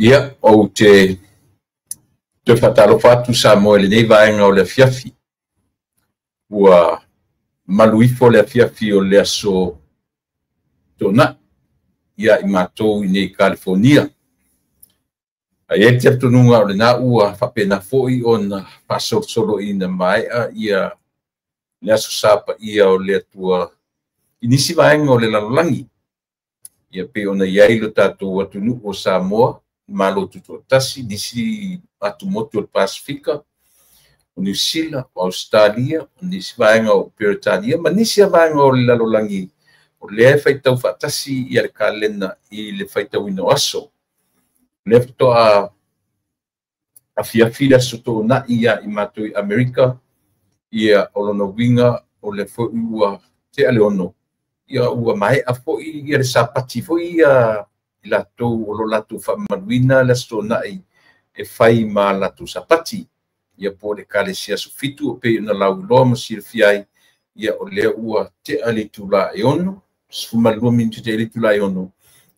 Ia, ou te toe faatalofa atu Samoa i lenei vaega o le afiafi. Ua malu ifo le afiafi o le aso Toonai ia i matou i nei Kalifonia. Ae i ai le talitonuga o lena ua faapena foi ona faasolosolo ina maea ia le Aso Sa paia o le Atua i nisi vaega o le lalolagi. Ia pei ona i ai lo tatou atunuu o Samoa, Malo Tutoatasi, nisi atumotu o le Pasefika, o Niu Sila, o Ausetalia, o nisi vaega o Peretania, ma nisi vaega o le lalolagi o lea e faitau faatasi ia le kalena i le faitauina o aso. O lea faatoa afiafi le Aso Toonai ia i matou i Amerika, ia o lona uiga o lea foi ua tea le 6, ia ua maea foi ia le Sapati foi ia i latou o lo latou faamamaluina le Aso Toonai e fai ma latou Sapati. Ia po o le Ekalesia Aso Fitu o pei ona lauiloa ma silafia ai, ia o lea ua tea le itula e 6, 12 minute i le itula e 6,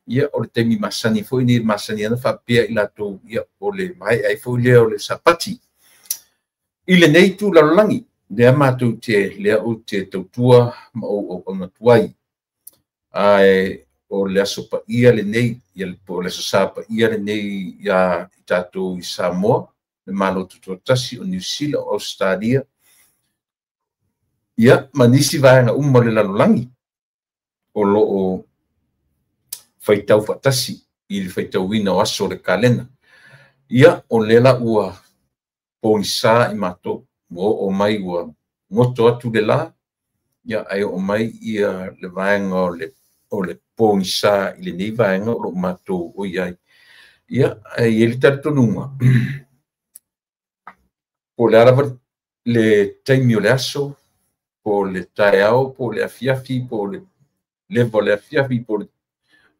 ia o le taimi masani foi nei masani ana faapea i latou, ia o le maea ai foi lea o le Sapati. I lenei itu lalolagi, lea matou te, lea ou te tautua ma ou auauna atu ai. Ae o le aso paia lenei, ia po o le Aso Sa paia lenei ia i tatou i Samoa, le Malo Tutoatasi o Niu Sila, o Ausetalia, ia ma nisi vaega uma o le lalolagi o lo o faitau faatasi i le faitauina o aso o le kalena. Ia, o lea la ua pogisa i matou, ua oo mai ua goto atu le la, ia ae oo mai ia le vaega o le pogisa i lenei vaega o lo o matou o i ai. Ia, ae i ai le talitonuga, po o le a lava le taimi o le aso, po o le taeao, po o le afiafi, po o le leva o le afiafi, po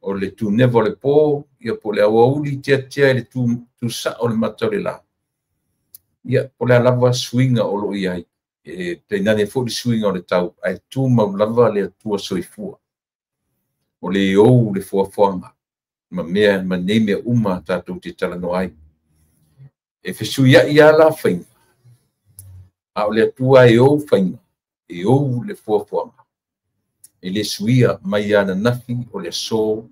o le tuneva o le po, ia po o le aoauli tiatia i le tusa o le mata o le la. Ia, po o le a lava suiga o lo o i ai, e tainane foi le suiga o le tau, ae tumau lava le Atua soifua. O le ou le foafoaga ma mea ma nei mea uma tatou te talanoa ai. E fesuiai lava la faiga, a o le Atua e ou faiga, e ou le foafoaga. E le suia mai ananafi o le aso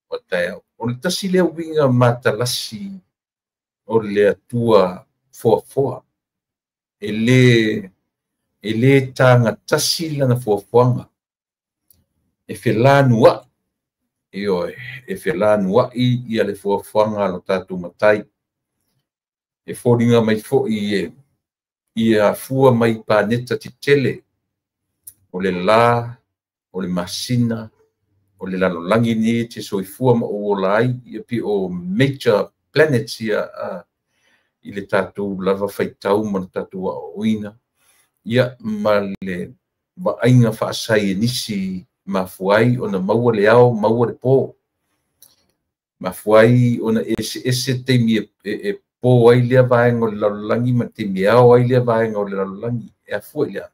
o taeao. O le tasi lea uiga matalasi o le Atua foafoa. E le tagatasi lana foafoaga. E felanuai, ioe, e felanuai ia le foafoaga a lo tatou Matai. E foliga mai foi e afua mai paneta tetele o le la, o le masina, o le lalolagi nei e te soifua ma ou ola ai, ia pei o major planets ia i le tatou lava faitau ma le tatou aoaoina, ia ma le vaaiga faasaienisi mafua ai ona maua le ao, maua le po. Mafua ai ona eseese taimi e po ai lea vaega o le lalolagi ma taimi e ao ai lea vaega o le lalolagi. E afua i le a?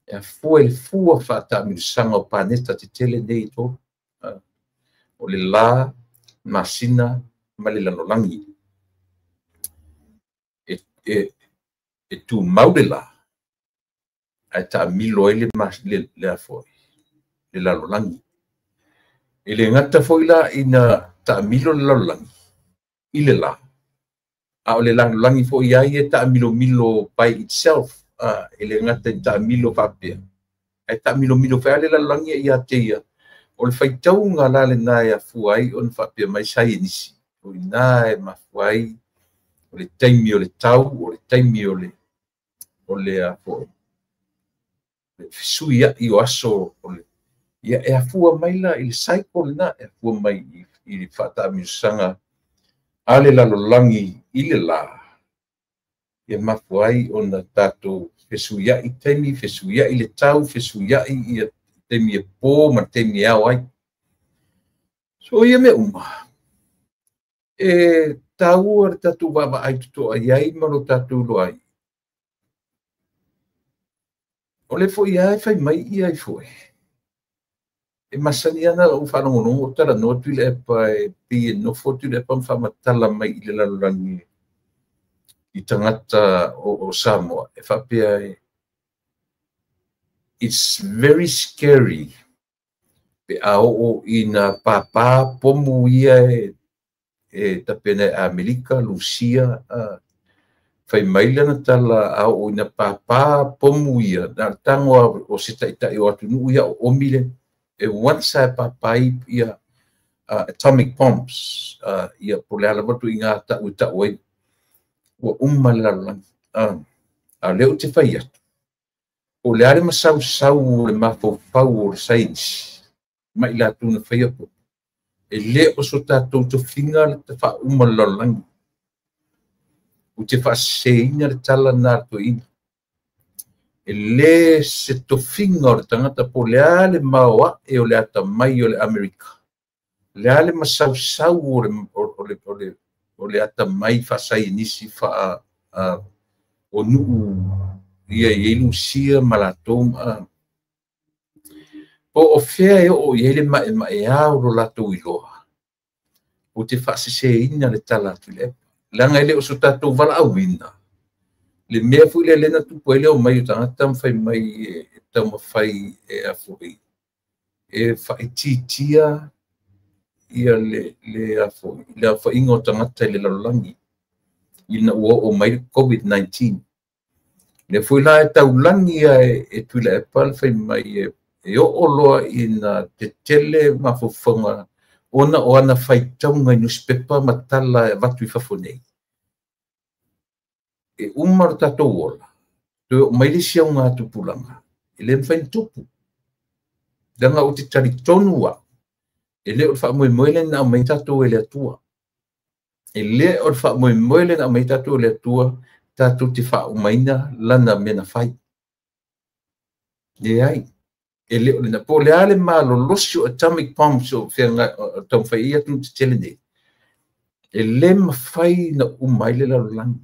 E afua i le fua faataamilosaga o paneta tetele nei e tolu. O le la, masina ma le lalolagi. E tumau le la, ae taamilo ai le afua, le lalolagi. E le gata foi la ina taamilo le lalolagi i le la, a o le lalolagi foi ai e taamilomilo by itself, e le gata i taamilo faapea, ae taamilomilo foi le lalolagi ia te ia. O le faitauga la lena e afua ai ona faapea mai saienisi, o ina e mafua ai o le taimi o le tau, o le taimi o le afua, le fesuiai o aso o le, ia e afua mai la i le cycle lena, e afua mai i le faataamilosaga a le lalolagi i le la, ia mafua ai ona tatou fesuiai taimi, fesuiai le tau, fesuiai ia taimi e po ma taimi e ao ai. So ia mea uma, e taua le tatou vaavaai totoa i ai ma lo tatou iloa ai. O le foi ai fai mai ia i foi. E masani ana o whalongorongo o tala no tui le epa e pi e nofo tui le epa mwhamatala mai i le lalolagi i tangata o Samoa. E whapea e, it's very scary pe a o ina pāpā pomu ia e tapena e Amerika, Lucia, whai maila na tala a o ina pāpā pomu ia, nā tangoa o se taitai o atu nuu ia o omile, e once a pāpā ia atomic bombs, ia po le alawatu i ngā tau tau ai, ua umma le lalolagi. A leo te whai atu. O le are masau sau o le mafofau o le science, mai la tuna whai apo. E le o so tātou te finga le te wha uma le lalolagi. O te whaaseina le tala nā to ina. E le se tofinga o le tangata po le ale maoa e o le ata mai o le Amerika. Le ale masau sau o le ata mai whaasai nisi wha o nuu ia i Lucia malatou po o fea e o i ele mae mae au lo latou iloa. O te whaaseseina le tala atu le epa. Langa ele o so tātou wala auina. Le mea fui le lena tupu ele o mai o tangata mwhai mai e taumawhai e afoi. E whaititia ia le afoi. Le afoi inga o tangata i le lalolagi. Ina ua o mai COVID-19. Le fui la e taulangi ia e tuila e pala whai mai e o loa ina te tele mafofonga ona o ana whaitaunga i newspaper matala e watu i fafo nei. E umar tātou ola, toe o mai le sia o ngā tupulanga, e le mwhai tupu. Danga o te tari tonu a, e le o le whaamoemoe le na mai tātou e le atua. E le o le whaamoemoe le na mai tātou e le atua, tātou te whaaumaina lana mena whai. Le ai, e le o le na po le ale malolosi o atomic bombs o whianga o taumwhai ia tunu te tele nei. E le mawhai na umai le lalolagi.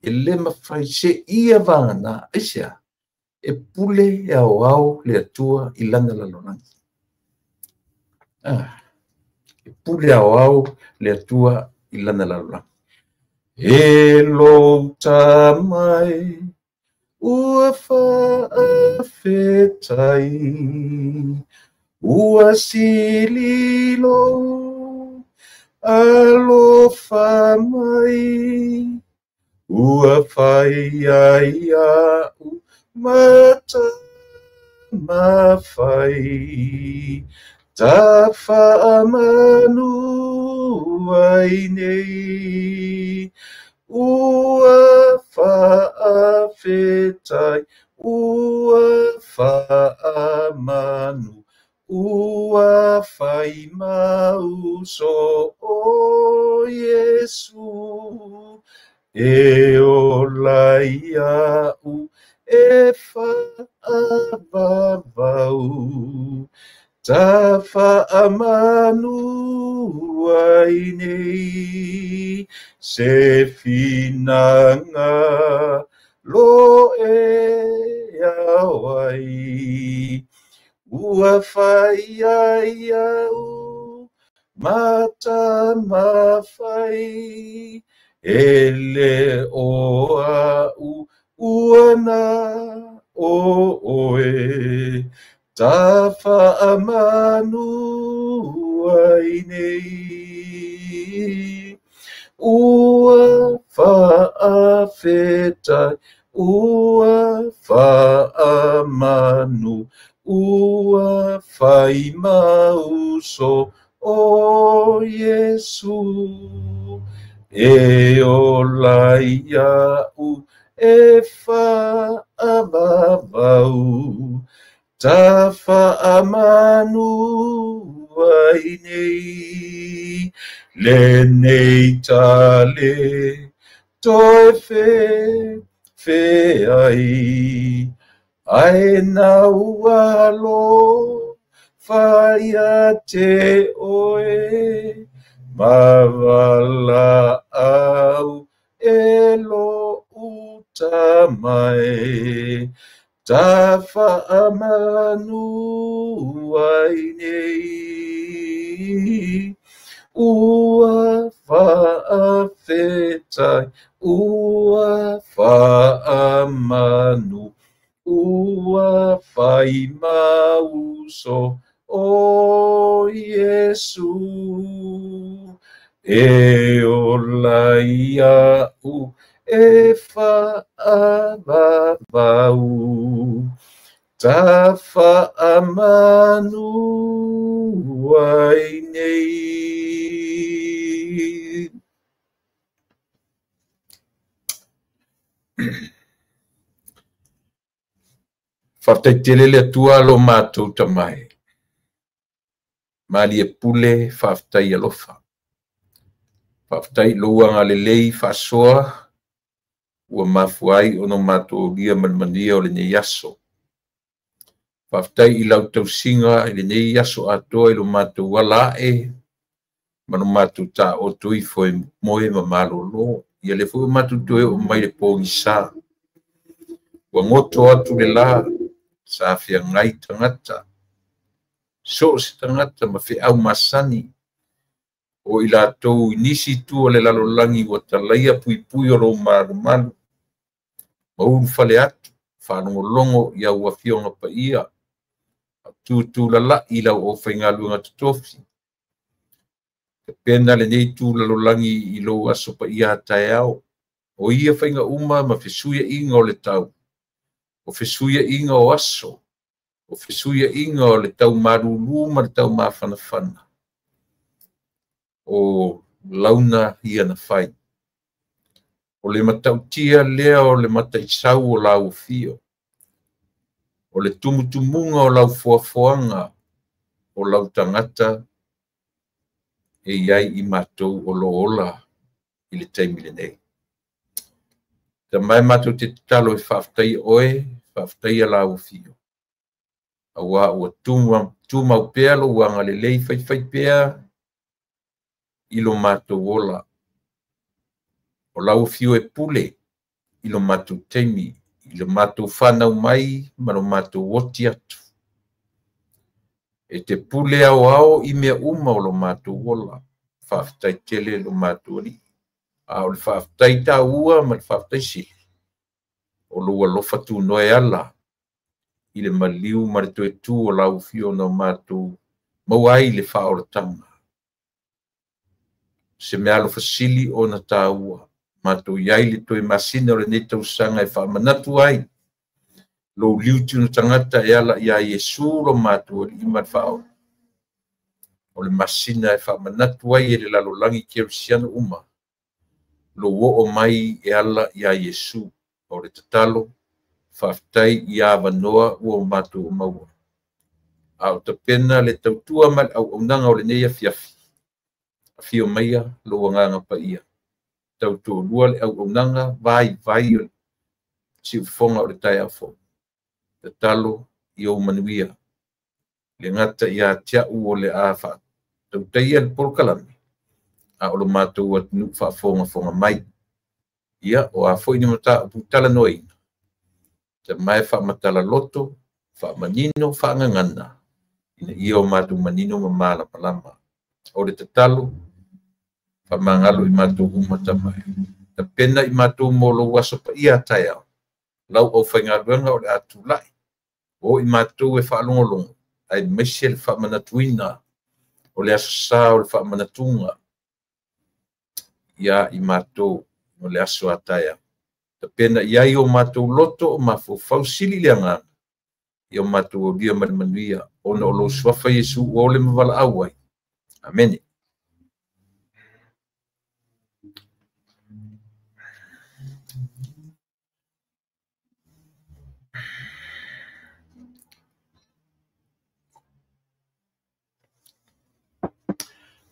E le mawhai se ia vāna, aisea, e pule e au au le atua i lana lalolagi. E pule au au le atua i lana lalolagi. E lou tamai ua whaafetai, ua sililo alofa mai, ua whai ai au mata mawhai, ta whaamanu ai nei. Ua whaafetai, ua whaamanu, ua whai mauso o Yesu. E ola iau e whaavavau, ta whaamanu ai nei. Se whinanga lo e au ai, ua whai ai au mata mawhai, e le o au uana o oe, ta whaamanu ai nei. Ua whaafetai, ua whaamanu, ua whai mauso o Yesu. E ola iau e whaavavau, ta whaamanu ai nei. Le nei tale toi fe fe ai, ai nau alo whaia te oe, mavala au e lo uta mai, Tafaamanu ai nei ua faafetai ua faamanu ua faimauso o Iesu e ola ia'u e faavavau tafaamanu ai nei. Faafetai tele le Atua lo matou tamai. Malie pule faafetai alofa. Faafetai lou agalelei faasoa ua mafua ai ona matou aulia ma le manuia o lenei aso. Faafetai i lau tausiga i lenei aso atoa i lo matou ala ae ma lo matou taoto ifo e moe ma malolo. Ia lea foi ua matou toe oo mai le pogisa. Ua goto atu le la sa feagai tagata. So o se tagata ma feau masani o i latou i nisi itu o le lalolagi ua talaia puipui o lou malumalu. Ma ulufale atu, faalogologo i au afioga paia, tutulalai i lau aufaigaluega totofi. Tapena lenei itu lalolagi i lou aso paia a taeao. O ia faiga uma ma fesuiaiga o le tau, o fesuiaiga o aso, o fesuiaiga o le tau malulu ma le tau mafanafana. O launa ia na fai. O le matautia lea o le mataisau o lau afio. O le tumutumuga o lau foafoaga o lau tagata e iai i matou o lo ola i le taimi lenei. Tamai matou te tatalo e faafetaia oe, faafetaia lau afio. Aua ua tumau pea lou agalelei faifai pea i lo matou ola. O lau afio e pule i lo matou taimi, i lo matou fanau mai ma lo matou oti atu. E te pule aoao i mea uma o lo matou ola. Faafetai tele lo matou alii. A o le faafetai taua ma le faafetai sili, o lou alofa tunoa e ala i le maliu ma le toe tu o lau afio na o matou maua ai le faaolataga. Se mea alofasili ona taua, matou iai le toe masina o lenei tausaga e faamanatu ai lou liuti tagata e ala ia Iesu lo matou alii ma le faaola. O le masina e faamanatu ai e le lalolagi kerisiano uma lou oo mai e ala ia Iesu. O le tatalo faafetai i avanoa ua matou maua. A o tapena le tautua ma le auaunaga o lenei afiafi. Afio maia lou agaga paia. Tautoalua le auaunaga vaivai o le siufofoga o le taeao fou. Tatalo i ou manuia. Le gata ia te au o le a faatautaia le polokalame, a o lo matou atunuu faafogafoga mai. Ia, o a foi ni mataupu talanoaina. Tamae faamatala loto, faamanino, faagagana, ina ia o matou manino ma malamalama. O le tatalo, faamagalo i matou uma tamae. Tapena i matou mo lou aso paia a taeao. Lau aufaigaluega o le a tulai. O i matou e faalogologo, aemaise le faamanatuina o le aso sa o le faamanatuga ia i matou o le aso a taeao. Tapena i ai o matou loto o mafaufau sili le agaga, ia o matou aulia ma le manuia, ona o lou suafa Iesu ua ole ma valaau ai. Amene.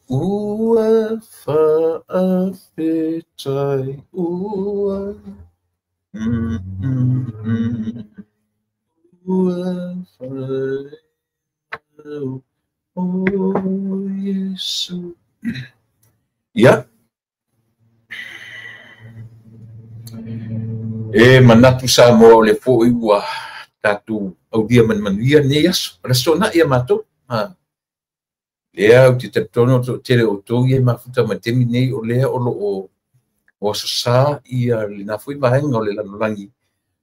Ua faafetai ua ua faimau o Iesu. Ia, e manatu Samoa o le foi ua tatou aulia ma le manuia lenei aso. O le aso toonai ia matou. Lea ou te talitonu o le toatele o outou ia e mafuta mai le taimi lenei, o lea o lo o aso sa ia lena foi vaega o le lalolagi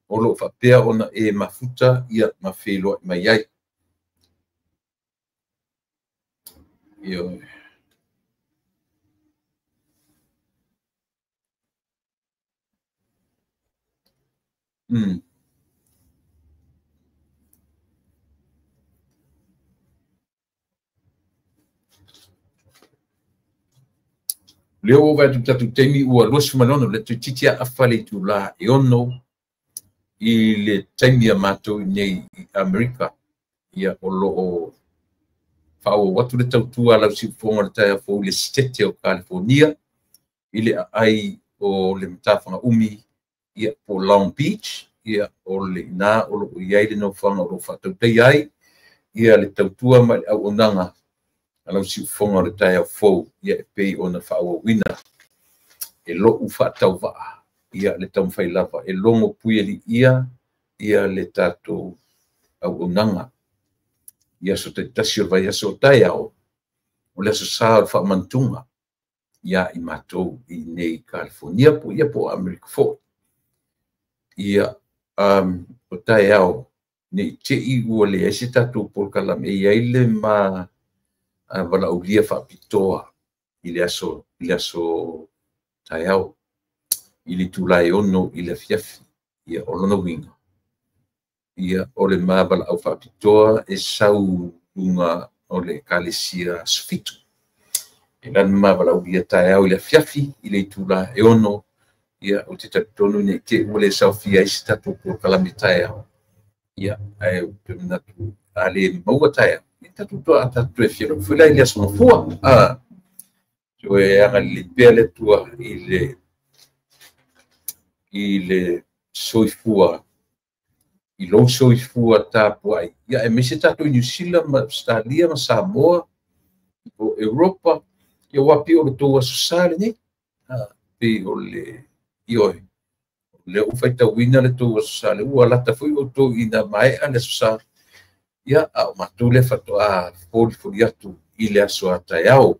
o lo o faapea ona e mafuta ia ma feiloai mai ai. Ioe. Lea ua vaai atu i le tatou taimi ua 26, le toeitiiti aafa le itula e 6 i le taimi a matou nei i Amerika. Ia, o lo o faaauau atu le tautua a lau siufofoga o le taeao fou i le Setete o Kalifonia i le aai o le Matafaga Umi, ia, po Long Beach, ia, o le ina o lo o i ai le nofoaga o lo o faatautaia ai ia le tautua ma le auaunaga a lau siufofoga o le taeao fou, ia, e pei ona faaauauina e lou faatauvaa, ia, le taumafai lava e logo puialiia ia le tatou auaunaga i aso taitasi o le vaiaso. O taeao o le aso sa o le faamantuga ia i matou i nei Kalifonia po ia po o Amerika foi. Ia, o taeao nei tei ua leai se tatou polokalame, e i ai le ma valaaulia faapitoa i le aso taeao i le itula e 6 i le afiafi. Ia, o lona uiga, ia, o le ma valaau faapitoa e sau luga o le Ekalesia Aso Fitu. E lana ma valaaulia taeao i le afiafi i le itula e 6, ia, ou te talitonu nei te ua le saofia ai se tatou polokalame taeao. Ia, ae ou te manatu a le maua taeao, ia tatou toe feiloai foi la i le aso Gafua. Toe agalelei pea le Atua i le soifua, i lou soifua tapuai. Ia, aemaise tatou i Niu Sila ma Ausetalia ma Samoa, o Europa, ia ua pei o le tou aso sa lenei. Pei o le ioe, lea ua faitauina le tou aso sa, le ua lata foi outou ina maea le aso sa, ia, a o matou lea faatoa folifoli atu i le aso a taeao.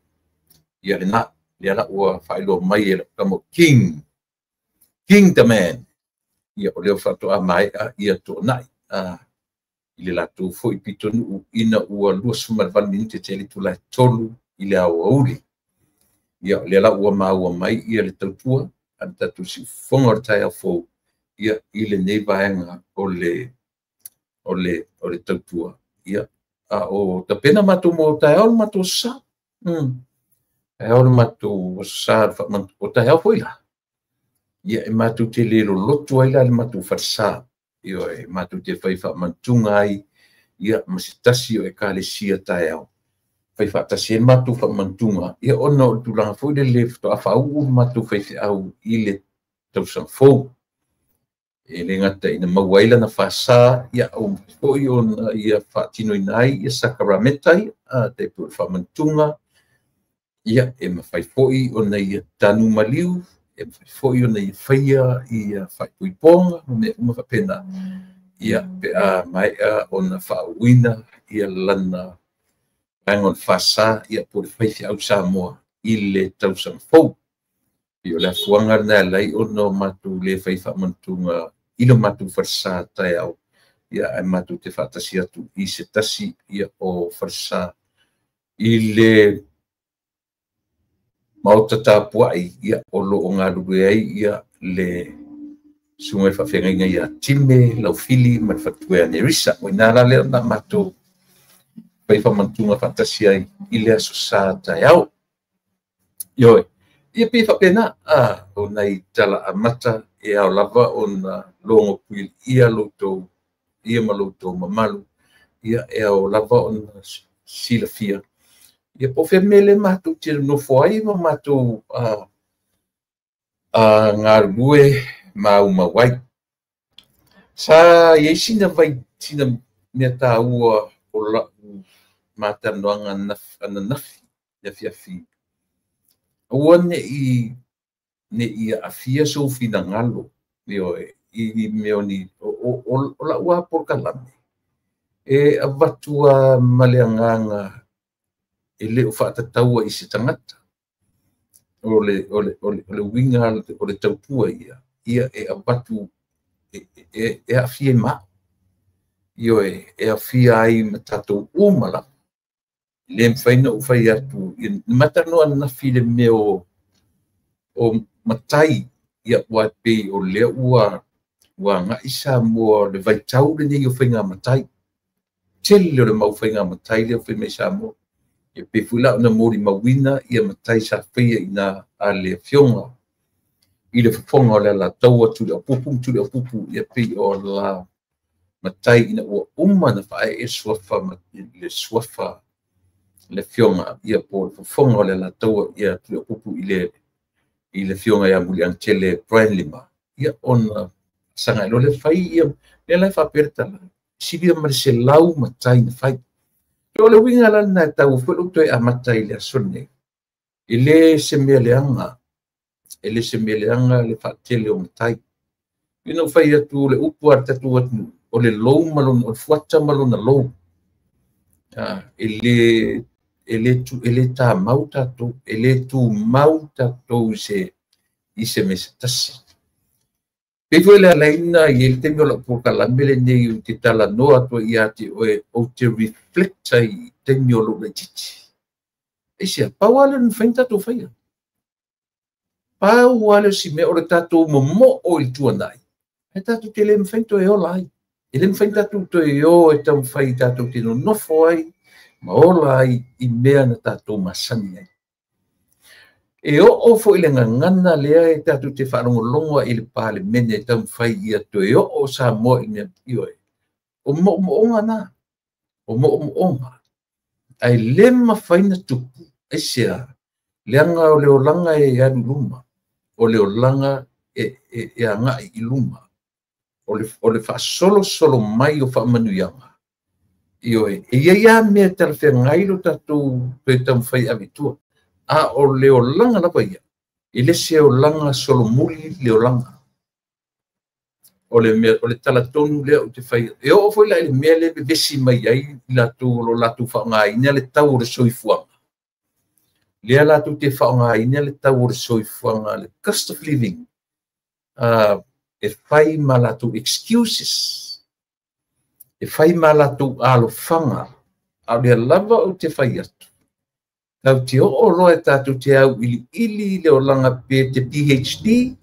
Ia lena, lea la ua faailoa mai e lau tama King, King the man. Ia, o lea faatoa maea ia toonai i le latou foi pitonuu ina ua 28 minute te itula e 3 i le aoauli. Ia, o lea la ua maua mai ia le tautua a le tatou siufofoga o le taeao fou, ia, i lenei vaega o le tautua. Ia, a o tapena matou mo taeao le matou sa. Taeao le matou sa, o taeao foi la. Ia, e matou te le lolotu ai la le matou falesa. Ia, e matou te fai faamantuga ai, ia, ma se tasi o Ekalesia taeao. Fai faatasi ai le matou faamantuga, ia, ona o le tulaga foi lele faatoa faauu le matou faifeau i le tausaga fou. E le gata ina maua ai lana faasa, ia, o foi ona ia faatinoina ai ia sakarameta ia, tai pei o le faamantuga, ia, e mafai foi ona ia tanu maliu, e mafai foi ona ia faia ia faaipoipoga ma mea uma faapena. Ia, pe a maea ona faauuina ia lana vaega o le faasa, ia, po o le faifeau Samoa i le tausaga fou. Ia, o le afuaga lena e alai ona o matou le fai faamantuga i le matou falesa taeao, ia, ae matou te faatasi atu i se tasi, ia, o falesa i le maota tapuai, ia, o lo o galulue ai ia le susuga i faafeagaiga ia Time Laufili ma le faletua ia Nerissa. O ina la lea na matou fai faamantuga faatasi ai i le aso sa taeao. Ioe, ia pei faapena, o nai tala amata e ao lava ona logo puilia loutou, ia ma loutou mamalu, ia, e ao lava ona silafia. Ia, po o fea mea le matou te nofo ai ma matou galulue maumau ai. Sa iai sina vai, sina mea taua o lau matalanoaga ananafi le afiafi. Aua ne i aafia sou finagalo, ioe, i mea o ni o lau lava polokalame e avatu ma le agaga e le o faatatau i se tagata. O le uiga o le tautua ia e avatu e aafia ma ioe, e aafia ai ma tatou uma lava. Le mafai ona ou fai atu matalanoa ananafi i le mea o matai, ia ua pei o lea ua agai Samoa le vaitau lenei o faiga matai. Tele o le mau faiga matai lea fai mai Samoa. E pei foi la ona molimauina ia matai sa faia i na a le afioga i le fofoga o le Alataua Tuliaupupu ma Tuliaupupu, ia pei o la matai ina ua uma na faaee suafa ma le suafa le afioga ia po le fofoga o le Alataua ia Tuliaupupu i le afioga ia Muliagatele Brian Lima, ia ona sagai loa le fai ia lea la e faapea le tala silia ma le 100 matai na fai. O le uiga la lena e taua foi lou toe amata i le aso lenei. E le se mea leaga, e le se mea leaga le faatele o matai. Ina ua fai atu le upu a le tatou atunuu, o le lou ma lona, o le fuata ma lona lou. E le tamau tatou, e le tumau tatou i se mea se tasi. Pei foi le alaina i le taimi o lau polokalame lenei ou te talanoa atu ia te oe, ou te reflect ai i taimi o lou laitiiti. Aisea, pau lava lea na mafai ona tatou faia. Pau lava lea o si mea o le tatou momoo i le tuanai, ae tatou te le mafai ona toe ola ai. E le mafai ona tatou toe o e taumafai tatou te nonofo ai ma ola ai i mea na tatou masani ai. E oo foi le gagana lea e tatou te faalogologo ai i le Palemene e taumafai ia toe oo Samoa i mea ioe. O moomooga na, o moomooga. Ae le mafai na tupu, aisea, leaga o le olaga e alu i luma, o le olaga e agai i luma, o le faasolosolo mai o faamanuiaga. Ioe, e iai lava mea e talafeagai lo tatou toe taumafai ave i tua. A o le olaga lava ia, e le se olaga solomuli le olaga. O le mea, o le talatonu lea ou te fai. E oo foi la i le mea lea vevesi mai ai i latou o lo latou faaaogaina le tau o le soifuaga. Lea latou te faaaogaina le tau o le soifuaga, le cost of living, e fai ma latou excuses, e fai ma latou alofaga. A o lea lava ou te fai atu, tau te oo loa e tatou te au iliili le olaga pe te PhD,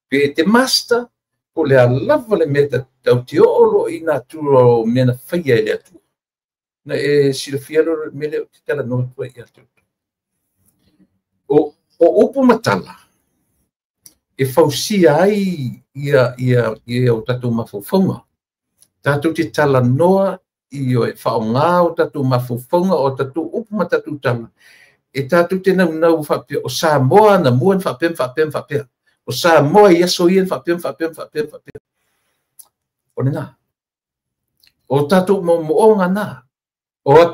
pe te master, po le a lava le mea tau te oo loa i natura o mea na faia e le Atua. Na e silafia loa le mea lea ou te talanoa atu ai ia te outou. O upu ma tala e fausia ai ia o tatou mafaufauga. Tatou te talanoa ioe, faaaoga o tatou mafaufauga o tatou upu ma tatou tala e tatou te naunau faapea o Samoa na mua na faapea ma faapea ma faapea. O Samoa i aso ia na faapea ma faapea ma faapea ma faapea. O lena. O tatou moomooga na. O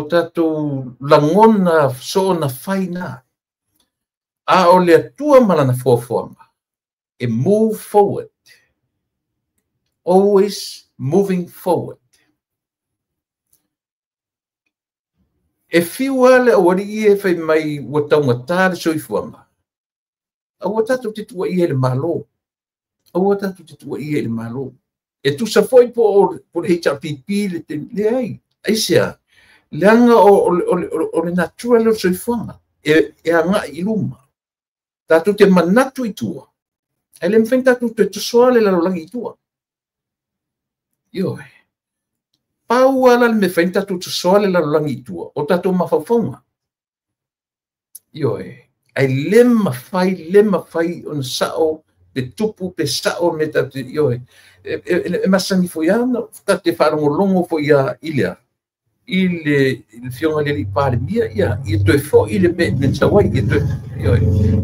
tatou lagona soona fai na. A o le Atua ma lana foafoaga e move forward. Always moving forward. E fiu lava le aualii e fai mai ua taugata le soifuaga. Aua tatou te tuuaia i le Malo. Aua tatou te tuuaia i le Malo. E tusa foi po o le HRPP le leai. Aisea, leaga o le natura lea o le soifuaga. E agai i luma. Tatou te manatu i tua. Ae le mafai ona tatou toe tosoa le lalolagi i tua. Ioe. Pau lava la le mea fai na tatou tosoa le lalolagi i tua, o tatou mafaufauga. Ioe. Ae le mafai ona sao pe tupu pe sao me tatou ioe. E masani foi lava ona tatou te faalogologo foi lava i le afioga i le alii Palemia, ia toe foi le mea na sau ai, ia toe, ioe.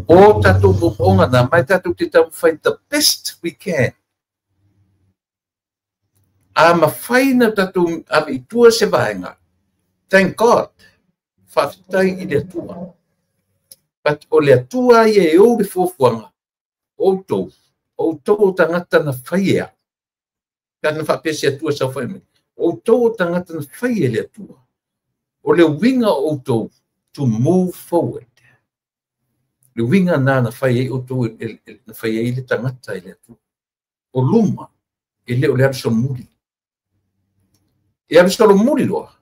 O tatou moomooga na, ma e tatou te taumafai the best we can. A mafai na tatou ave i tua se vaega, thank God, faafetai i le Atua. But o le Atua ia e ou le fuafuaga, outou, Outou o tagata na fai e au. Pe ana faapea se Atua e saofai mai. O outou o tagata na fai e le Atua. O le uiga o outou to move forward. Le uiga na na fai ai outou na fai ai le tagata e le Atua. O luma e le o le alu solomuli. E alu solomuli loa.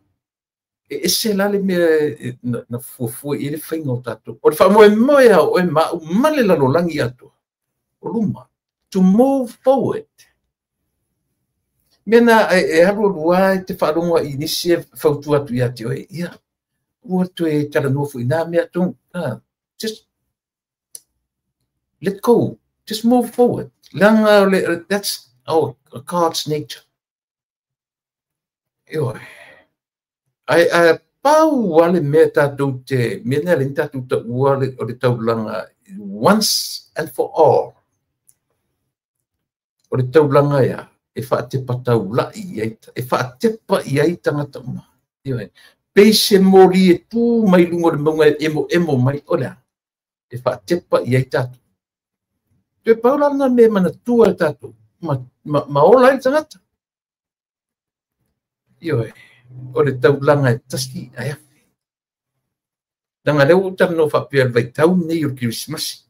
E ese la le mea na fuafua i le faiga o tatou. O le faamoemoe a oe ma au ma le lalolagi atoa. O luma. To move forward. Mea na e alu alua e te faalogo i nisi e fautua atu ia te oe. Ia, ua toe talanoa foi nā mea tonu. Just let go. Just move forward. Leaga that's our God's nature. Ioe. Ai pau a le mea tatou te, mea nea le ni tatou taua o le taulaga once and for all. O le taulaga ia, e faatepa taulai i ai, e faatepa i ai tagata uma. Ioe. Pei se moli e tu mai luga o le mauga e emo emo mai, o le a? E faatepa i ai tatou. Toe pau la lena mea e manatua e tatou, ma ola ai le tagata. Ioe. O le taulaga e tasi ae afe. Leaga lea ua ou talanoa faapea i le vaitau lenei o le Kerisimasi.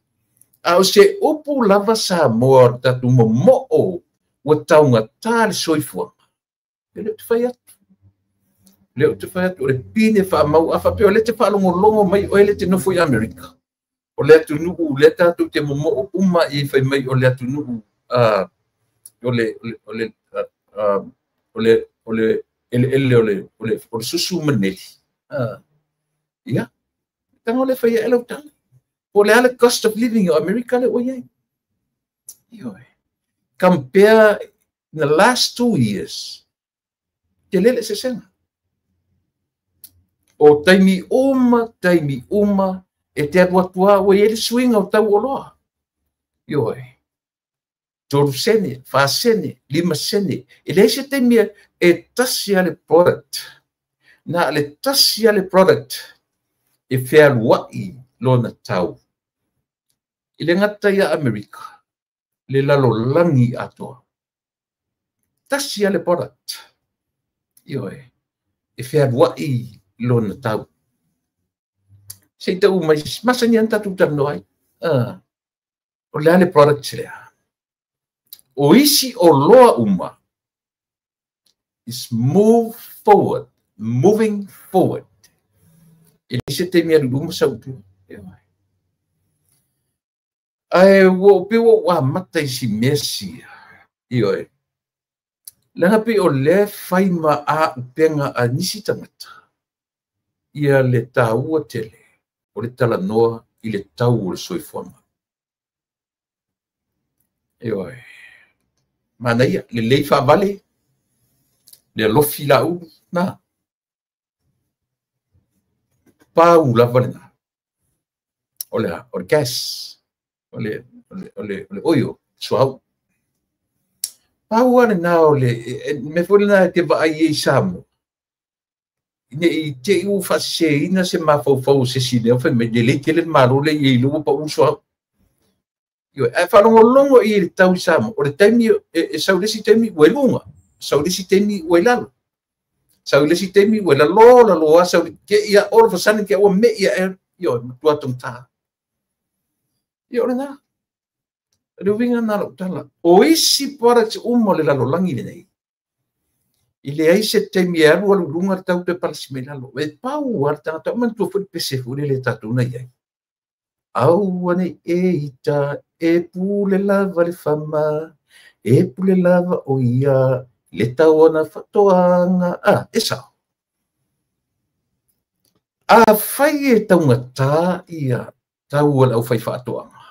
A o se upu lava Samoa o le tatou momoo ua taugata le soifuaga. E le o te fai atu. Le o te fai atu o le pine faamau a faapea o lea te faalogologo mai oe lea te nofo i Amerika. O le atunuu lea tatou te momoo uma i fai mai o le atunuu o le o le o le o le eleele o le susu ma le meli. Ia, tago le fai e lau tala. Po o le a le cost of living o Amerika le ua i ai. Ioe. Compare in the last 2 years, tele le eseesega. O taimi uma, e te alu atu a ua i ai le suiga o tau oloa. Ioe. 3 sene, 4 sene, 5 sene. E leai se taimi e tasi a le product. Na le tasi a le product e fealuai lona tau. I le gata ia Amerika, le lalolagi atoa. Tasi a le product. Ioe. E fealuai lona tau. Se i tau mai, masani ana tatou talanoa ai. O le a le product lea. O isi oloa uma is move forward, moving forward. E leai se taimi alu i luma sau i tua. Ae ua ou pei ua ou amata i si mea sia. Ioe. Leaga pei o lea fai ma aupega a nisi tagata ia le taua tele o le talanoa i le tau o le soifuaga. Ioe. Manaia, lelei faavale, le alofi laulu, na. Pau lava lena. O le a, o le gas, o le oio, suauu. Pau lava lena o le, mea foi lena e te vaai ai i Samoa. Ne i te i ua faaseseina se mafaufau o se isi lea fai mai, lelei tele le Malo lea i ai ua pau le suauu. Ae faalogologo i le tau i Samoa, o le taimi, e sau le isi taimi ua i luga, sau le isi taimi ua i lalo. Sau le isi taimi ua i lalo, lalo a, sau ke ia all of a sudden ke ua me ia e, ioe, matua taugata. Ia o lena. Le uiga na lau tala. O isi products uma o le lalolagi lenei, i leai se taimi e alu alu luga le tau toe palasi mai lalo. E pau a le tagata, o manatua foi le pese foi le tatou na i ai. Aua nei e ita, e pule lava le fama, e pule lava o ia, le tau ona faatoaga. E sao. A fai e taugata ia tau o le aufai faatoaga.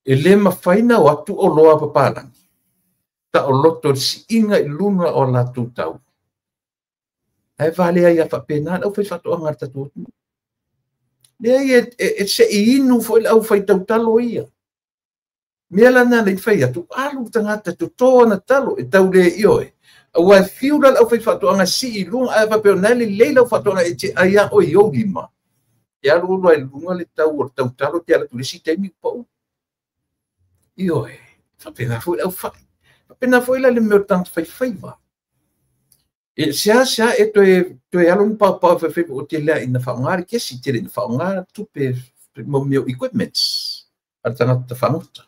E le mafai na o atu oloa papalangi. Ta o loto le siiga i luga o latou tau. Ae valea ia faapena le aufai faatoaga a le tatou atunuu. Leai e se i inu foi le aufai tautalo ia. Mea la na nei fai atu, alu tagata toto ana talo e tau le ioe. Aua e fiu la le aufai faatoaga sii i luga, ae faapea o na lelei lau faatoaga e te ai a oe i ou lima. E alu alu ai luga le tau o le tautalo te ala atu le isi taimi pau. Ioe, faapena foi le aufai. Faapena foi la le mea o le tagata faifaiva. E sea e toe alu ni paopao faifaiva o tele lava ina faaaoga le kesi, tele ina faaaoga tupe mo mea o equipments a le tagata fagota.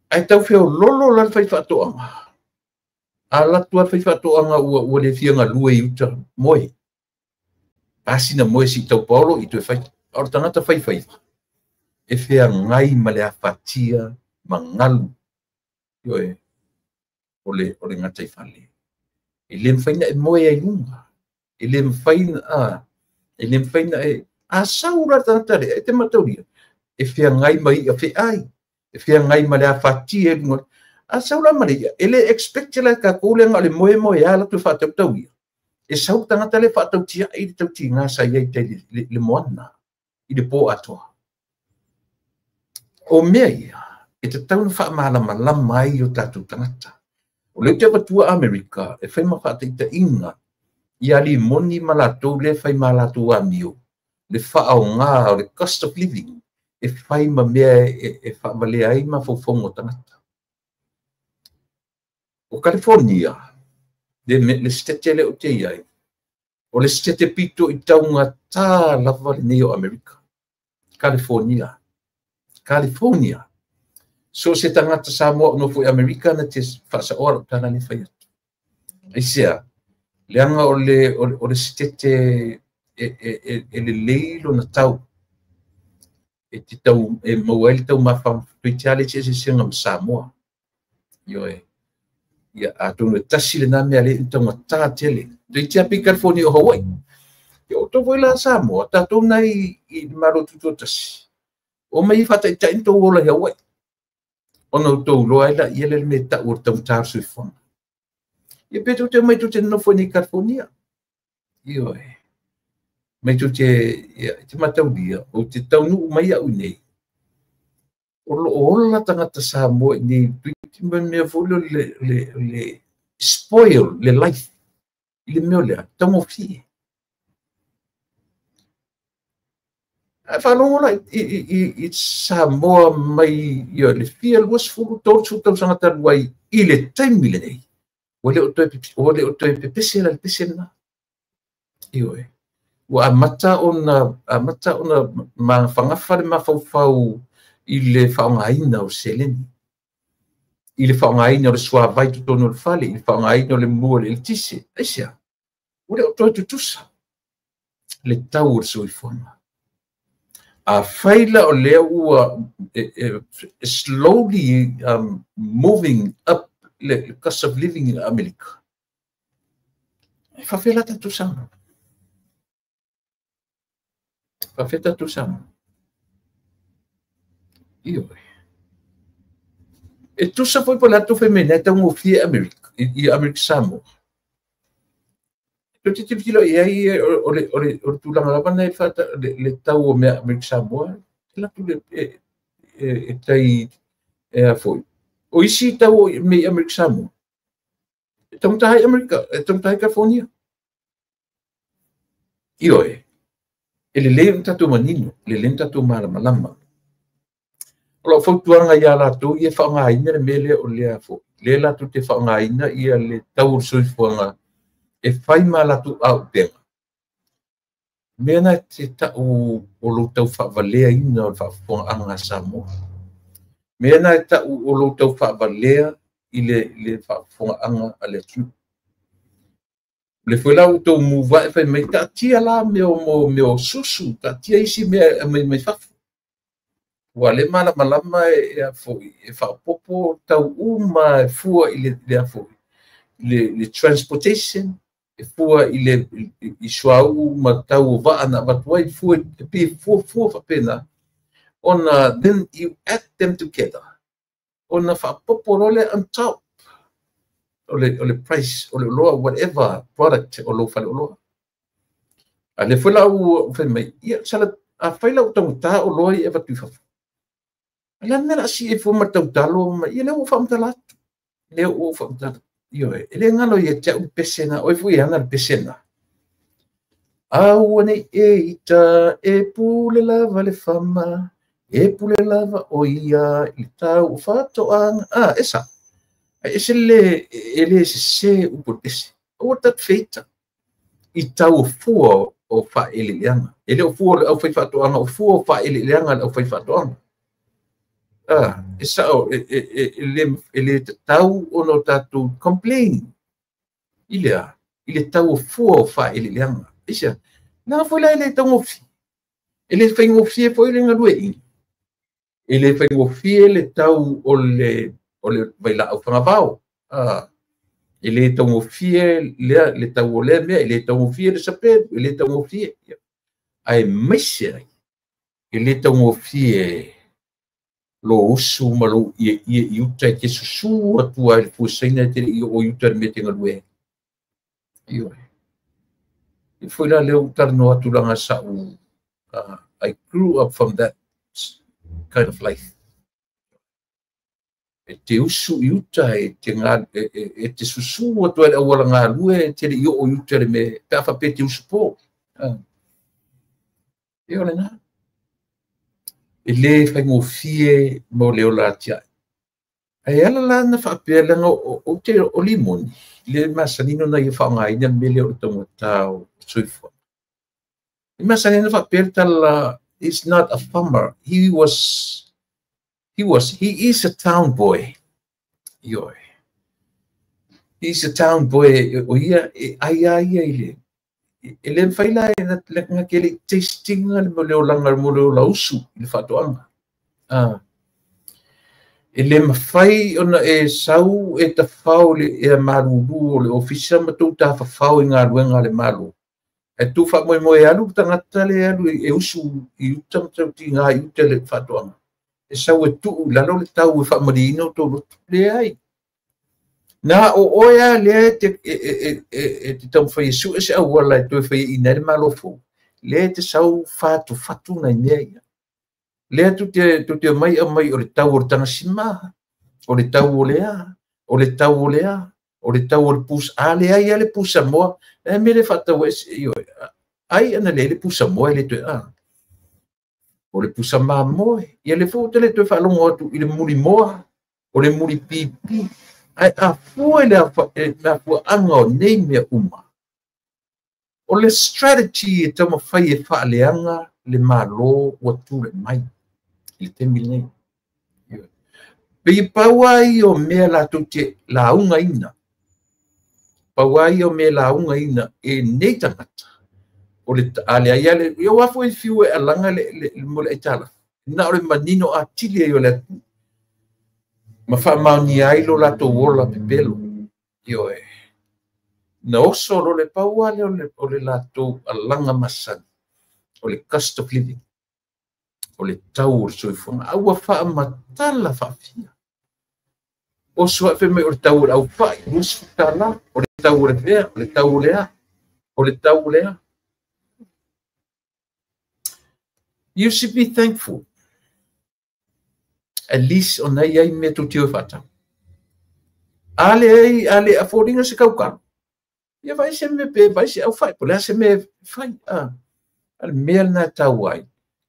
Ae tau feololo la le faifaatoaga. A alu atu lava le faifaatoaga ua le fia galue i uta moe. Pasina moe si tau paolo i toe fai. A o le tagata faifaiva, e feagai ma le afatia ma galu. Ioe, o le gataifale. E le mafai ona e moe ai i luga. E le mafai ona e... A sau la le tagata lea, e te mataulia, e feagai ma i'a feai, e feagai ma le afatia i luga. A sau la ma le i'a, e le expect la e tatou lea na o le moe moe a la toe faatautau ia. E sau le tagata lea faatautiai i le tautiga sa i ai tai le moana, i le po atoa. O mea ia, e tatau ona faamalamalama ai o tatou tagata. O lea ou te avatua Amerika e fai ma faataitaiga ia limoni ma latou lea fai ma latou amio, le faaaoga o le cost of living e fai ma mea e faavalea ai mafaufauga o tagata. O California, le state lea ou te i ai, o le state pito i taugata lava lenei o Amerika. California. California. So se tagata Samoa o nofo i Amerika na te faasaoa lau tala le fai atu. Aisea, leaga o le state e lelei lona tau. E te tau, e maua ai le taumafa toeitiiti lava le eseesega ma Samoa. Ioe. Ia, atonu e tasi lena mea lea e taugata tele. Toeitiiti lava pei California o Hawaii. Ia, o outou foi la Samoa, tatou nai i le Malo Tutoatasi. O mai i faataitai ni tou ola i Hawaii. Ona outou iloa ai laia le mea e tau o le taugata o le soifuaga. Ia pe tou te omai tou te nonofo i nei California. Ioe. Mai tou te, ia, te mataulia, ou te taunuu mai au i nei. O loo ola tagata Samoa i nei, mea foi lea le spoil le life i le mea lea, taugofie. Ae faalogo la i Samoa mai ia, le fia 20, 30 tausaga talu ai i le taimi lenei. Ua le o toe pepese la le pese lena. Ioe. Ua amata ona magafagafa le mafaufau i le faaaogaina o seleni, i le faaaogaina o le suavai totonu o le fale, i le faaaogaina o le mu o le eletise. Aisea, ua le o toe tutusa le tau o le soifuaga. A fai la o lea ua slowly moving up le cost of living in America. E faafefea la tatou Samoa. Faafefea tatou Samoa. Ioe. E tusa foi po o le a tou fai mai nei taugofie Amerika, i Amerika Samoa. Tou te tilotilo i ai o le tulaga lava na le tau o mea Amerika Samoa, e latou e tai e a foi. O isi tau o mea Amerika Samoa, e taugata ai Amerika, e taugata ai California. Ioe, e lelei ona tatou manino, lelei ona tatou malamalama. O lau fautuaga ia latou ia faaaogaina le mea lea o lea foi. Lea latou te faaaogaina ia le tau o le soifuaga e fai ma latou aupega. Mea na te tau o lou tau faavaleaina o le faafofogaaga a Samoa. Mea na e tau o lou tau faavalea i le faafofogaaga a le atunuu. Le foi la ua tou muvae fai mai, taatia la mea o mea o susu, taatia isi mea mai fafo. Ua le malamalama e a foi, e faaopoopo tau uma e fua i le a foi, le transportation, e fua i le i suauu ma tau o vaa na avatu ai, fua, e pei fua fua faapena. Ona then you add them together. Ona faaopoopo loa lea on top o le price, o le oloa, whatever product o lou faleoloa. A lea foi la ua fai mai, ia, sala, a fai la ua taugata oloa ia e avatu i fafo. A le mea la si e fua ma tautalo, ma, ia lea ua faamatala atu. Lea ua faamatala. Ioe, e le galo ia te au le pese na, oi foi ana le pese na. Aua nei e ita, e pule lava le fama, E pule lava o ia i tau o faatoaga. Ah, esa. Ai ese le, e le se se upu ese. O ta feita. I tau o fua o whaeleleanga. E le o fua o le au whai whaatoanga, o fua o whaeleleanga le au whai whaatoanga. Ah, e sao, e le tau o no tātou complain. I lea, i le tau o fua o whaeleleanga. Isia, nā foi la e le taugofi. E le whaingofie foi le ngalue i. E le whaingofie le tau o le vaila au whangavao. Ah, e le taugofie le tau o lea mea, e le taugofie le sapelu, e le taugofie. Ae maise ai, e le taugofie lo usu ma lo ie ie i uta e te susu atua i le fuasaina e te le i o i uta le mea te galue. Ioe. I foi la leo talanoa atu langa sa'u. I grew up from that kind of life. E te usu i uta e te, e te susu atu ai le auala galue e te le i oo i uta le mea pe a faapea te usu po. E o lena. E le whaingofie mo le ola atiae. Ai ala la na whaapea lenga o te o limoni. Le masanino na i whaangaina mele o le taugata o soifua. Le masanino whaapea tala is not a farmer. He is a town boy. Ioe. He's a town boy. O ia, e ai ai ia i le. E le mwhaila e nga ke le tastinga le mo le olanga mo le ola usu i le whaatoanga. E le mawhai ona e sau e tawhao le e a maruru o le ofisa ma tau tā whawhao i ngā luenga le malu. E tū wha moe moe alu tangata le alu e usu i uta matau ti ngā i uta le whaatoanga. E sau e tuu lalo le tau e whamarino tō roto le ai. Nā o oea lea te te taumawhai e su e se auala e toe whai i nai le malofo. Lea te sau whātu whatu nai mea ia. Lea tu te mai a mai o le tau o le tangasima, o le tau o lea, o le tau o lea, o le tau o le pusa, a lea ia le pusa moa, e me le whatau e se, ai ana le le pusa moa e le toe a. O le pusa mamoe, ia le fō te le toe whaalongo atu i le muli moa, o le muli pipi, ai a fua le afua anga o nei mea uma. O le strategy e taumawhai e whaaleanga le malo ua tūre mai i le temi nei. Pei paua ai o mea lātou te launga ina. Paua ai o mea launga ina e nei tangata. O le ale ai ale, ia wafo e fiu e alanga le mo le aitala. Nā o le manino a tili ai o le atu. Ma whaamaoni ai lo lātou ola pepelo. Ioe. Na oso lo le paua le o le lātou alanga masani. O le cost of living. O le tau o le soifuaga. Aua whaamatala whaafia. O sua whe mai o le tau o le au whai. Rusu tala. O le tau o le vea. O le tau o le a. O le tau o le a. You should be thankful. At least o nei ai mea tō tio whātau. Ale ai, ale a fōringa se kaukalo. Ia vai se me pe, vai se au whai. Po lea se me whai. Ale mea nā tau ai.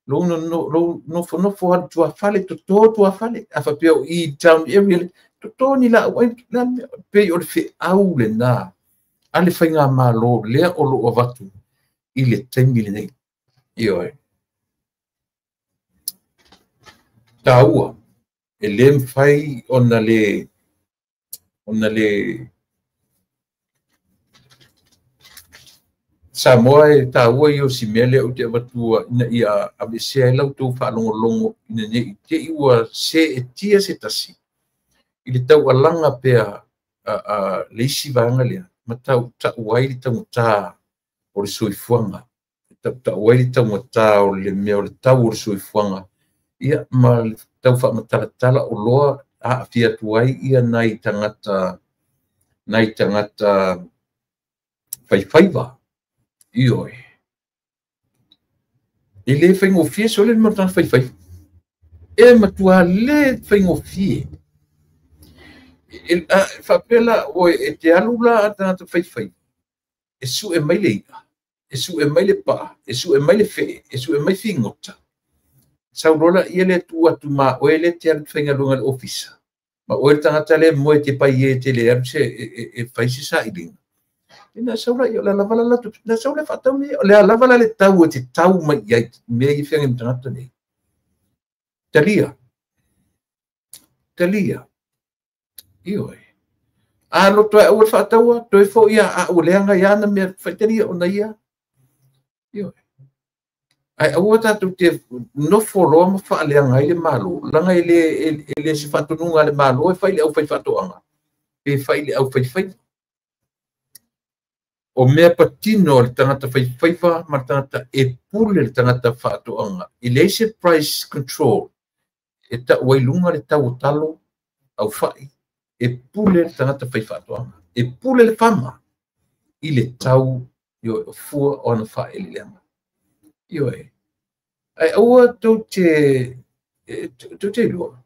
Lo nofo nofo alu tua fale, toto tua fale. A whapea o i town area, toto ni la au ai, pe o le whe au le nā. Ale whai ngā malo, lea o lo avatu i le taimi le nei. Ioe. Tāua, e le mwhai ona le Samoa e tāua i o si mea lea o te avatua ina ia avesea e lau tau whaalongolongo ina nei i te iwa se e tia se tasi i le tau alanga pea a leisi vaanga lea ma tau tau ai le taugata o le soifuaga tau tau ai le taugata o le mea o le tau o le soifuaga ia ma le tau whaamatalatala o loa aafia atu ai ia nai tangata whaiwhaiwa. Ioe. E le whaingofie so le mo tana whaiwhai. E matua le whaingofie. E whapela oe e te alu la a tangata whaiwhai. E su e mai le ia. E su e mai le paa. E su e mai le whee. E su e mai whingota. Sau loa laia lea tuu atu ma oe lea e te alu e te faigaluega i le ofisa, ma oe le tagata lea e moe e te pai e te le alu se e fai se sailiga. Ina sau laia, o le a lava la latou, na sau lea faatau mea ia. O le a lava la le tau e te tau mai i ai i mea ia e feagai ma tagata nei. Talia. Talia. Ioe. A loto ai aua le faataua, toe foi a a ua leaga ai ana mea faitalia ona ia. Ioe. Ae aua tatou te nofo loa ma faaleaga ai le Malo, leaga e le se faatonuga a le Malo e fai i le aufaifaatoaga pe fai i le aufaifaiva. O mea patino a le tagata faifaiva ma le tagata e pule le tagata faatoaga, e leai se price control e tau ai luga le tau o talo, au fai, e pule le tagata faifaatoaga, e pule le farmer i le tau, ioe, o fua o ana faaeleeleaga. Ioe. Ae aua tou te iloa.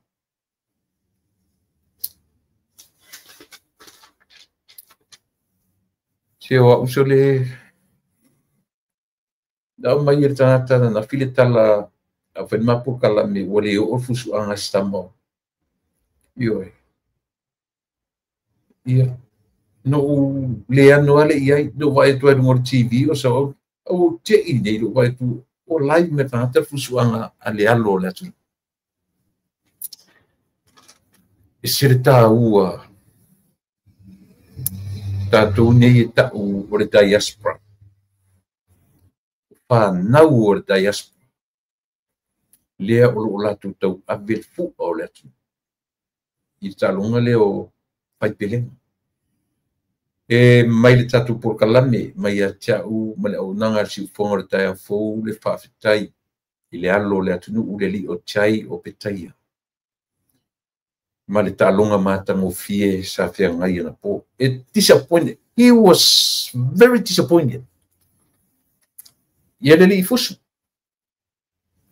Se o au sole na aumai e le tagata ananafi le tala a fai le mapu kalame ua le oo le fusuaga a Samoa. Ioe. Ia, na ou le ano lava lea i ai, na ou vaai atu ai i luga o le TV o sau au te i nei lou vaai atu o live me tagata le fusuaga a le alo o le atunuu. E se le taua tatou nei e tau o le diaspora. Whānau o le diaspora. Lea o loo latou tau ave le fua o le atunuu. I le taaloga lea o faipelega. E mai le tatou polokalame, mai ia te au ma le auaunaga a le siufofoga o le taeao fou le faafetai i le alo o le atunuu le alii o Jai Opetaia ma le taaloga matagofie sa feagai anapo. E disappointed. He was very disappointed. Ia le alii fusu.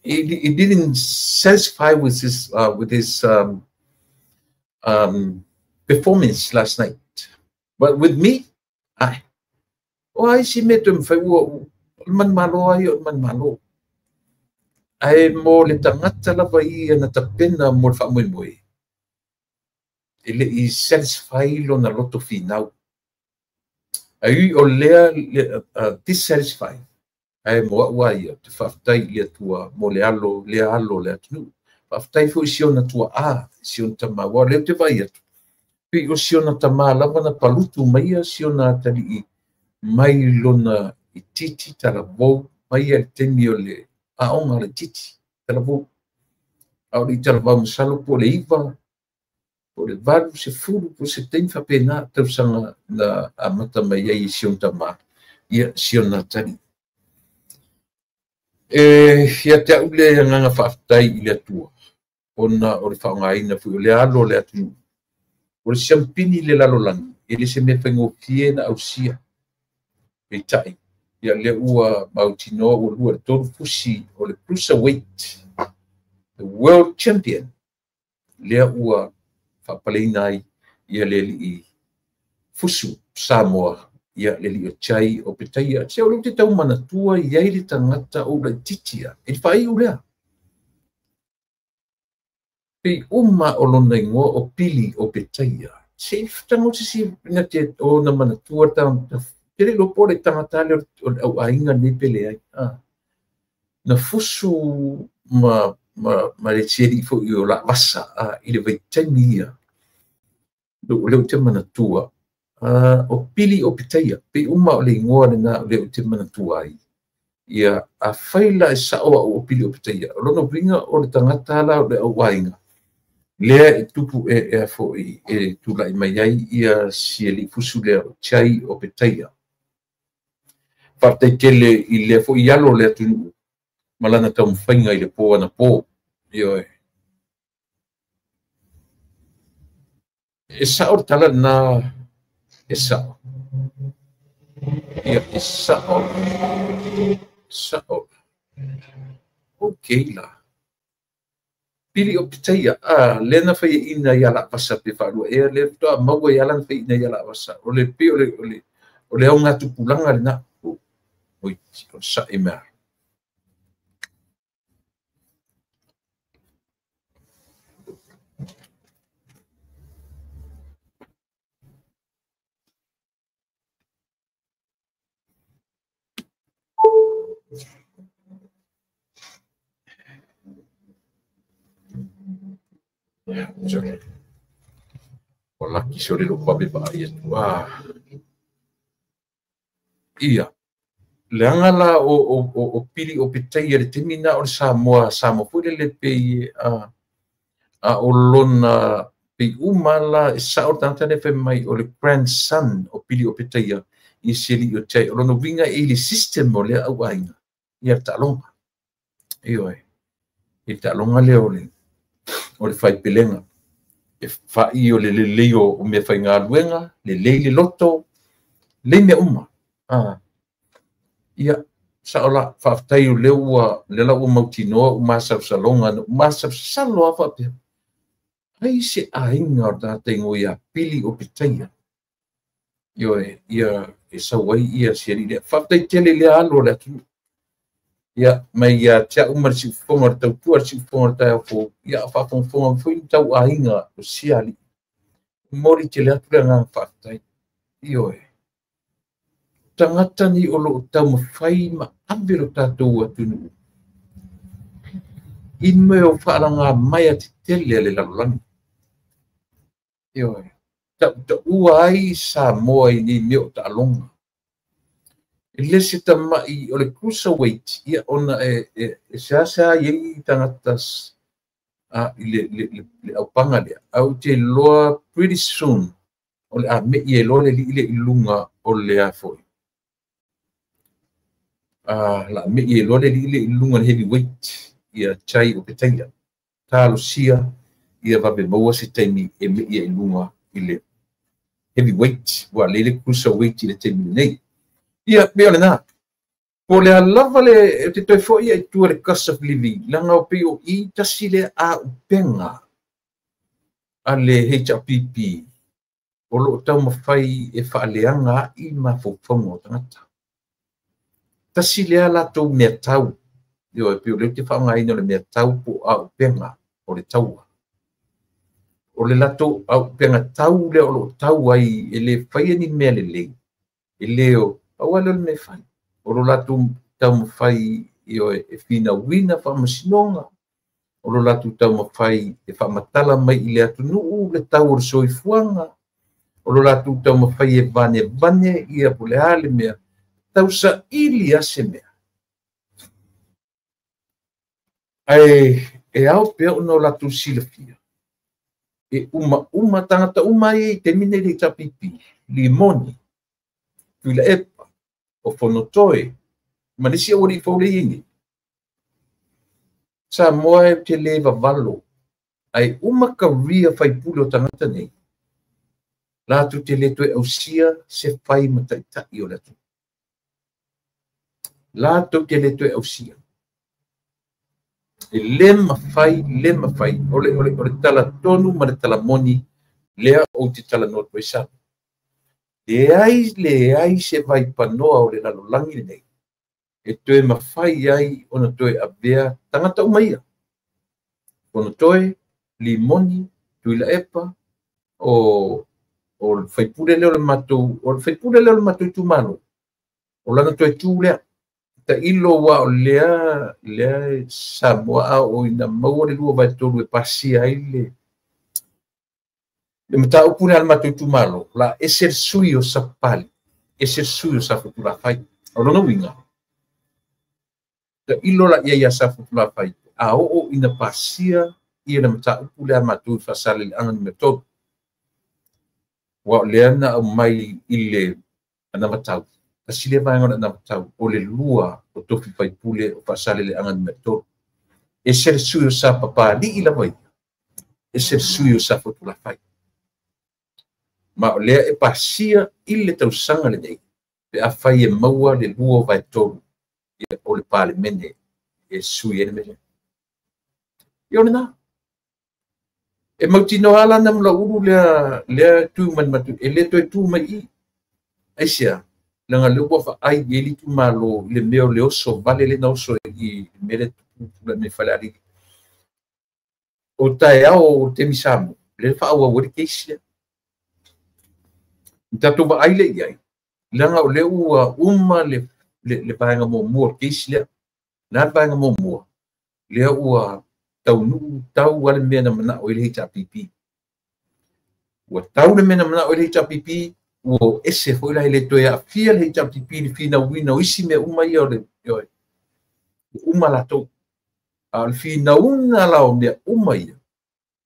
He didn't satisfy with his performance last night. But with me, ai, o ai si me toe mawhai ua o le manumalo ai o le manumalo. Ae mo le tagata lava ia na tapena mo le faamoemoe. E le i satisfy lona loto finau. Ai ui o lea dissatisfy. Ae mo au a ia, te faafetai i le Atua mo le alo, lea alo le atunuu. Faafetai foi si ona tua a, si ona tama, ua leo te vai atu. Pei o si ona tama lava na palutu maia si ona atalii mai lona i titi talavou, mai a le taimi o le aoga o le titi talavou. A o le i talavau masalo po o le 9, po o le 8, 10, po o se taimi faapena tausaga na amata mai ai i si ona tama, ia si ona atalii. E ia te au le agaga faafetai i le Atua, ona o le faaaogaina foi o le alo o le atunuu. O le siampini le lalolagi, e le se mea faigofie na ausia. Peitai, ia lea ua mautinoa ua 2 i le 3 fusi o le cruiserweight, the world champion, lea ua faapaleina ai ia le alii fusu Samoa, ia le alii o Jai Opetaia. Se o lea ou te tau manatua i ai le tagata o laitiiti e le faaiu lea. Pei uma o lona igoa o Pili Opetaia. Se i tago se si na te o na manatua tagata. Te le iloa po o le tagata lea o le auaiga nei pe leai. Na fusu ma le tieli foi o Laavasa i le vaitaimi ia. O lea ou te manatua. O Pili Opetaia, pei uma o le igoa lena o lea ou te manatua ai. Ia, a fai la e sao au o Pili Opetaia, o lona uiga o le tagata la o le auaiga. Lea e tupu e foi e tulai mai ai ia si alii fusu lea o Jai Opetaia. Faafetai tele i lea foi alo o le atunuu ma lana taumafaiga i le po anapo. Ioe. E sao le tala lena, e sao. Ia, e sao. Sao. Okay la. Pili Opetaia, lea na faiaina ia Laavasa pe faalua ea, lea faatoa maua ia lana faiaina ia Laavasa. O le pei o le augatupulaga lena. Oi, o sa'i mea. Sorry. O laki se o le lo pape pa ia tua. Ia. Leaga la o Pili Opetaia le taimi na o le Samoa, Samoa foi le pei a o lona pei uma la e sao tagata le fai mai o le grandson o Pili Opetaia i se alii o Jai. O lona uiga e i le system o lea auaiga ia taaloga. Ioe. I le taaloga lea o le faipelega. E fai o le lelei o mea faigaluega, lelei le loto, lelei mea uma. Ia, sao la, faafetai o lea ua, lea la ua mautinoa o masalosaloga, na masalosalo lava faapea. Ai se aiga o le tagata igoa ia Pili Opetaia. Ioe, ia e sau ai ia si alii lea. Faafetai tele i lea alo o le atunuu. Ia, mai ia te au ma le siufofoga o le tautua, le siufofoga o le taeao fou, ia faafogafoga foi ni tau aiga o si alii. Momoli tele atu le agaga faafetai. Ioe. Tagata ni o loo taumafai ma ave lo tatou atunuu i mea o faalaga mai a tetele a le lalolagi. Ioe. Tautaua ai Samoa i nei mea o taaloga. E le se tamai o le cruiserweight, ia ona e seasea i ai tagata i le aupaga lea. Ae ou te iloa pretty soon o le a mei ai loa le alii lea i luga o le a foi. La mei ai loa le alii lea i luga o le heavyweight, ia Jai Opetaia. Talosia ia vave maua se taimi e mei ai i luga i le heavyweight, ua lei le cruiserweight i le taimi lenei. Ia, pei o lena. Po o le a lava le, te toe foi ia i tua le cost of living, leaga o pei o i tasi lea auupega a le HRPP o loo taumafai e faaleaga ai mafaufauga o tagata. Tasi lea latou mea tau. Ioe, pei o lea ou te faaaogaina o le mea tau po o auupega o le taua. O le latou auupega tau lea o loo tau ai e le faia ni mea lelei. E le o, aua lea o le mea e fai. O lo latou taumafai ioe, e finauina faamasinoga. O lo latou taumafai e faamatala mai i le atunuu le tau o le soifuaga. O lo latou taumafai e vanevane ia po o le a le mea. Tausaili lava se mea. Ae e ao pea ona o latou silafia. E uma tagata uma ai i taimi nei i le HRPP, Limoni, Tuilaepa, o Fonotoe, ma nisi aualii fou lea e i ai nei. Samoa e te le vavalo, ae uma career faipule o tagata nei, latou te le toe ausia se fai ma taitai o le atunuu. Latou te le toe ausia. E le mafai, le mafai, o le tala tonu ma le tala moni, lea ou te talanoa atu ai Samoa. Leai, leai se vaipanoa o le lalolagi lenei, e toe mafai ai ona toe avea tagata uma ia. Fonotoe, Limoni, Tuilaepa, o le faipule lea o le matou, o le faipule lea o le matou itumalo. O lana toe tu lea. Tailo ua o lea, lea Samoa a o ina maua le 2/3 e pasia ai le mataupu lea a le matou itumalo, la ese le sui o Sapapalii, ese le sui o Safotulafai. O lona uiga, tailo la ia ia Safotulafai, a oo ina pasia ia le mataupu lea a matou i Faasaleleaga Nu.3. Ua o lea na aumai i le anavatau. Tasi lea vaega o le anavatau, o le 2 o tofi faipule o Faasaleleaga Nu.3. Ese le sui o Sapapalii lava ia, ese le sui o Safotulafai. Ma o lea e pasia i le tausaga lenei, pe afai e maua le 2/3 ia o le Palemene e sui ai le mea lea. Ia o lena. E mautinoa la na mulaulu lea, lea tu mai matu, e le toe tu mai i. Aisea, leaga lea ua vaai i ai le itumalo i le mea o le oso vale lea na oso i le mea lea tupu mai Falealili. O taeao o taimi Samoa, lea faaauau ai le case lea. I tatou vaai lea i ai, leaga o lea ua uma le le vaega muamua o le case lea. Le a le vaega muamua? Lea ua taunuu tau a le mea na manao i le HRPP. Ua tau le mea na manao i le HRPP, ua ese foi la i le toe aafia le HRPP i le finauina o isi mea uma ia o le uma latou. A o le finauga la o mea uma ia,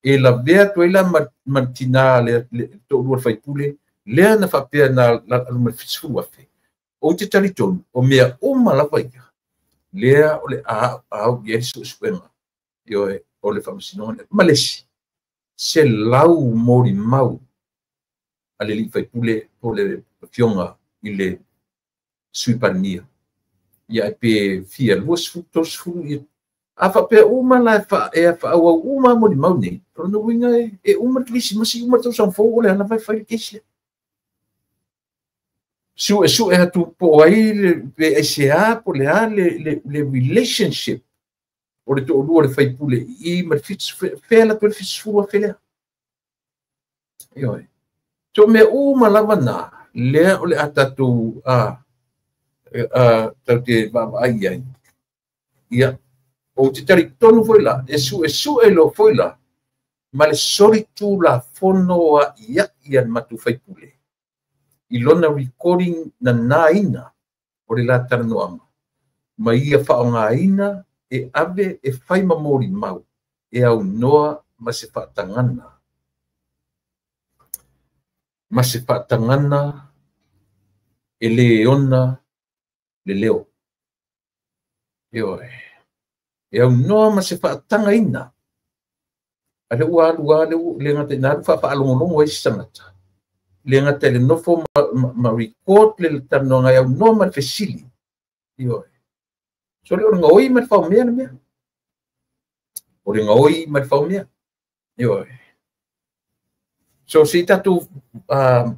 e lavea atu ai la ma le tina le toalua le faipule, lea na faapea na alu ma le 70,000. Ou te talitonu, o mea uma lava ia, lea o le a au i ai le suesuega, ioe, o le faamasinoga. Ma le isi, 100 molimau a le alii faipule po le afioga i le Sui Palemia. Ia pe fia 20, 30, ia. A faapea uma la e faaauau uma molimau nei, o lona uiga e uma le kerisimasi, uma le tausaga fou, o le ala vai fai le kesi lea. Suesue atu po o ai pe aisea po le a le relationship o le toalua le faipule i ma le fea la toe le 70,000 lea. Ioe. So mea uma lava na, lea o le a tatou tau te vaavaai ai. Ia, ou te talitonu foi la, e suesue loa foi la, ma le solitulafono a ia ia le matou faipule. I lona recording na nāina o le la talanoaga, ma ia faaaogaina e ave e fai ma molimau e aunoa ma se faatagana. Ma se faatagana e le ona le leo. Ioe. E aunoa ma se faatagaina. A le ua alu a le gata ina alu faafaalogologo ai se tagata. Le gata i le nofo ma record le talanoaga e aunoa ma le fesili. Ioe. So le o le gaoi ma le faumea le mea. O le gaoi ma le faumea. Ioe. So se i tatou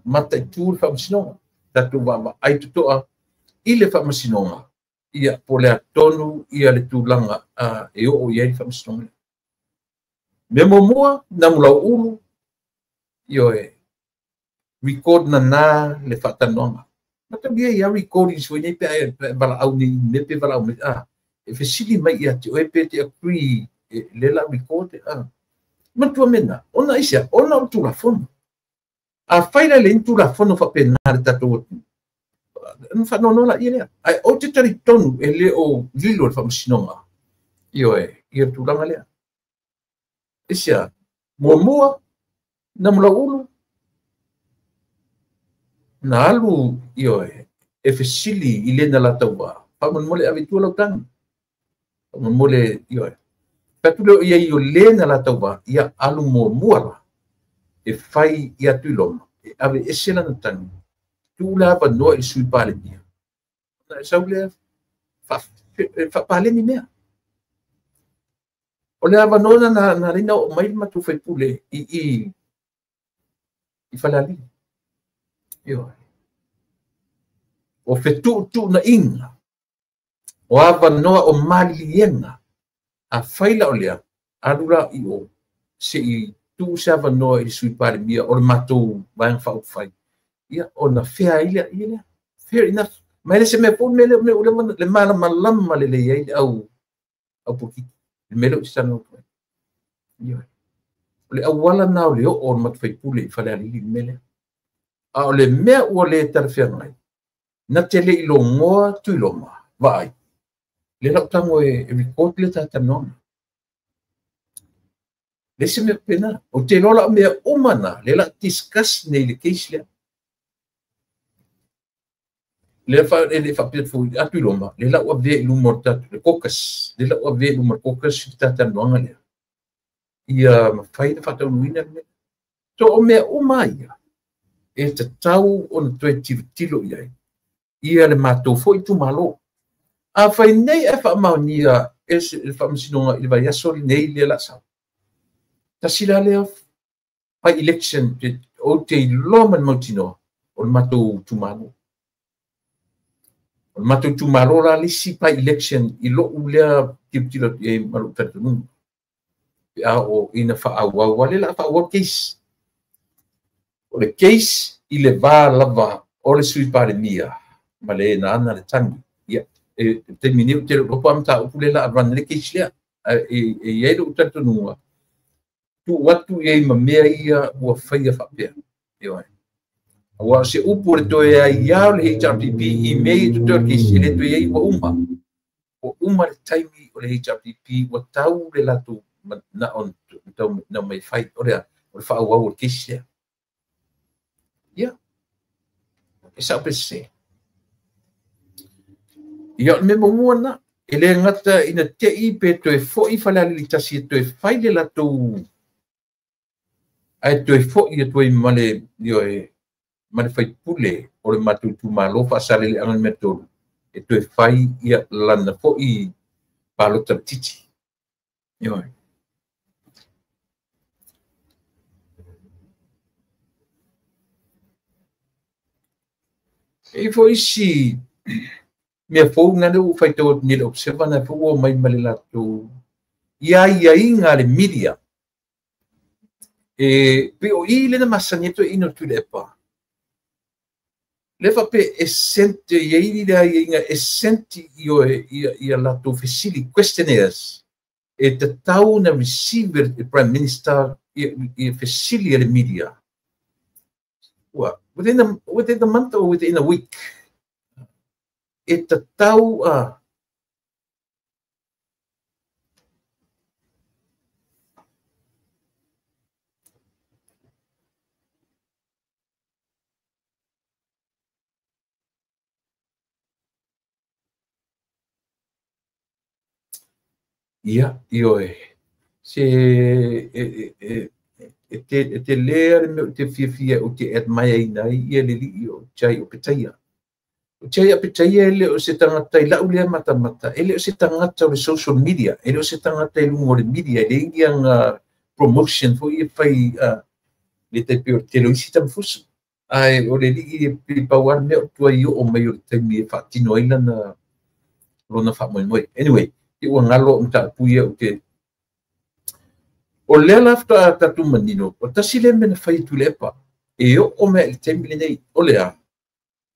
mataitu le faamasinoga. Tatou vaavaai totoa i le faamasinoga. Ia po le atonu ia le tulaga e oo i ai le faamasinoga. Mea muamua, Namulauulu, ioe, record na na le faatalanoaga. Mataulia ia recordings foi nei pe valaau nei me pe valaau mai, e fesili mai ia te oe pe te agree le la record, Matua mena, ona aisea, ona o tulafono. A fai la le tulafono faapena le tatou atu. Na faanoanoa la ia lea. Ae ou te talitonu e le o lilo le faamasinoga. Ioe, ia tulaga lea. Aisea, muamua, Namulauulu, na alu, ioe, e fesili i le na latauva. Faamolemole ave i tua lau tagi. Faamolemole, ioe. Fai leo ia i o le na latauva, ia alu muamua la. E fai ia Tuiloma, e ave ese lana tagi. Tuu le avanoa i le Sui Palemia. Na e sau lea, faapaleni mea. O le avanoa na leina o mai le matou faipule i Falealili. Ioe. O fetuutuunaiga, o avanoa o maliliega, a fai la o lea, alu la i o, se i tuu se avanoa i le Sui Palemia o le matou vaega faaupufai. Ia, ona fea ai lea, ia lea. Fair enough. Ma ele se mea fou, mea lea, le malamalama lelei ai le au polokiki. Le mea lea o te talanoa atu ai. Ioe. O le auala na o le oo o le matou faipule i Falealili le mea lea. A o le mea ua le talafeagai, na te le i logoa Tuiloma, vaai. Le lau tango e record le talanoaga. Le se mea pena. O te lola o mea uma na, le la discuss nei le case lea. Le fa le faapea foi a Tuiloma, le lau avea i luma o le tatou le caucus, le lau avea i luma o le caucus i le talanoaga lea. Ia mafai na faataunuina le mea. So o mea uma ia, e tatau ona toe tilotilo i ai. Ia le matou foi itumalo. A fai nei e faamaonia e le faamasinoga i le vaiaso lenei lea la sau. Tasi la lea by election ou te iloa ma le mautinoa o le matou itumalo. O le matou itumalo la le isi by election i lou lea tilotilo atu i ai ma lou talitonuga. Pe a o ina faaauau, a le la faaauau case. O le case i le va lava o le Sui Palemia ma le na ana le tagi. Ia, E taimi nei ou te le o iloa po o a mataupu lea o le a run ai le case lea. Ae e i ai lou talitonuga, tuu atu i ai ma mea ia ua faia faapea. Ioe. Aua o se upu o le toe aiā o le HRPP i mea ia e totoe o le case, e le toe i ai, ua uma. Ua uma le taimi o le HRPP, ua tau le latou manao na omai e fai. O le a? O le faaauau o le case lea. Ia, e sao pe sese? Ia, o le mea muamua lena, e le gata ina te i pe toe foi Falealili 1 e toe fai le latou, ae toe foi atu ai ma le, ioe, ma le faipule o le matou itumalo Faasaleleaga Nu.3 e toe fai ia lana foi palota laitiiti. Ioe. E i ai foi isi mea fou na lea ua faitau atu nei i le Observer, na foi ua omai ma le latou i aiaiga a le media. E pei o i lea na masani ai toeaiina o Tuilaepa. Lea faapea e sent, e i ai le aiaiga e sent ia latou fesili, questionnaires, e tatau na receive e le Prime Minister ia fesili a le media. Ua, within the month or within a week, e tatau a Ia, ioe, se e tele le mea ou te fiafia ou te admire-ina ai ia le alii o Jai Opetaia. O Jai Opetaia e le o se tagata i lau lea matamata, e le o se tagata o le social media, e le o se tagata i luga o le media, e leai ni ana promotion foi e fai le tai pei o le tele o isi tamafuso. Ae o le alii e pei pau lava le mea o tuai oo mai o le taimi e faatino ai lana lona faamoemoe. Anyway, i ua galo au mataupu ia ou te... O lea la faatoa tatou manino, o tasi lea mea na fai e Tuilaepa, e oo mai i le taimi lenei, o le a?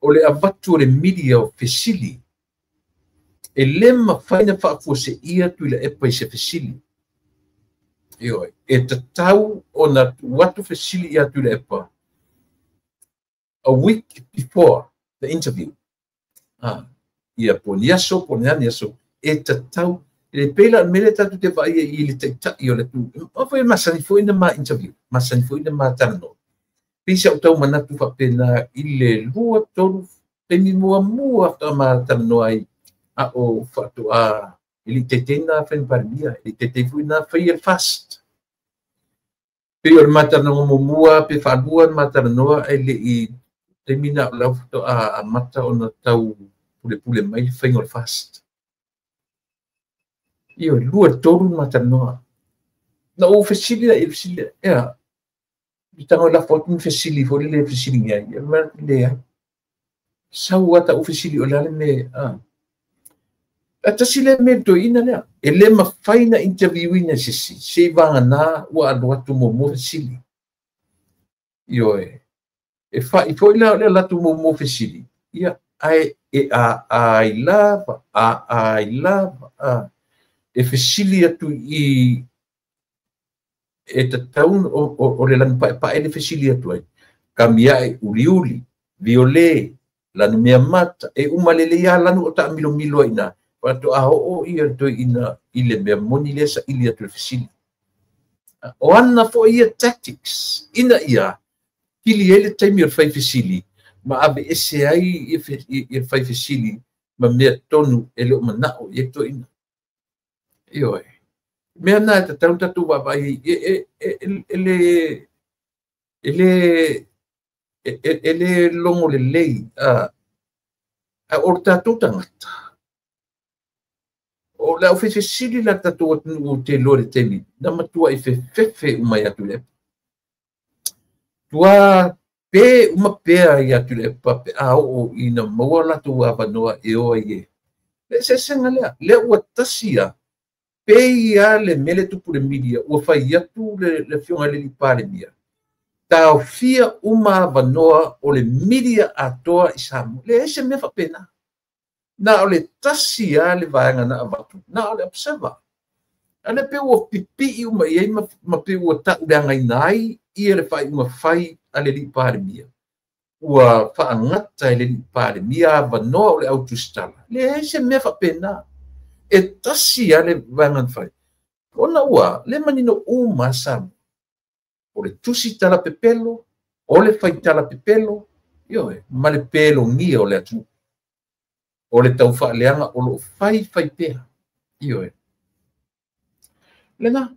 O le avatu o le media o fesili. E le mafai na faafuaseia Tuilaepa i se fesili. Ioe, e tatau ona tuu atu fesili ia Tuilaepa a week before the interview. Ia po o ni aso, po o ni a ni aso, e tatau. E pei la o le mea lea tatou te vaai ai i le taitai o le atunuu. Aua foi e masani foi na ma interview, masani foi na ma talanoa. Pei sa ou tau manatu faapena i le 2, 3 taimi muamua faatoa ma talanoa ai a o faatoa e le i taitai na fai ma Palemia, e le i taitai foi na faia le FAST. Pei o le ma talanoa muamua pe faalua na ma talanoa ae le i taimi na o lau faatoa amata ona tau pulepule mai le faiga o le FAST. Ioe, 2, 3 ma talanoa. Na ou fesili la i le fesili lea, ea, i tago e lafo atu ni fesili foi lele e fesiligia ai, e fai atu, leai. Sau lava ta ou fesili o le a le mea, a. A tasi lea mea i le toeaina lea, e le mafai na interview-ina e se isi, se i vagana ua alu atu muamua fesili. Ioe, e fai foi la o le alu atu muamua fesili, ia, ae e aai lava, aai lava, a. E fesili atu i e tatau o le lanu paepae le fesili atu ai, kamiae uliuli, viole, lanu mea mata, e uma lelei lava lanu o taamilomilo ai i ina, faatoa oo ia le toeaina i le mea moni lea saili atu i le fesili. O ana foi ia tactics ina ia kili ai le taimi o le fai fesili ma aveese ai ia le fai fesili ma mea tonu e le o manao i ai toeaina. Ioe. Mea na e tatau ona tatou vaavaai ai, e le logo lelei, a o le tatou tagata, o le aufeifesili la tatou atunuu ou te iloa i le taimi, na matuai fefefe uma ia Tuilaepa. Tua pe uma pea ia Tuilaepa pe a oo ina maua latou avanoa e o ai e. Le eseesega lea, lea ua tasi ia, pei lava le mea lea e tupu i le media, ua fai atu le afioga i le alii Palemia, taofia uma avanoa o le media atoa i Samoa. Leai se mea faapena. Na o le tasi lava le vaega na avatu, na o le Observer. A lea pei ua pipii uma i ai ma pei ua tauleagaina ai ia le faaiuga fai a le alii Palemia. Ua faagata e le alii Palemia avanoa o le au tusitala. Leai se mea faapena. E tasi lava le vaega na fai. Ona ua le manino uma Samoa. O le tusi tala pepelo, o le faitala pepelo, ioe, ma le pelogia o le atunuu. O le taufaaleaga o loo fai fai pea. Ioe. Lena,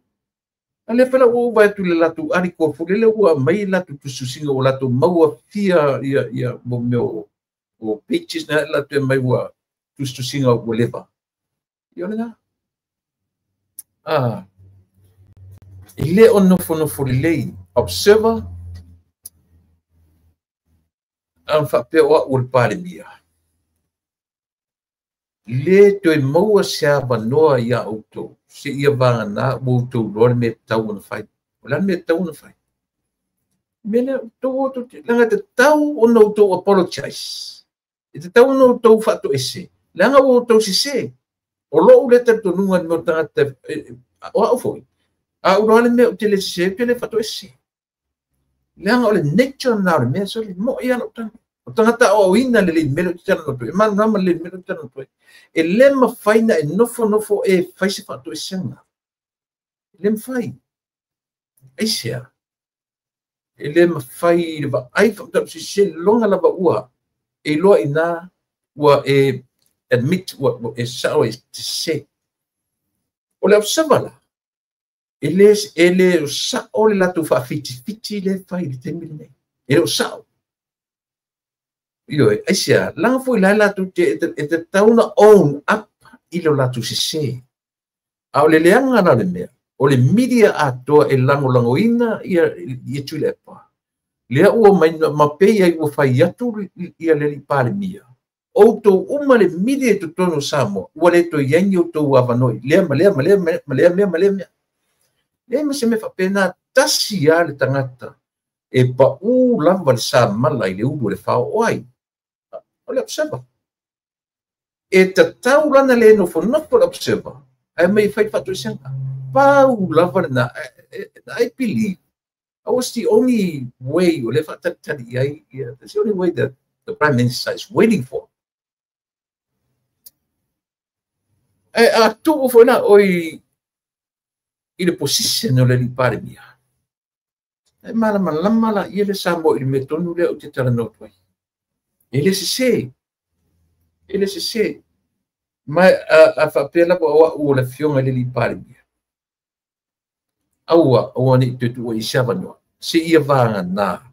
a lea fela ua uva atu le latou article fo lele ua mai latou tusitusiga ua latou maua fia ia ia mo mea o pages na latou mai ua tusitusiga ua leva. Ia lena. E le o nofonofo lelei. Observer, a faapea o au o le Palemia. Le toe maua se avanoa ia outou, se ia vagana ua outou iloa le mea tatau ona fai. O le a le mea tatau ona fai? Mea lea, outou o outou, leaga e tatau ona outou apologize. E tatau ona outou faatoese, leaga ua outou sese. O lou lea talitonuga i le mea o tagata, o au foi, a ou iloa le mea ou te le sese, ou te le faatoese. Leaga o le nature na o le mea, sorry, mo'i lava lou tago. O tagata aoaoina lelei i mea lea ou te talanoa atu ai, e malamalama lelei i le mea lea ou te talanoa atu ai. E le mafai ona e nofonofo e fai se faatoesega. E le mafai. Aisea? E le mafai i le vaai faamatausese loga lava ua e iloa i ina ua e admit ua e sao e sese. O le observer la, e le sao le latou faafitifiti lea e fai i le taimi lenei. E le o sao. Ioe, aisea, laga foi la latou te e tatau ona own up i lo latou sese. A o le leaga la o le mea, o le media atoa e lagolagoina ia Tuilaepa. Lea ua mai ma pei ai ua fai atu ia le alii Palemia. Outou uma le media i totonu o Samoa, ua le toe i ai ni outou avanoa i lea ma lea ma lea ma lea mea ma lea mea. Leai ma se mea faapena, tasi lava le tagata e pau lava le samala i le ulu o le fao o ai. O le Observer. E tatau lana le nofonofo le Observer, ae mai fai faatoesega. Pau lava lena. I believe that was the only way o le faatalitali i ai. That's the only way that the Prime Minister is waiting for. E a tuu foi la oi i le position o le alii Palemia. E malamalama la ia le Samoa i le mea tonu lea ou te talanoa atu ai. E le sese. E le sese. Ma a faapea lava o au o le afioga i le alii Palemia. Aua, aua ne i toe tuua i se avanoa. Se ia vagana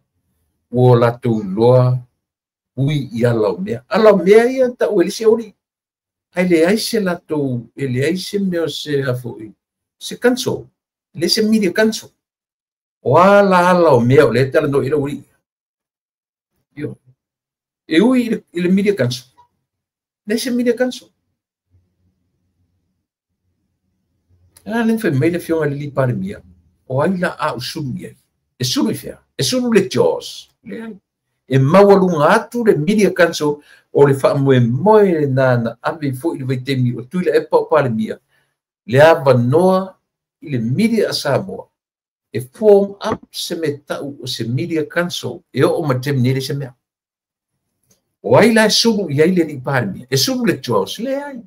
ua latou iloa ui i ala o mea. Ala o mea ia tau e le se oli. Ae leai se latou, e leai se mea o se afoi, se council, e leai se media council. O ala ala o mea o lea talanoa i lau alii. Io. E ui i le media council. Leai se media council. A le fai mai le afioga i le alii Palemia, o ai la a ou sulu i ai? E sulu i fea? E sulu le Jaws. Leai. E maualuga atu le media council o le faamoemoe lena na ave foi i le vaitaimi o Tuilaepa o Palemia, le avanoa i le media a Samoa e form up se mea tau o se media council e oo mai le taimi nei le se mea. O ai la e sulu i ai le alii Palemia? E sulu le Jaws? Leai.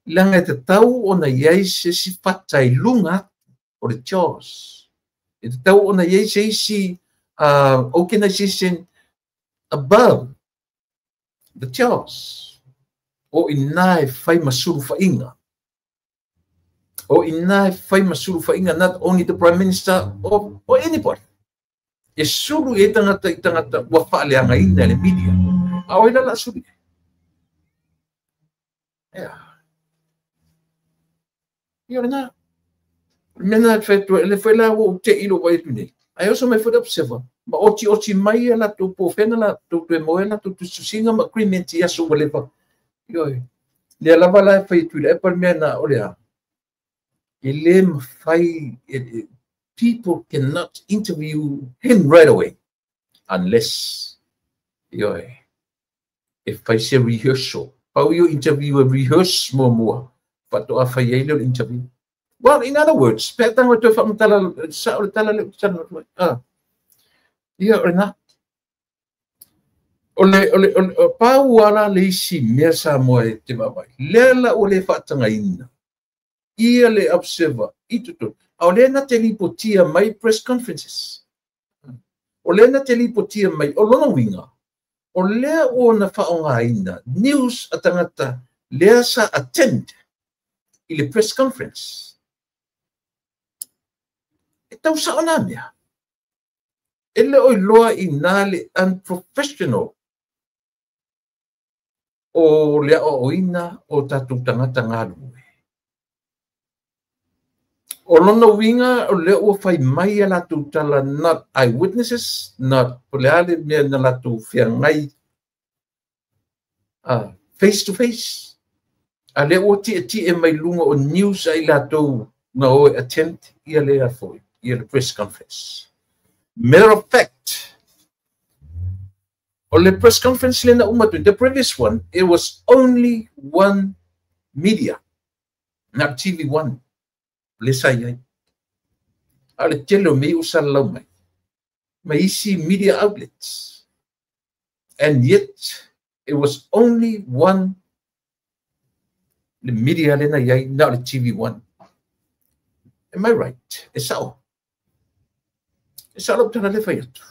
Leaga e tatau ona i ai se isi fata i luga atu o le Jaws. E tatau ona i ai se isi organization above the Jaws. O ina e fai ma sulufainga. O ina e fai ma sulufainga, not only the Prime Minister or anybody. E sulu i tagata i tagata ua faaleagaina e le media. A o ai la la sulu i ai? Ea. Ia o lena. O le mea lena e fai atu ai, le fai la ua ou te i lou vaai atu nei. Ae oso mai foi le Observer, ma oti oti mai ia latou po o fea na latou toe maua ai latou tusitusiga ma agreement i aso ua leva. Ioe. Lea lava la e fai atu i le epa le mea na o le a. E le mafai, people cannot interview him right away unless, ioe, e fai se rehearsal. Pau ia o interview e rehearse muamua faatoa fai ai lea o le interview. Well, in other words, pe a tago e toe faamatala sao le tala lea ou te talanoa atu ai. Ah. Ia, o lena. O le, o le, o le, pau lava la le isi mea Samoa e te vaavaai, lea la ua le faatagaina ia le observer i totonu. A o lea na te lipotia mai press conferences. O lea na te lipotia mai, o lona uiga, o lea ua na faaaogaina news a tagata lea sa attend i le press conference. E tau sao na mea. E le o iloa i na le unprofessional o le aoaoina o tatou tagata galulue. O lona uiga o lea ua fai mai a latou tala, not eyewitnesses, not po o le a le mea na latou feagai face to face. A lea ua tietie mai luga o news a i latou na o e attend ia lea foi, ia le press conference. Matter of fact, o le press conference lea na uma atu, the previous one, it was only one media, not TV1, le sa i ai. A o le tele o mea ua salalau mai, ma isi media outlets. And yet, it was only one le media lea na i ai, na o le TV1. Am I right? E sao. E sao lau tala lea fai atu.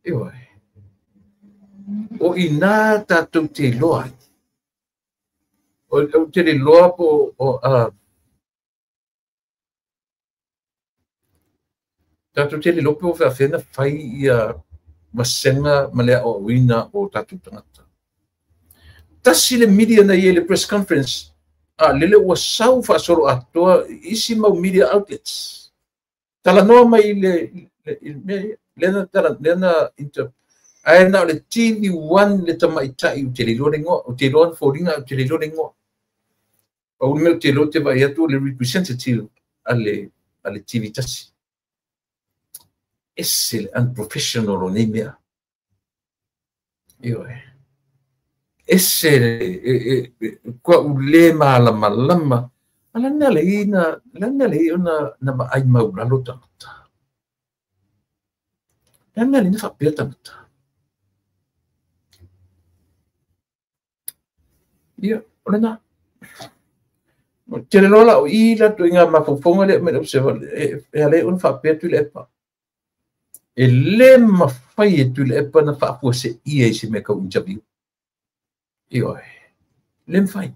Ioe. O i nā tatou te iloa ai. O te le iloa po o tatou te le iloa po o faapefea ona fai ia vasega ma le aoaoina o tatou tagata. Tasi le media na i ai i le press conference, a lele ua sau faasolo atoa isi mau media outlets. Talanoa mai i le mea ia, lea na tala, lea na inter, ae na o le TV1 le tamaitai ou te le iloa le igoa, ou te iloa ana foliga ae ou te le iloa le igoa. Pau le mea ou te iloa ou te vaai atu o le representative a le TV tasi. Ese le unprofessional o nei mea. Ioe. Ese le, kua u le malamalama. A le mea le i na, le mea le i ona na vaai maulalo tagata. Le mea le i na faapea tagata. Ia, o lena. Tele loa la o i la ituaiga mafaufauga lea mai le observer, e ala ai ona faapea Tuilaepa. E le mafai e Tuilaepa na faafuaseia i se mea tau interview. Ioe. Le mafai.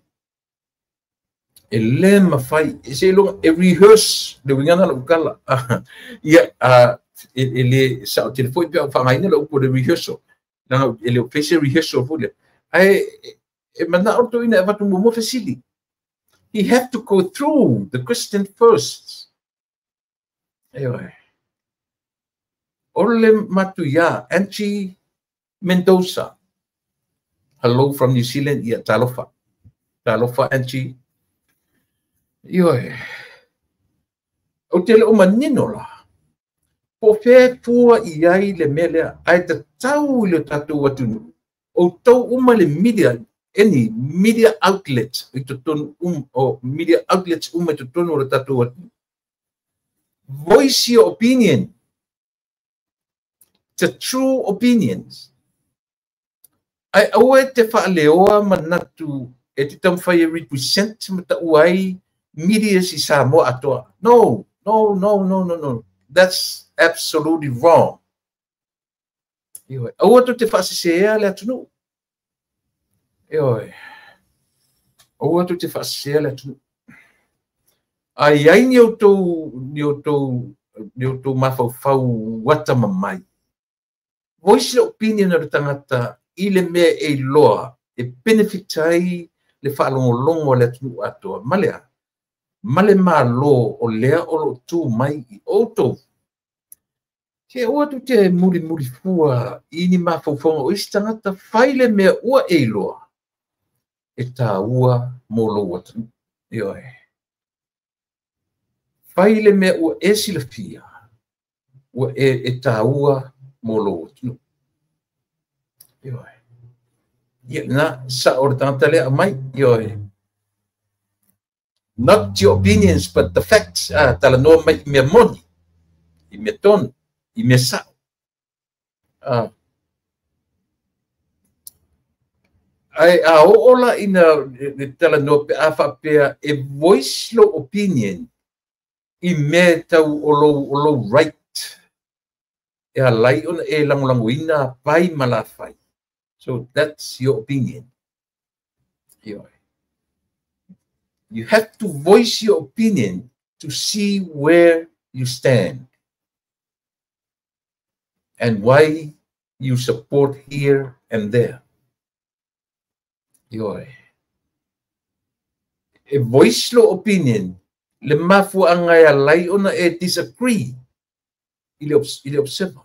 E le mafai. E seiloga e rehearse le uiga na o lau tala. Ia, e le sao tele foi pe a ou faaaogaina le upu o le rehearsal. Leaga e le o fai se rehearsal foi lea. Ae e manao le toeaina e avatu muamua fesili. He have to go through the question first. Ioe. O le matuia, Angie Mendoza. Hello from New Zealand. Ia, talofa. Talofa, Angie. Ioe. Ou te le o manino la. Po o fea e fua i ai le mea lea, ae tatau i le tatou atunuu, outou uma le media, any media outlet i totonu o media outlets uma i totonu o le tatou atunuu. Voice your opinion. The true opinions. Ae aua e te faaleoa manatu e te taumafai e represent ma taua ai medias i Samoa atoa. No, no, no, no, no, no. That's absolutely wrong. Ioe. Aua tou te faasesea le atunuu. Ioe. Aua tou te faasesea le atunuu. A i ai ni outou, ni outou, ni outou mafaufau atamamai, voice le opinion o le tagata i le mea e iloa e benefit ai le faalogologo a le atunuu atoa. Ma le a? Ma le Malo o lea o lo o tu mai i outou. Ke aua tou te mulimuli fua i ni mafaufauga o isi tagata, fai le mea ua e iloa e taua mo lou atunuu. Ioe. Fai le mea ua e silafia ua e taua mo lou atunuu. Ioe. Ia na sa o le tagata lea aumai. Ioe. Not your opinions but the facts. Talanoa mai i mea moni, i mea tonu, i mea sa'o. Ae a oo la ina le talanoa pe a faapea e voice lou opinion i mea tau o lou right e alai ona e lagolagoina pai ma lafai. So that's your opinion. You have to voice your opinion to see where you stand and why you support here and there. E voice lou opinion le mafuaga e alai ona e disagree i le observer.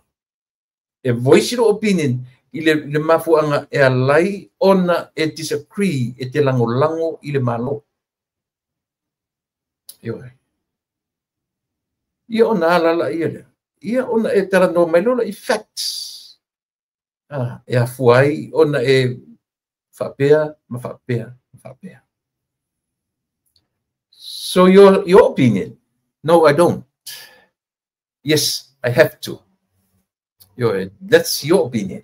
E voice lou opinion i le mafuaga e alai ona e disagree e te lagolago i le Malo. Ia ona alala ia lea. Ia ona e talanoa mai lola i facts. E afua ai ona e faapea ma faapea ma faapea. So your opinion, no, I don't. Yes, I have to. That's your opinion.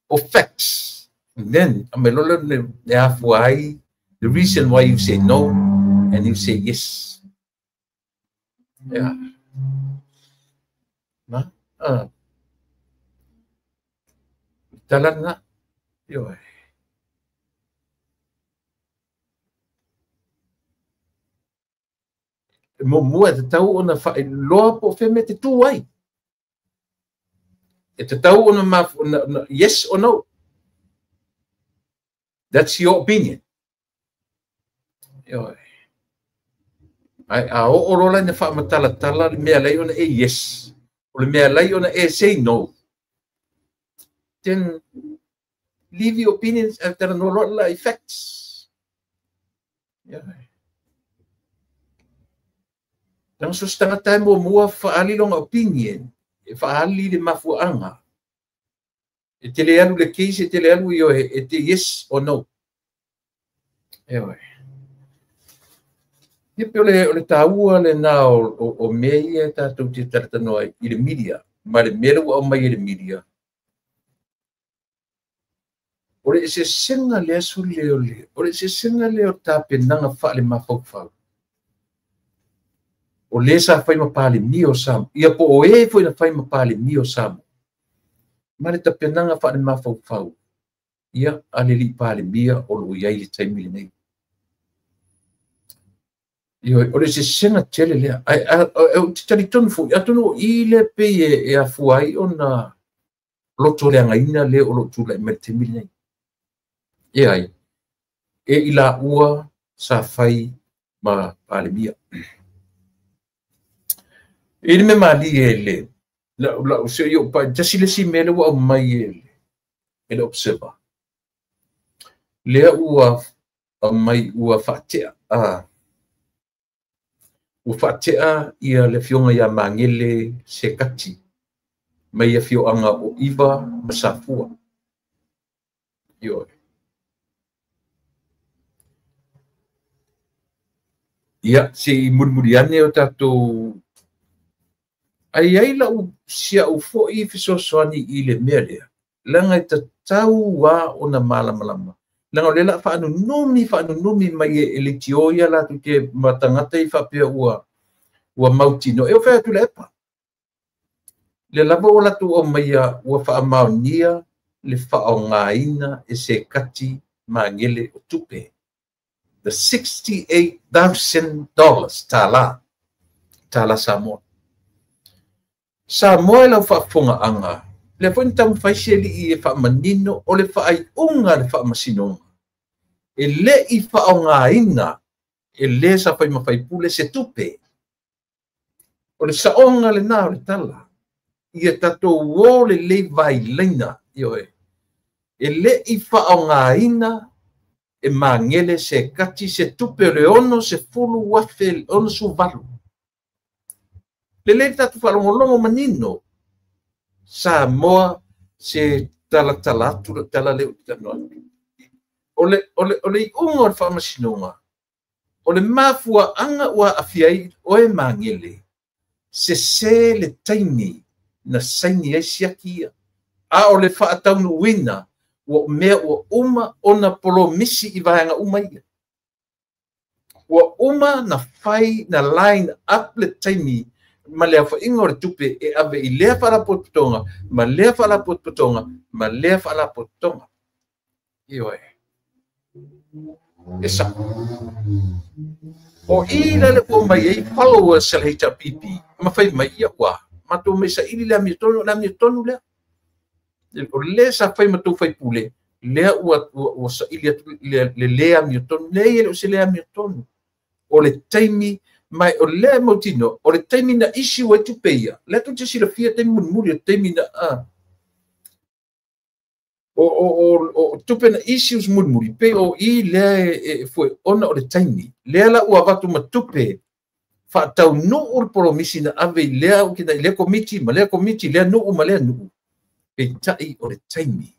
Or facts. And then, the reason why you say no and you say yes. Yeah. Na? Talan na. Mo e te tau ona whaeloa po wheme te tū ai. E te tau ona yes or no. That's your opinion. Ai a o rola ina whaamatalatala le mea lei ona e yes. O le mea lei ona e say no. Then leave your opinions after no lola effects. Yeah. Tanga so se tagata e muamua faali lona opinion, e faali le mafuaga. E te le alu le case, e te le alu ioe, e te yes or no. Ioe. Ia pe o le tāua le nā o mea ia e tātou te talatanoa i le media, ma le mea ua aumai i le media. O le eseesega lea suli o le, o le eseesega lea o tapenaga faale mafaufau. O le sa fai ma Palemia o Samoa. Ia po o e foi na fai ma Palemia o Samoa. Ma le tapenaga faale mafaufau. Ia a le alii Palemia o loo i ai le taimi lenei. Ia o le sesega tele lea. Ai o te talitonu foi atonu o i le pei e afua ai ona loto leagaina le o loo tulai mai le taimi lenei. E ai e i laua sa fai ma Palemia. E le me mali e le la se yo pa tasi le si mele ua mai e le observer. Lea ua mai ua faatea ua faatea ia le afioga ia Magele Sekati mai afioaga o Iva ma Safua. Ioe. Ia se i mulimuli ane o tatou ai ai lau sia'u fo'i fesoasoani i le mea lea. Leaga e tatau a ona malamalama. Leaga o le la faanunumi mai e le tio ia latou te matagata i faapea ua mautino. E o fai atu le epa. Le lava o latou aumaia ua faamaonia le faaaogaina e Sekati Magele o tupe. The $68,000 tālā. Tālā Samoa. Samoa e lau faafofogaaga lea foi na taumafai se alii e faamanino o le faaiuga le faamasinoga e lē i faaaogaina e lē sa fai ma faipule se tupe. O le saoga lenā o le tala ia tatou o lelei vailaina ioe e lē i faaaogaina e Magele Sekati se tupe o le 60,068. Lelei tatou faalogologo manino Samoa se talatala atu le tala le o te talanoa atu. O le iuga o le faamasinoga, o le mafuaaga ua aafia ai oe Magele, sese le taimi na saini ai siaki ia. A o le faataunuuina ua mea ua uma ona polomisi i vaega uma ia. Ua uma na fai na line up le taimi ma le aofaiga o le tupe e ave i lea faalapotopotoga ma lea faalapotopotoga ma lea faalapotopotoga. Ioe. E sa. O i la le ua mai ai followers a le HRPP ma fai mai ia ua matou mai saili le amiotonu lea. O le sa fai matou faipule lea ua saili atu le le amiotonu. Leai e le o se le amiotonu. O le taimi mai o lea mautino o le taimi na issue ai tupe ia. Lea tou te silafia taimi mulimuli o taimi na o tupe na issues mulimuli pe o i lea e foi ona o le taimi. Lea la ua avatu ma tupe faataunuu le polomisi na ave i lea i lea komiti ma lea komiti lea nuu ma lea nuu. Peitai o le taimi.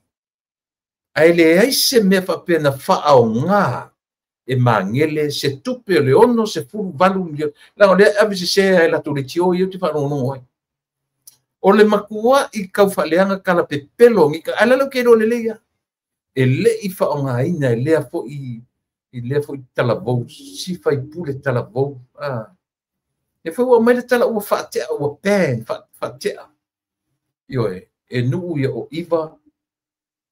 Ae leai se mea faapea na faaoga e Magele se tupe o le 68 miliona. Leaga o lea ave sese ai latou leitio ia ou te faalogologo ai. O le matua i kaufaaleaga kalapepelo ngi ka ala lo ke lo lelei ia. E le i faaaogaina e lea foi i lea foi talavou si faipule talavou. E foi ua mai le tala ua faatea ua ban faatea. Ioe, e nuu ia o iva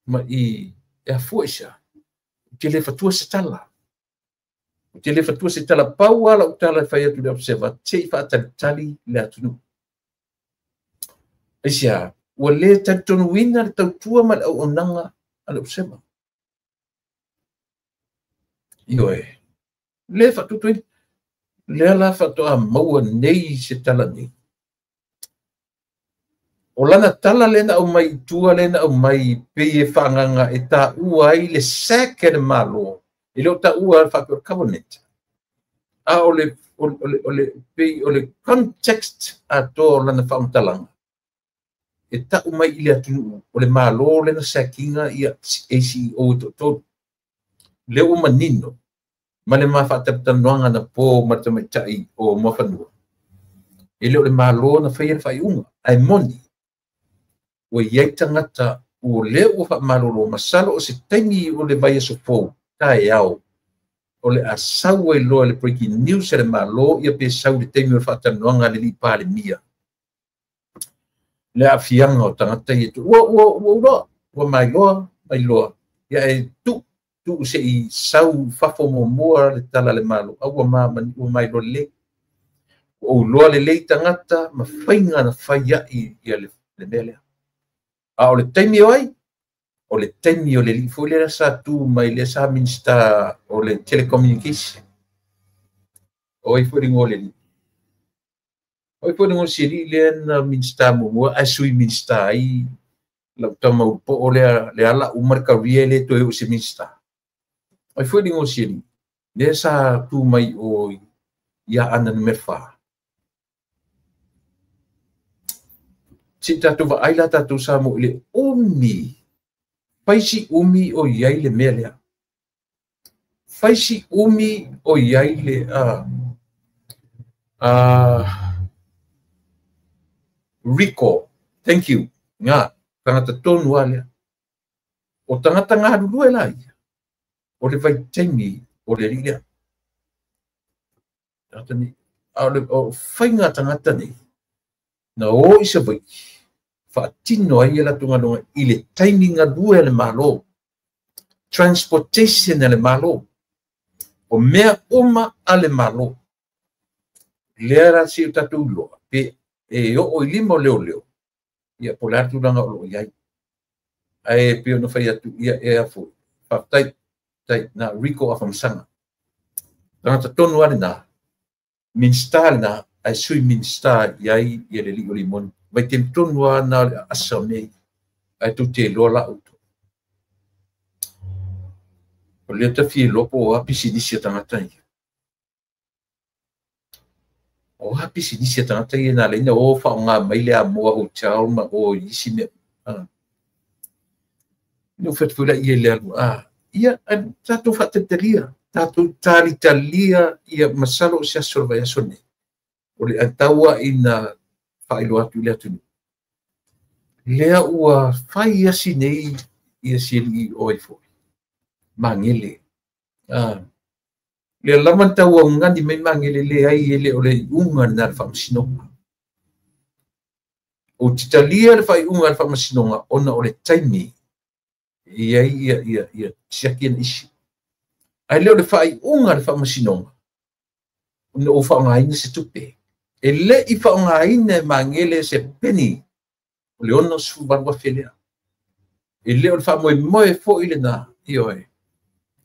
ma i e afua isa. Te le fatua se tala. Te le fatua se tala pau ala o tala e fai atu le observa te i faatalitali le atunuu. Aisia, ua le talitonuina le tautua ma le auaunaga a le observa. Ioe, le faatutuina. Lea la faatoa maua nei se tala nei. O lana tala le na aumai i tua le na aumai pei e faagaga e taua ai le sac e le Malo. E le o taua le faapea o le covenant. A o le pei o le context atoa o lana faamatalaga. E tau mai i le atunuu o le Malo le na sakinga ia ACEO e toatolu. Lea ua manino ma le mafaatalatalanoaga na po ma le tamaitai o Muafanua. E le o le Malo na faia le faaiuga, ae moni. Ua iai tagata ua lea ua faamalolo masalo o se taimi o le vaiaso fou taeao o le a sau ai loa le breaking news a le Malo ia pe sau le taimi o le faatalanoaga a le alii Palemia. Le aafiaga o tagata ia ua uloa, ua mailoa, mailoa. Ia e tuu se i sau fafo muamua le tala le Malo, a ua mailoa lelei. Ua uloa lelei tagata ma faiga na fai ai ia le mea lea. A o le taimi o ai, o le taimi o le alii foi lea sa tu mai lea sa minista o le telecommunication. O ai foi le igoa o le alii. O ai foi le igoa o si alii lea na minista muamua ae sui minista ai lau tama ulupoo lea le ala uma le career le toe oo i se minista. O ai foi le igoa o si alii lea sa tu mai o ia Aana Nu.4. Si tatou vaai la tatou sa mo i le umi. Faisi umi o iai le mea lea. Faisi umi o iai le Rico. Thank you. Ngā, tangata tonu a lea. O tangata ngā lulue la ia. O le vaitaimi o le alii lea. Tangata ni, o whainga tangata nei. Na o i Savaii, faatino ai e latou galuega i le taimi galue a le Malo. Transportation a le Malo. O mea uma a le Malo. Lea la si o tatou iloa, pe e oo i lima o leoleo, ia po o le a le tulaga o loo iai. Ae pei ona fai atu ia e afo. Faafetai, tai na Rico Afamasaga. Tagata tonu a lena, minista lena, ae sui minista iai ia le alii o Limoni. Vaitaimi tonu lava na o le aasa o mea ia. Ae tou te iloa la outou. O lea tafia iloa po o a pisinisi a tagata ia. O a pisinisi a tagata ia na alaina o faaaoga mai le Amoa Hotel ma o i isi mea. No fai la ia le alu ia tatou faatalia tatou talitalia ia masalo o se aso o le vaiaso nei o le ataua ina faailoa atu i le atunuu lea ua fai asi nei ia sialii o ai foi Magele lea lava na tauaugani mai Magele leai e le o le iuga lena a le faamasinoga. Ou te talia le faaiuga a le faamasinoga ona o le taimi e i ai ia siaki ana isi. Ae le o le faaiuga a le faamasinoga ona ua faaaogaina se tupe. E le i faaaogaina e Magele se peni o le 68,000 lea. E le o le faamoemoe foi lena, ioe,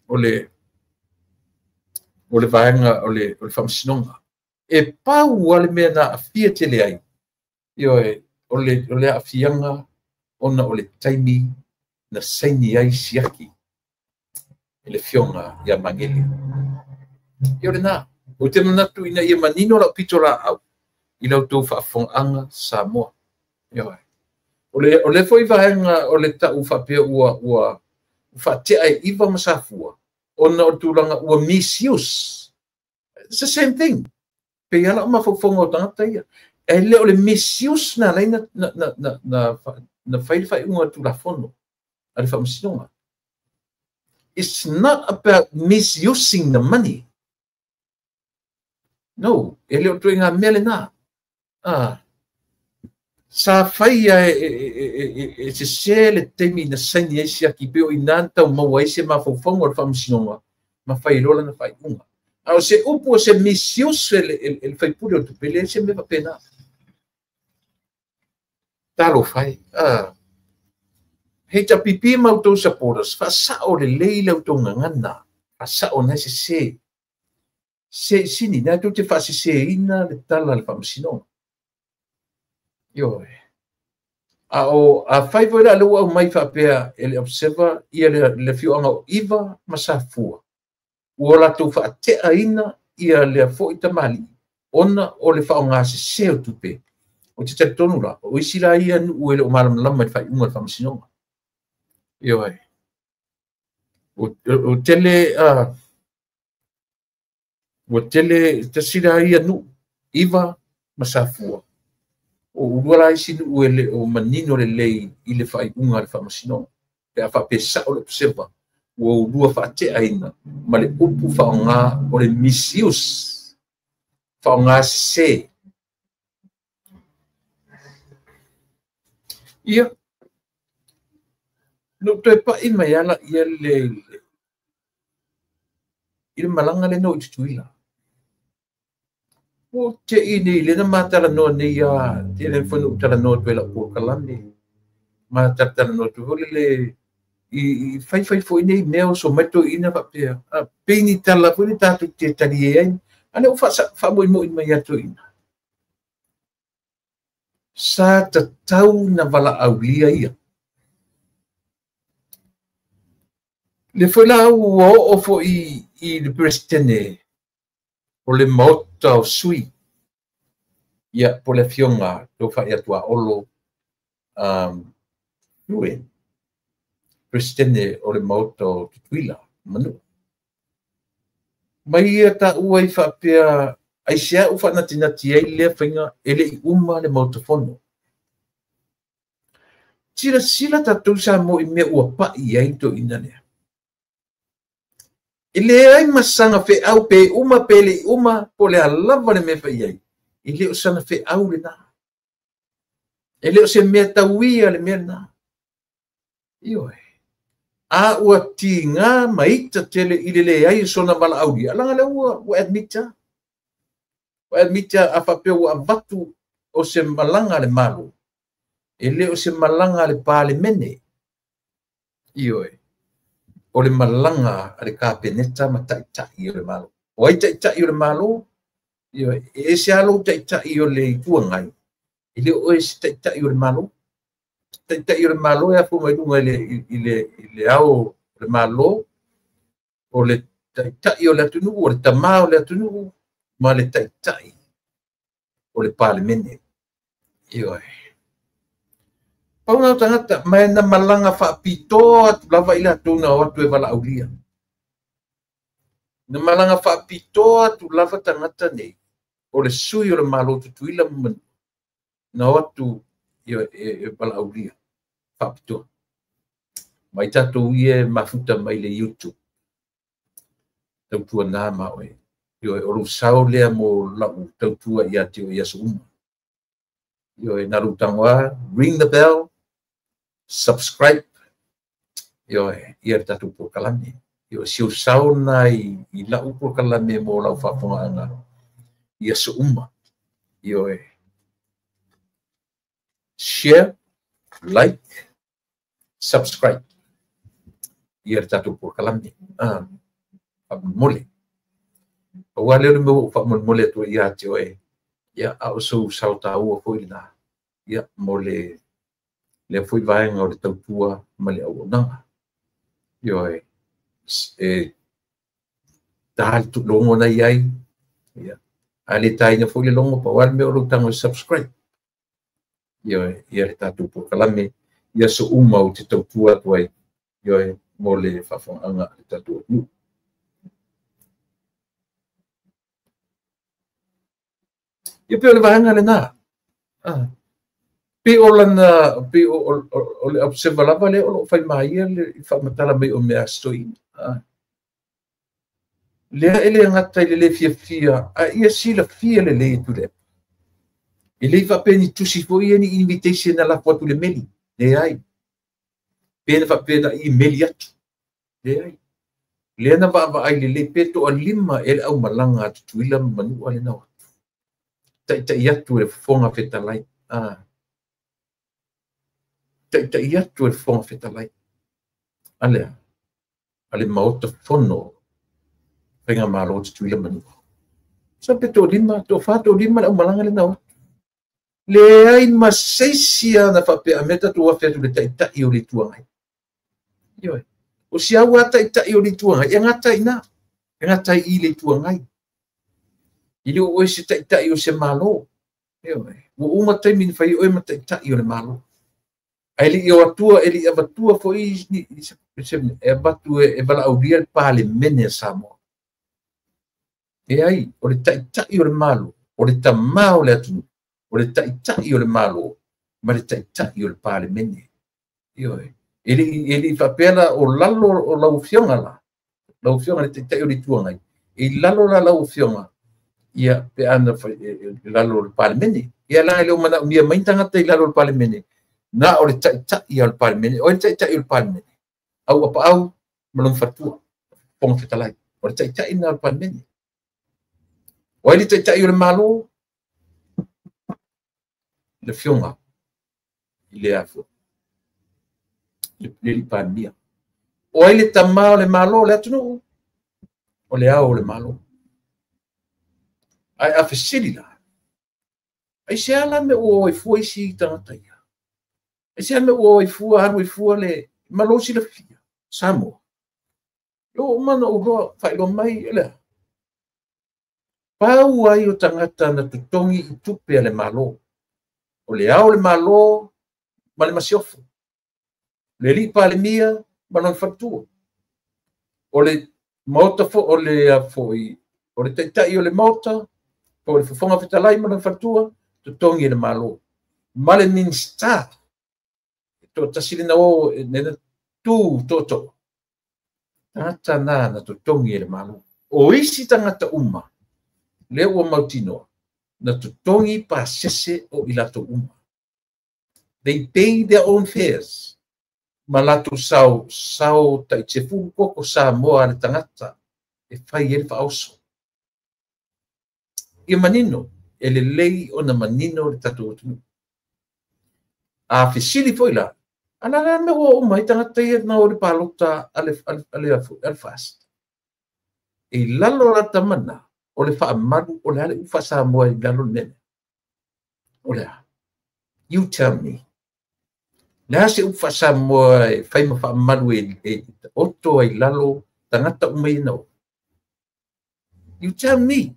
o le vaega o le faamasinoga. E pau lava le mea na aafia tele ai, ioe, o le aafiaga ona o le taimi na saini ai siaki e le afioga ia Magele. Ia o lena, ou te manatu ina ia manino lau pito laau i lau tou faafofogaaga Samoa. Ioe. O le foi vaega o le tau faapea ua faatea e Iva ma Safua ona o le tulaga ua misuse. It's the same thing. Pe ia lau mafaufauga o tagata ia. E le o le misuse na alai na fai le faaiuga o le Tulafono a le faamasinoga. It's not about misusing the money. No, e le o ituaiga mea lena. Sa faia e sese le taimi na saini ai siaki pe o i nā na tau maua ai se mafaufauga o le faamasinoga ma fai loa lana faaiuga. A o se upu o se misuse e le faipule o le tupe, leai se mea faapena. Talofa e. HRPP ma outou supporters, faasao lelei le outou gagana, faasao na e sese. Se sini, na tou te faasiseina le tala a le faamasinoga. Ioe. A o a fai foi la le ua aumai faapea e le Observer ia le afioaga o Iva ma Safua. Ua latou faateaina ia lea foi tamalii ona o le faaaogasese o tupe. O te talitonu la, o isi la ia nuu e le o malamalama i le faaiuga o le faamasinoga. Ioe. O tele ua tele tasi la ia nuu Iva ma Safua. O ulua la isi nuu e le o manino lelei i le faaiuga a le faamasinoga. Pe a faapesao le Observer ua ulua faateaina ma le upu faaaoga o le misuse, faaaogasese. Ia, no toe pai mai ala ia le i le malaga lena o i Tutuila. Ua te i nei lena matalanoa nei a te le foi no talanoa atu ai lau polokalame. Matalanoa atu foi le i fai fai foi nei mea o so mai toeaina faapea. Pei ni tala foi le tatou te talie ai. A lea ua faamoemoe mai a toeaina. Sa tatau na valaaulia ia. Le foi la ua oo foi i le Peresetene o le Maota o Sui. Ia, po le afioga tau fai atu a Olo Lue, Peresetene o le Maota o Tutuila, Manua. Mai ia taua i faapea aisea ua faanatinati ai lea faiga e le i uma le Maota Fono. Silasila tatou Samoa i mea ua pai ai le toeaina lea. E leai ma sana feau pe uma pe le i uma po o le a lava le mea fai ai. E le o sana feau lena. E le o se mea tauia le mea lena. Ioe. A ua tiga ma ita tele i le leai o sona valaaulia. Alaga lea ua admit a. Ua admit a faapea ua avatu o se malaga a le Malo. E le o se malaga a le Palemene. Ioe. O le malaga a le Kapeneta ma taitai o le Malo. O ai taitai o le Malo? Ioe. E ese lava lou taitai o le Itu Agai. E le o e se taitai o le Malo. Taitai o le Malo e afua mai luga i le ao o le Malo, o le taitai o le atunuu, o le tamā o le atunuu, ma le taitai o le Palemene. Ioe. Pau na o tagata, ma e na malaga faapitoa atu lava i latou na o atu e valaaulia. Na malaga faapitoa atu lava tagata nei, o le sui o le Malo Tutuila ma Manua, na o atu e valaaulia faapitoa. Mai tatou ia e mafuta mai le YouTube. Tautua nā ma oe. Ioe, o lou sao lea mo lau tautua ia te oe i aso uma. Ioe, na lou tagoa, ring the bell, subscribe, ioe, ia le tatou polokalame. Ioe, si ou sao na i lau polokalame mo lau faafofogaaga i aso uma. Ioe, share, like, subscribe ia le tatou polokalame. Faamolemole. Aua lea o le mea ua ou faamolemole atu ai ia te oe, ia, a o sou sao taua foi lena, ia, mo le lea foi vaega o le tautua ma le auaunaga. Ioe, e ta le logo na i ai, ia, a le taina foi le logo, pau lava le mea o lou tago e subscribe. Ioe, ia le tatou polokalame, i aso uma ou te tautua atu ai, ioe, mo le faafofogaaga a le tatou atunuu. Ia pei o le vaega lena. Pei o lana, pei o le observer lava lea o loo fai maia le faamatala mai o mea a si toeaina. Lea e le gata i le le fiafia, a ia silafia lelei e Tuilaepa. E le i faapea ni tusi foi ia ni invitation na lafo atu i le meli. Leai. Pe na faapea na email atu. Leai. Lea na vaavaai lelei pe toalima e le aumalaga a Tutuila ma Manua lena o atu. Taitai atu e le Fofoga Fetalai. Taitai atu e le Fofoga Fetalai. A lea, a le Maota Fono Faigamalo Tutuila Manua. Sa pe toalima, toafa, toalima le aumalaga lena o atu. Leai ma seisi lava na faapea a mea tatou afe atu i le Taitai o le Itu Agai. Ioe. O si au lava Taitai o le Itu Agai, e gata i ina. E gata i le Itu Agai. E le o oe se Taitai o se Malo. Ioe. Ua uma taimi na fai oe ma Taitai o le Malo. Ae le i o atua, e le i avatua foi e avatu e valaaulia le Palemene a Samoa. Leai, o le Taitai o le Malo, o le tamā o le atunuu, o le Taitai o le Malo ma le Taitai o le Palemene. Ioe. E le i faapea la o lalo o lau Afioga la, lau Afioga le Taitai o le Itu Agai, e i lalo la lau Afioga, ia, pe ana i lalo o le Palemene. Ia la e le o manaomia mai tagata i lalo o le Palemene, na o le Taitai o le Palemene, o le Taitai o le Palemene, au apaau ma lona faletua, Fofoga Fetalai, o le Taitai na o le Palemene. O ai le Taitai o le Malo? Le Afioga i le afo, le Palemia. O ai le tamā o le Malo o le atunuu? O le Ao o le Malo. Ae a fesili la, ai se ala me ua o ai fua isi tagata ia? Ai se ala me ua o ai fua, alu ai fua le Malo silafia, Samoa. Ua uma ona ou loa faailoa mai, o lea. Pau ai o tagata na totogi i tupe a le Malo. O le Ao o le Malo ma le Masiofo. Le Alii Palemia ma lona faletua. O le Maota fo, o le foi, o le Taitai o le Maota, po o le Fofoga Fetalai ma lona faletua, totogi e le Malo. Ma le Minisita, toatasi lena o, lena tu tootoo. Tagata na na totogi e le Malo. O isi tagata uma, lea ua mautinoa, na totogi pasese o i latou uma. They pay their own fares. Ma latou sao, sao tai 10 koko Samoa a le tagata e fai ai le faaoso. Ia manino, e lelei ona manino le tatou atunuu. A fesili foi la, a la la mea ua uma ai tagata ia na o le palota a le FAST. E i lalo la tamana o le faamalu o le a le ufa Samoa i lalo le mea. O le a? You tell me. Le a se ufa Samoa e fai ma faamalu e oto ai lalo tagata uma ia na o. You tell me.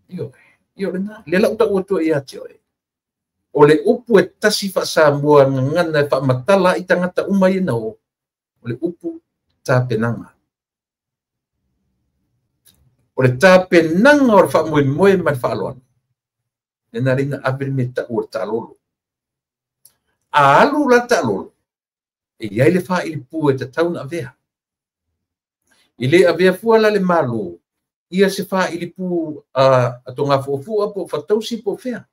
Ioe, ioe lena. Le lau tau atua ia te oe. O le upu e tasi faasamoa gagana e faamatala ai tagata uma ia na o, o le upu tapenaga. O le tapenaga o le faamoemoe ma le faaaloalo, lena lea na ave le mea tau o le taalolo. A alu la taalolo, e i ai le faailipu e tatau na avea. I le avea fua la le malo, ia se faailipu a togafuafua po o fatausi po o fea.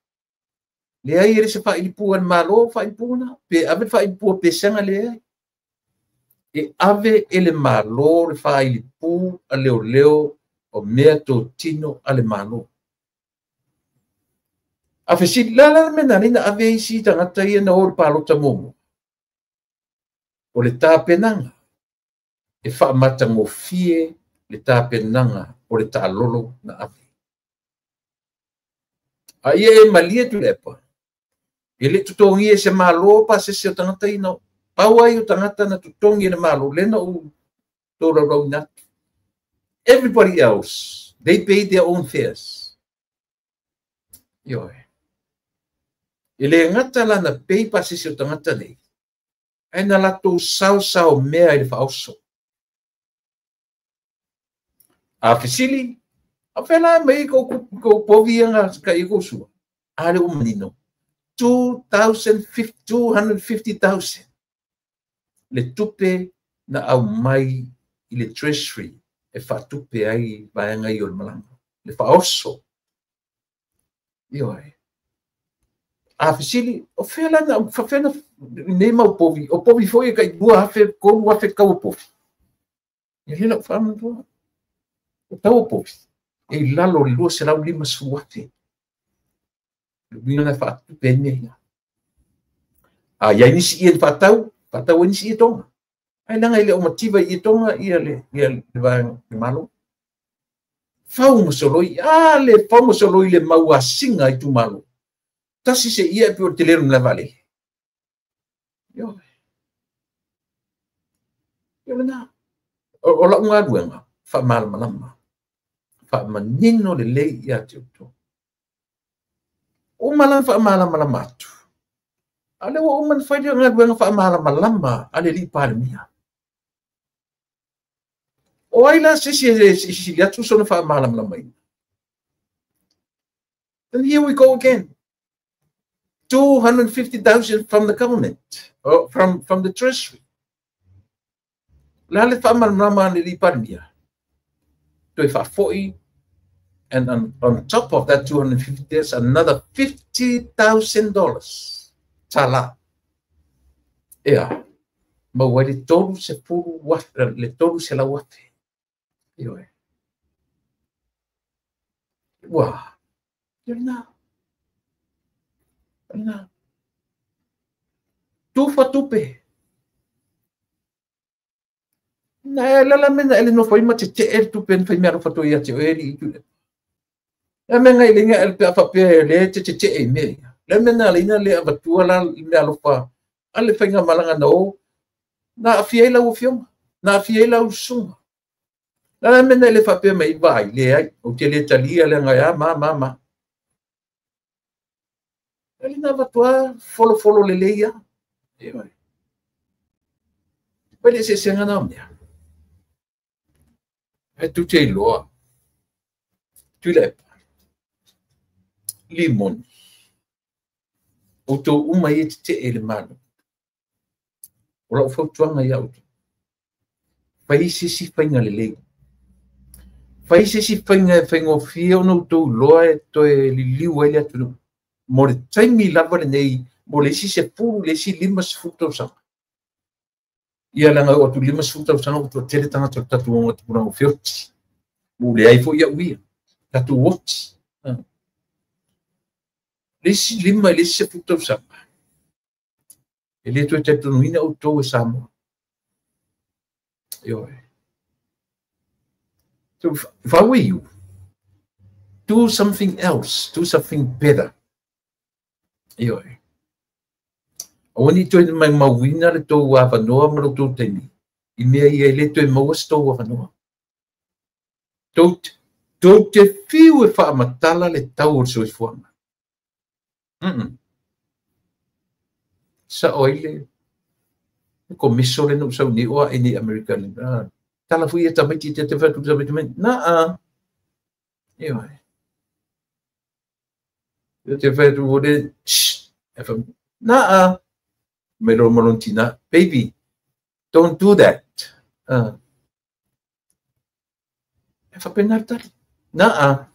Leai e le se faailipu a le malo faailipu na, pe ave le faailipu a pesega leai. E ave e le malo le faailipu a leoleo o mea totino a le malo. A fesili, la la mea na na ave isi tagata ia na o le palota muamua. O le tapenaga e faamatagofie le tapenaga o le taalolo na ave. A ia e malie Tuilaepa, e le totogia e se malo pasese o tagata ia na pau ai o tagata na totogi e le malo, lena ou tolaulauina atu. Everybody else, they pay their own fares. Ioe. E le gata la na pay pasese o tagata nei, ae na latou saosao mea i le faaoso. A fesili, a fela mai ko povi nga ka i ko sua. A le manino. 250,000 le tupe na au mai i le treasury e faatupe ai vaega ia o le malaga. Le faaoso. Ioe. A fesili, o fea la na, faafea na nei mau povi, o povi foi e kai 2,000, 3,000 tau o povi. Ia le lau faamanatua. O tau o povi, e i lalo o le 250,000. Le uiga na faatupe ai mea ia. A iai nisi ia faatau, faatau ai nisi ia toga. Ai leaga e le o mativa i toga ia le vaega le malo. Fau ma soloi, a le fau ma soloi le mau asiga i itumalo. Tasi se ia e pei o le tele o le malaevaalele. Ioe. Ia lena. O lau galuega, faamalamalama. Faamanino lelei ia te outou. Uma la faamalamalama atu. A lea ua uma ona fai le galuega faamalamalama a le alii Palemia. O ai la se isi e sili atu sona faamalamalamaina. Then here we go again. 250,000 from the government, or from the treasury. Le a le faamalamalama a le alii Palemia. Toe faafoi, and on top of that 250, there's another $50,000. Tala. Ea, maua ai le 30,000, le 300,000. Ioe. Ua, ia lena. Lena. Tufa tupe. Na e lala mena ele no foi ma te te el tupe na fai mea alofa toi ia te oe li i tule. Le mea ngai lenga el pe a faapea le te te te e mea ia. Le mea na leina le avatua la i mea alofa a le faiga malaga na o na aafia ai lau afioga, na aafia ai lau susuga. La le mea na le faapea mai vaai, leai, ou te le talia leaga e a ma ma ma. Le na avatua folofolo lelei ia. Ioe. Pai le eseesega na o mea. E tu te iloa. Tuilaepa. Limoni. Outou uma ia tetee i le Malo. O lau fautuaga ia outou. Fai se isi faiga lelei. Fai se isi faiga e faigofie ona outou iloa e toe liliu ai le atunuu. Mo le taimi lava lenei, mo le isi 10, le isi 50 tausaga. Ia leaga e oo atu i le 50 tausaga ua toatele tagata o le tatou oga tupulaga o feoti. Ua leai foi au ia, tatou oti. Le isi 5 i le isi 10 tausaga, e le toe talitonuina outou e Samoa. Ioe. So if I were you, do something else, do something better. Ioe. Aua ne i toe maumauina le tou avanoa ma lo tou taimi i mea ia e le toe maua se tou avanoa. Tou te fiu e faamatala le tau o le soifuaga. Mm. Sa o ile komiso le no sau ni o ini Amerika ni. Tala fui e tamaiti te whatu tamaiti mai. Na a. Ioe. Te whatu o le. Na a. Me lo malontina. Baby, don't do that. E whapena tali. Na a.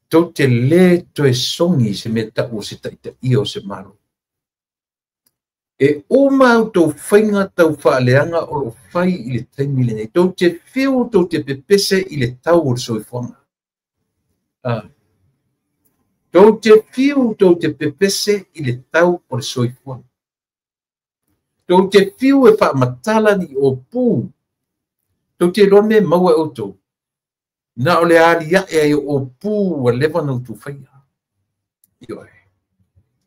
Tau te le toe songi se mea tau o se taita ia o se malo. E uma au tau whainga tau whaaleanga o lo whai i le taimi lenei. Tau te whiu, tau te pepese i le tau o le soifuaga. Tau te whiu, tau te pepese i le tau o le soifuaga. Tau te whiu e whaamatala ni o pū. Tau te loa me maua e o tau. Na o le ali ae ai o pū wa lewa na utu whaia. Ioe.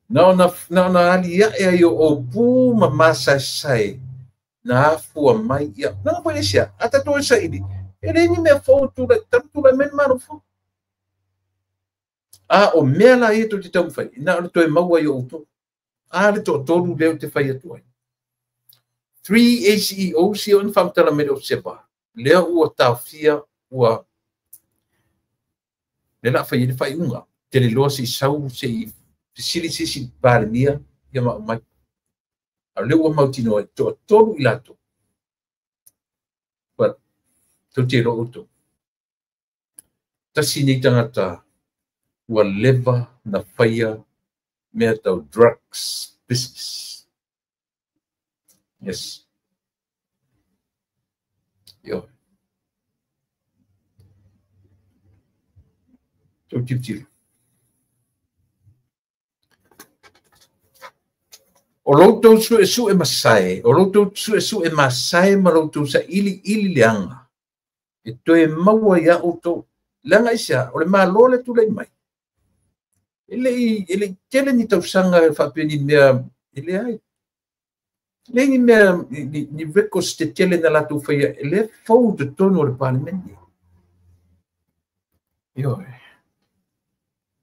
Na ona ali ae ai o pū ma masaesai. Na afua mai ia. Na ngā whaesia, a tatou e saili. E le ni mea fō tūrai, taru tūrai meni maro fō. A o mea la e tō te taumawhai. Na o le toe maua i o uto. A le tō tōru leo te whai atu ai. 3 HEO si o ni whamtala mere o sepa. Lea ua tāwhia ua le la whai le whai unga. Te le loa se sau se i sili se si pāremia ia ma mai. A le ua mautino e tō tōru i lato. But tō te ro uto. Tasi nei tangata ua leva na whaia mea tau drugs business. Yes. Yo. Tau tiro. O loutou sue masae, o loutou sue masae ma loutou sa ili ili leanga. E toe maua ia outou. Leanga isia, o le malo le tulei mai. E le tele ni tausanga e whapea ni mea, e le ai. Le ni mea, ni records te tele na latou whaia, e le fau te tonu o le parlementi. Ioe.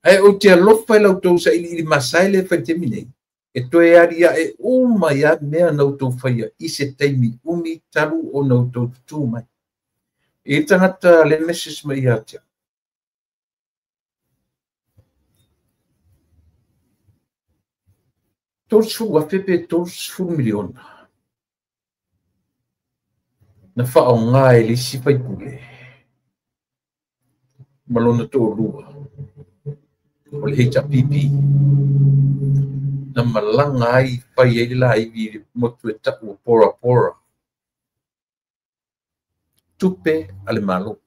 Ai o te alofa i loutou sa ili ili masae le whai te minei. E toe aria e uma ia mea na outou whaia i se taimi umi talu o na outou tutu mai. E tangata le message mai ia tia. Tōrsu afe pe 30 miliona. Na whao ngā e le isi whaipule. Malona tō lua. O le HPP. Na malanga ai whai ai la iwi le motu e tau o pora pora. Tupe a le malo.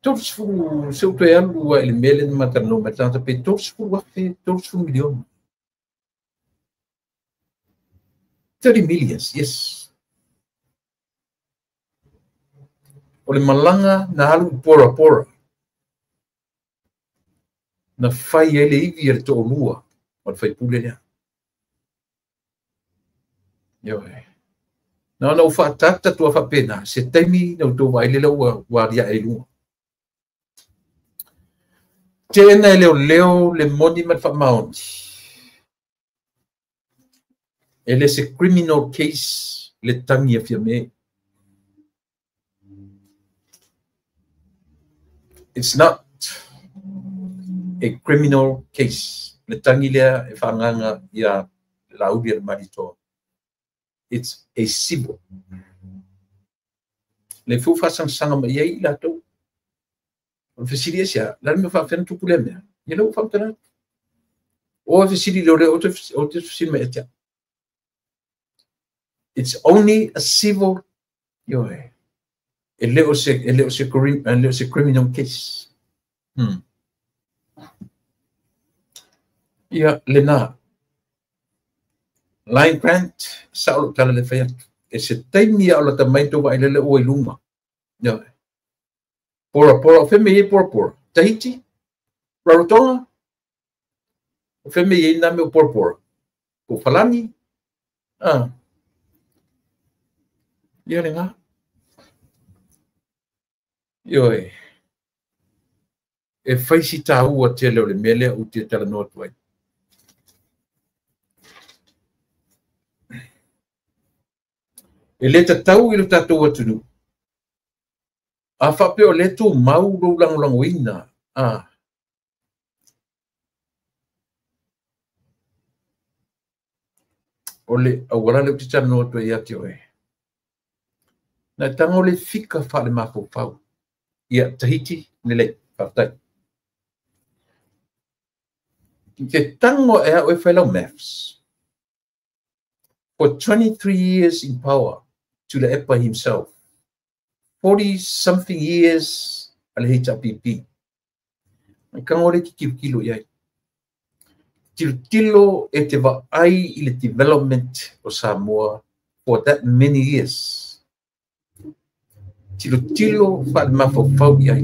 30, se uto e alu e le mele na matano, matata pe 30 afe, 30 miliona. 30 millions, yes. O le malanga na alu pora pora. Na whai ele iwi e le to'olua o le whaipule lea. Ioe. Na ona uwhaatata tua whapena, se taimi na utou wailele ua waria e lua. Tēnā e leo leo le moni ma le whaamaoni. E le se criminal case le tangi a fia me. It's not a criminal case. Le tangi lea e whaanganga ia lauri le maritoa. It's a civil. Le fufa sangasanga mai ai latou. O le fesili esia, la le mea faafena tupu lea mea. Ia le ua faapena. O fesili leo lea, o te fesili mai atia. It's only a civil, ioe. E le o se criminal case. Ia, lena. Line grant, sa o tala le whai atu. E se taimi a o la tamai tō vai lele o i luma. Ioe. Pora pora, o wheme i pora pora. Tahiti, Rarotonga, o wheme i nā me o pora pora. Ko Falani, Ia le ngā. Ioe. E whaisi tā ua tele o le mele u te tala noa tuai. E le tatau i lo tatou atunuu. A faapea o lea tumau lou lagolagoina. O le auala lea ou te talanoa atu ai ia te oe. Na tago le fika faale mafaufau. Ia Tahiti lelei, faafetai. Te tango e au e whai lau maths. For 23 years in power, Tuilaepa himself, 40-something years a le HRPP. Mai kango le tilotilo i ai. Tilotilo e te vaai i le development o Samoa for that many years. Tilotilo faale mafaufau i ai.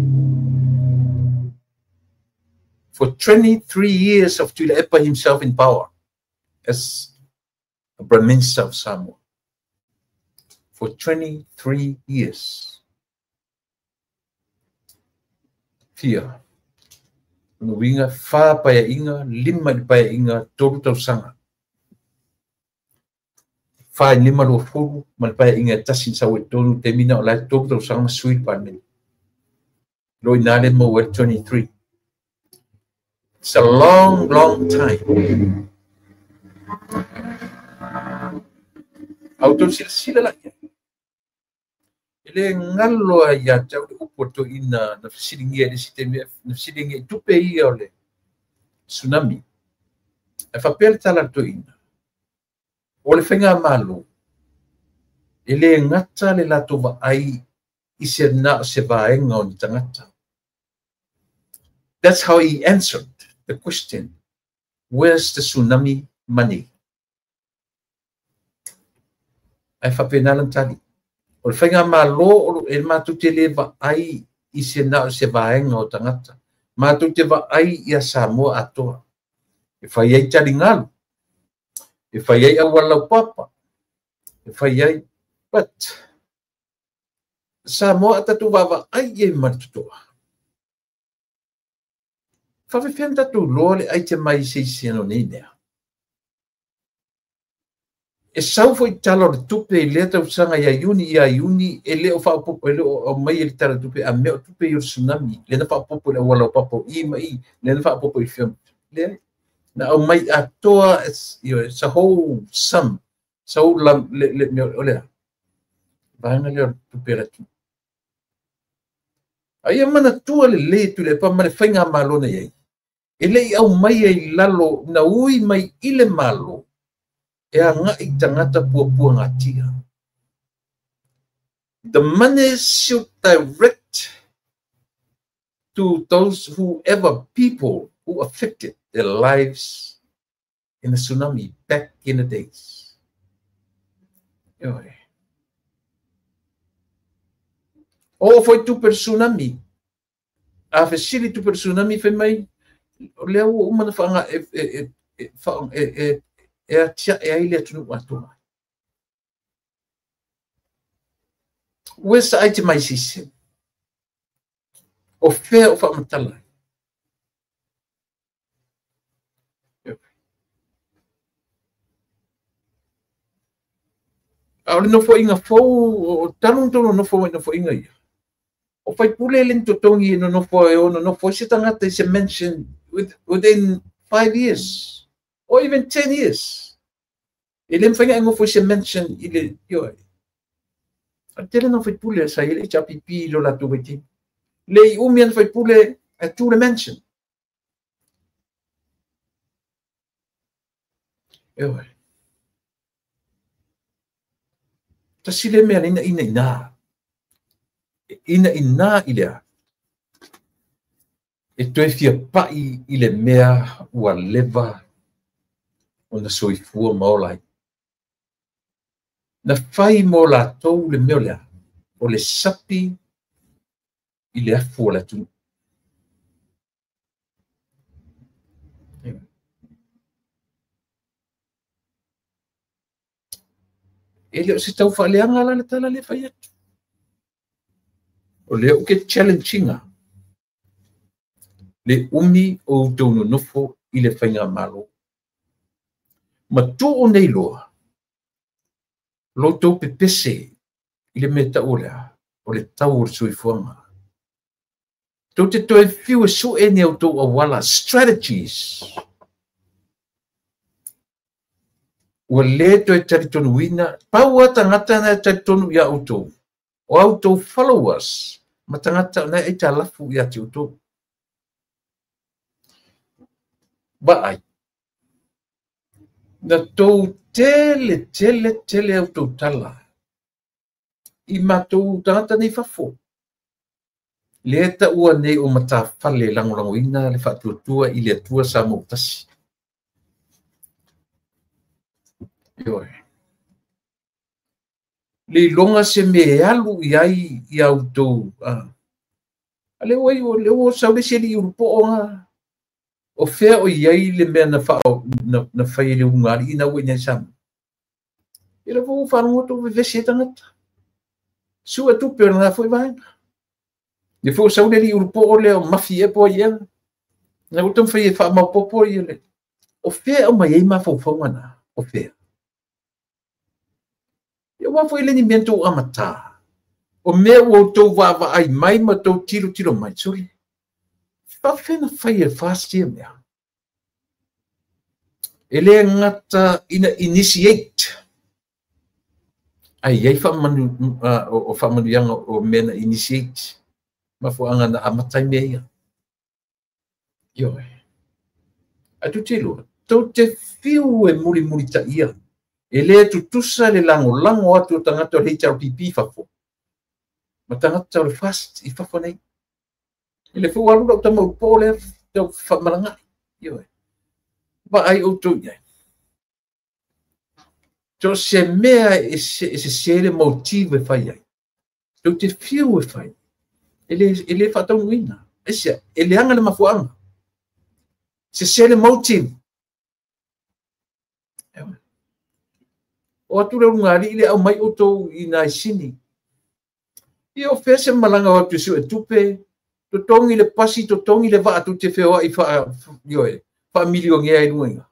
For 23 years of Tuilaepa himself in power as a Prime Minister of Samoa. For 23 years. Fia. Nuinga, wha paia inga, lima i paia inga, toru tausaga. Wha i lima lua fulu, ma le paia inga e tasi i sau e tolu, te mina o lai toru tausaga ma sui parliament. Loi nā le mau e 23. It's a long, long time. Au tau silasila la ia. E le ngalo a ia te au le upu to ina na fesilingia le sitemi, na fesilingia i tupe ia o le tsunami. E whapea le tala to ina. O le whainga malo, e le ngata le lato wa ai i se na o se vaenga o ni tangata. That's how he answered the question, where's the tsunami money? Ai whapena lan tali. O le whainga malo e mātou te le vaai i se na o se vaenga o tangata. Mātou te vaai i a Samoa atoa. E whai ai tali ngalu. E whai ai awalau papa. E whai ai. But Samoa atatu vava ai e matutoa. Whawhiwhian tatu loa le ai te mai se isi ano nei nea. E sau foi tala o le tupe i lea tausaga ia Iuni e le o faapopo e le o mai e le tala tupe a mea o tupe i o le tsunami le na faapopo i le auala o papa o i ma i le na faapopo i whiam le na au mai atoa, it's a whole sum sau lam le le mea o lea vaega lea o le tupe la tu ai manatua le le tu le pa ma le faiga malo na iai e le i au mai ai lalo na ui mai i le malo e anga i tangata puapua ngatia. The money should direct to those whoever people who affected their lives in the tsunami back in the days. O foi tu per tsunami. A fesili tu per tsunami fai mai lea ua uma na whaanga e e atia e ai le atunu atoa. Ue sa ai te mai sise. O whea o whaamatala. A o le nofo inga fou, o talung tolu nofo nofo inga ia. O whai pule le ntotongi no nofo e ono nofo se tangata is a mention within 5 years. Or even 10 years. E le mwhainga ngofo se mention i le ioe. A tele na whai pule sa i le HRPP lo la tū. Le i umi an whai pule a tū le mention. Eoe. Tasi le mea ina ina ina. Ina ina i lea. E toe fia pai i le mea ua leva o na soifua maola ai. Na whai mō lātou le mea lea, o le sapi i le afu o le atunu. E leo se tau whaaleanga la le tala le whai atu. O leo ke challenge-inga le umi o tau nonofo i le whainga malo. Ma tō o nei loa, Lo outou pepese i le mea taua lea, o le tau o le soifuaga. Tou te toe fiu e sue ni outou auala, strategies. Ua lē toe talitonuina, pau lava tagata na e talitonu iā outou, o a outou followers ma tagata na e aitalafu iā te outou. Vaai, na tou tele tele tele outou tala i matou tagata nei fafo. Lea taua nei o matafale lagolagoina le faatuatua i le Atua Samoa ua tasi. Ioe. Le iloga se mea e alu i ai ia outou. A lea ua sau le isi alii ulupoo na. O fea o i ai le mea na fai e le ulugalii na ua i nei Samoa. Ia lea foi ua faalogo atu ua vevesi ai tagata. Sue tupe o lena foi vaega. Lea foi ua sau le alii ulupoo lea o mafi ea po ai ea. Na ua taumafai e faamaopoopo ia le. O fea e aumai ai mafaufauga na? O fea? Ia aua foi le ni mea na tou amata. O mea ua outou vaavaai mai ma tou tilotilo mai. Sole, faafefea na fai e FAST ia mea? E le gata ina initiate, ae i ai o faamanuiaga o mea na initiate, mafuaaga na amata ai mea ia. Ioe. Ae tou te iloa, tou te fiu e mulimulitaia. E le tutusa le lagolago atu o tagata o le HRPP i fafo, ma tagata o le FAST i fafo nei. E le foi ua alu lau tama ulupoo lea tau faamalagai. Ioe. Vaai outou i ai. So se mea e sese le motive e fai ai. Tou te fiu e fai. E le faataunuuina. Aisea, e leaga le mafuaaga. Sese le motive. O atu le ulugalii le aumai outou i nai sini. Ia o fea se malaga o atu e sue tupe, totogi le pasi, totogi le vaa tou te feoai ioe, faamilionea ai luga i ina.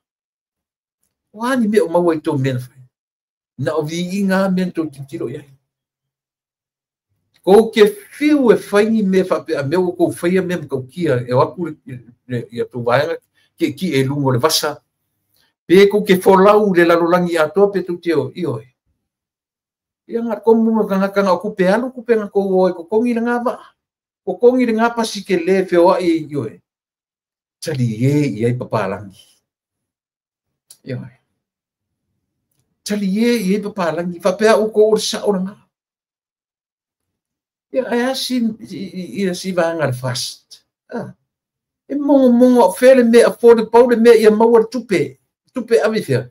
O a ni mea o maua i tou mea na fai? Na o viiga lava mea na tou tilotilo i ai. Kou te fiu e fai ni mea faapea mea ua tou faia mea matautia e o atu ia tou vaega tietie i luga o le vasa. Pe tou te folau i le lalolagi atoa pe tou te o, ioe. Ia na komu ma tagata na o tupe alu, tupe na tou o ai totogi lena vaa. Totogi lena pasi tele feoai, ioe. Talie i ai papalagi. Ioe. Talie i ai papalagi. Faapea outou o le sao lena. Ia, ae a si, ia si vaega le FAST. E mogomogo au fea le mea affordable le mea ia maua le tupe. Tupe ave i fea?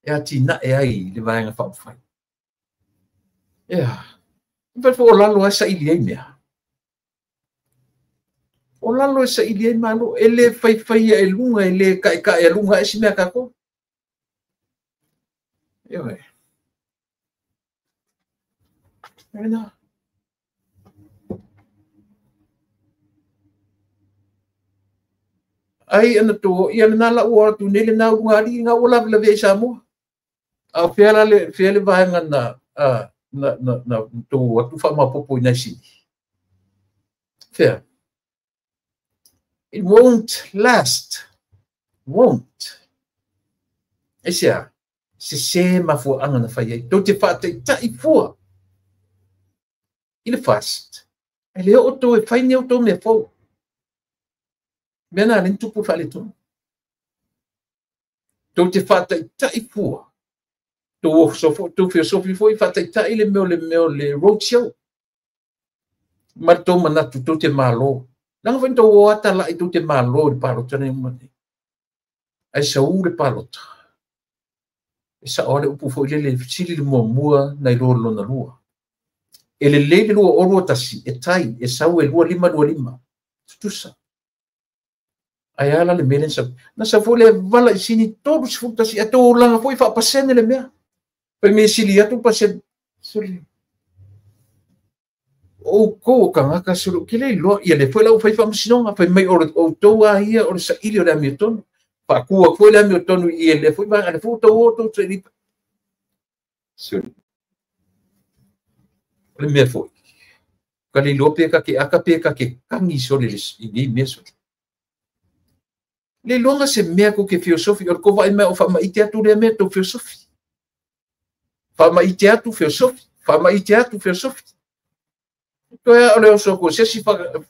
E atinae ai le vaega faaupufai. Ia. E foi o lalo lava e saili ai mea. O lalo e saili ai malo. E le faifaia e luga, e le kaekae a luga ae se mea a tatou. Ioe. Lena. Ai ana tou, ia lena la ua atu nei lena ulugalii na ua lavelavea i Samoa. A o fea la le, fea le vaega na, na tou atu faamaopoopo i nai sini? Fea? It won't last. Won't. Aisea? Sese mafuaaga na fai ai. Tou te faataitai fua i le FAST. Ae le oo outou e fai ni a outou mea fou. Mea na le tupu faaletonu. Tou te faataitai fua. Tou feosofi foi faataitai le mea o le road show. Ma le tou manatu tou te malo. Leaga foi na tou o ata lai tou te malo i le palota nei uma nei. Ae sau le palota. E sao lava le upu foi lele sili le muamua nai lo le lona lua. E lelei le 2021 e tai e sau e 2525. Tutusa. Ae a la le mea lea na sau. Na sau foi le vala i sini 31 ae tou olaga foi faapasene le mea. Fai mai e sili atu pasene. Sole. O outou o tagata sole, ou te le iloa. Ia lea foi la ua fai faamasinoga. Fai mai o outou lava ia o le saili o le amiotonu. Faatu atu foi le amiotonu i lea foi vaega. Lea foi ua tou o tou saili. Sole. O le mea foi, ka le iloa pe ka ke aka pe ka ke kagi sole i nei mea sole. Le iloaga se mea kou ke feosofi, o le kou vaai mai o faamaite atu lea mea tou feosofi. Faamaite atu feosofi, faamaite atu feosofi. Toe a o le oso atu o se isi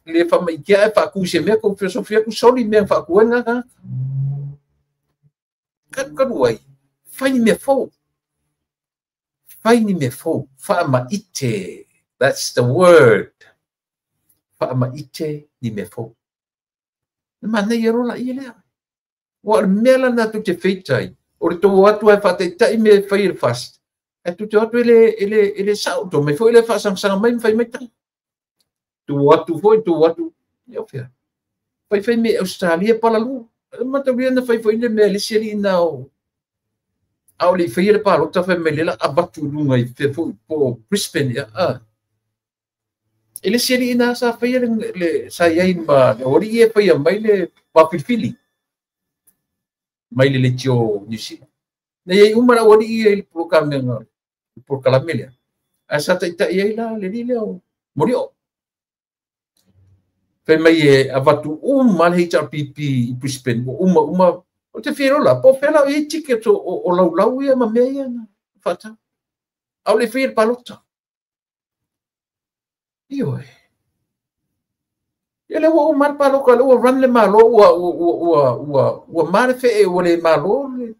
le faamaitea ae faatu i se mea kou feosofi atu soli mea faatu ai lena tagata. Kalukalu ai, fai ni mea fou. Fai ni mea fou, faamaite. That's the word. Faamaite ni mea fou. Na manaia loa laia lea. Ua o le mea la lena tou te feita ai, o le tou o atu ae faataitai mea e fai e le FAST, ae tou te o atu e le, e le, e le sao, tou omai foi lea faasagasaga mai ma fai mai tala. Tou o atu foi, tou o atu, ia o fea. Fai fai mea i Ausetalia palalū. Mataulia na fai foi le mea a le isi alii na o a o le i faia le palota fai mai lea la avatu i luga i fea foi po o Brisbane ea a. E le isi alii na sa faia le sa i ai ma le aualii e faia mai le vafilifili mai le leitio Niu Sila. Na i ai uma le aualii ia i le polokamega le polokalame lea. Ae sa taitai ai la le alii lea o Molioo. Fai mai e avatu uma le HRPP i Brisbane ua uma uma. Ou te fia iloa la, po o fea la o i ai ticket o laulau ia ma mea ia na faatau. A o le i faia le palota. Ioe. Ia lea ua uma le palota, lea ua run le Malo, ua ma le fee, ua le malo le.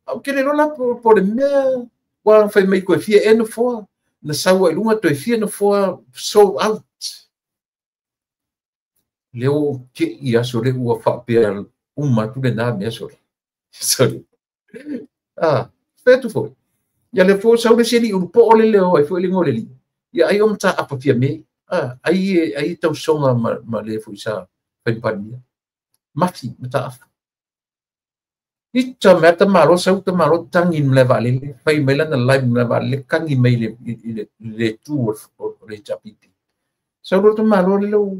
A ou te le iloa la po o le mea ua fai mai toe fia ea nofoa, na sau ai i luga toe fia nofoa sold out. Lea ua ou tei aso lea ua faapea uma atu lena mea sole. Sole. Ah, fai atu foi. Ia lea foi sau le isi alii ulupoo le leo ai foi le igoa o le alii. Ia ai o mataafa Fiame. Ah, ai ai tausoga ma le foi sa fai ma Palemia. Mafi mataafa. Ita mea tamalo sau tamalo tangi i le malae vaalele, fai mai lana live i le malae vaalele, kagi mai i le tu o le HRPP. Sau loa tamalo le ua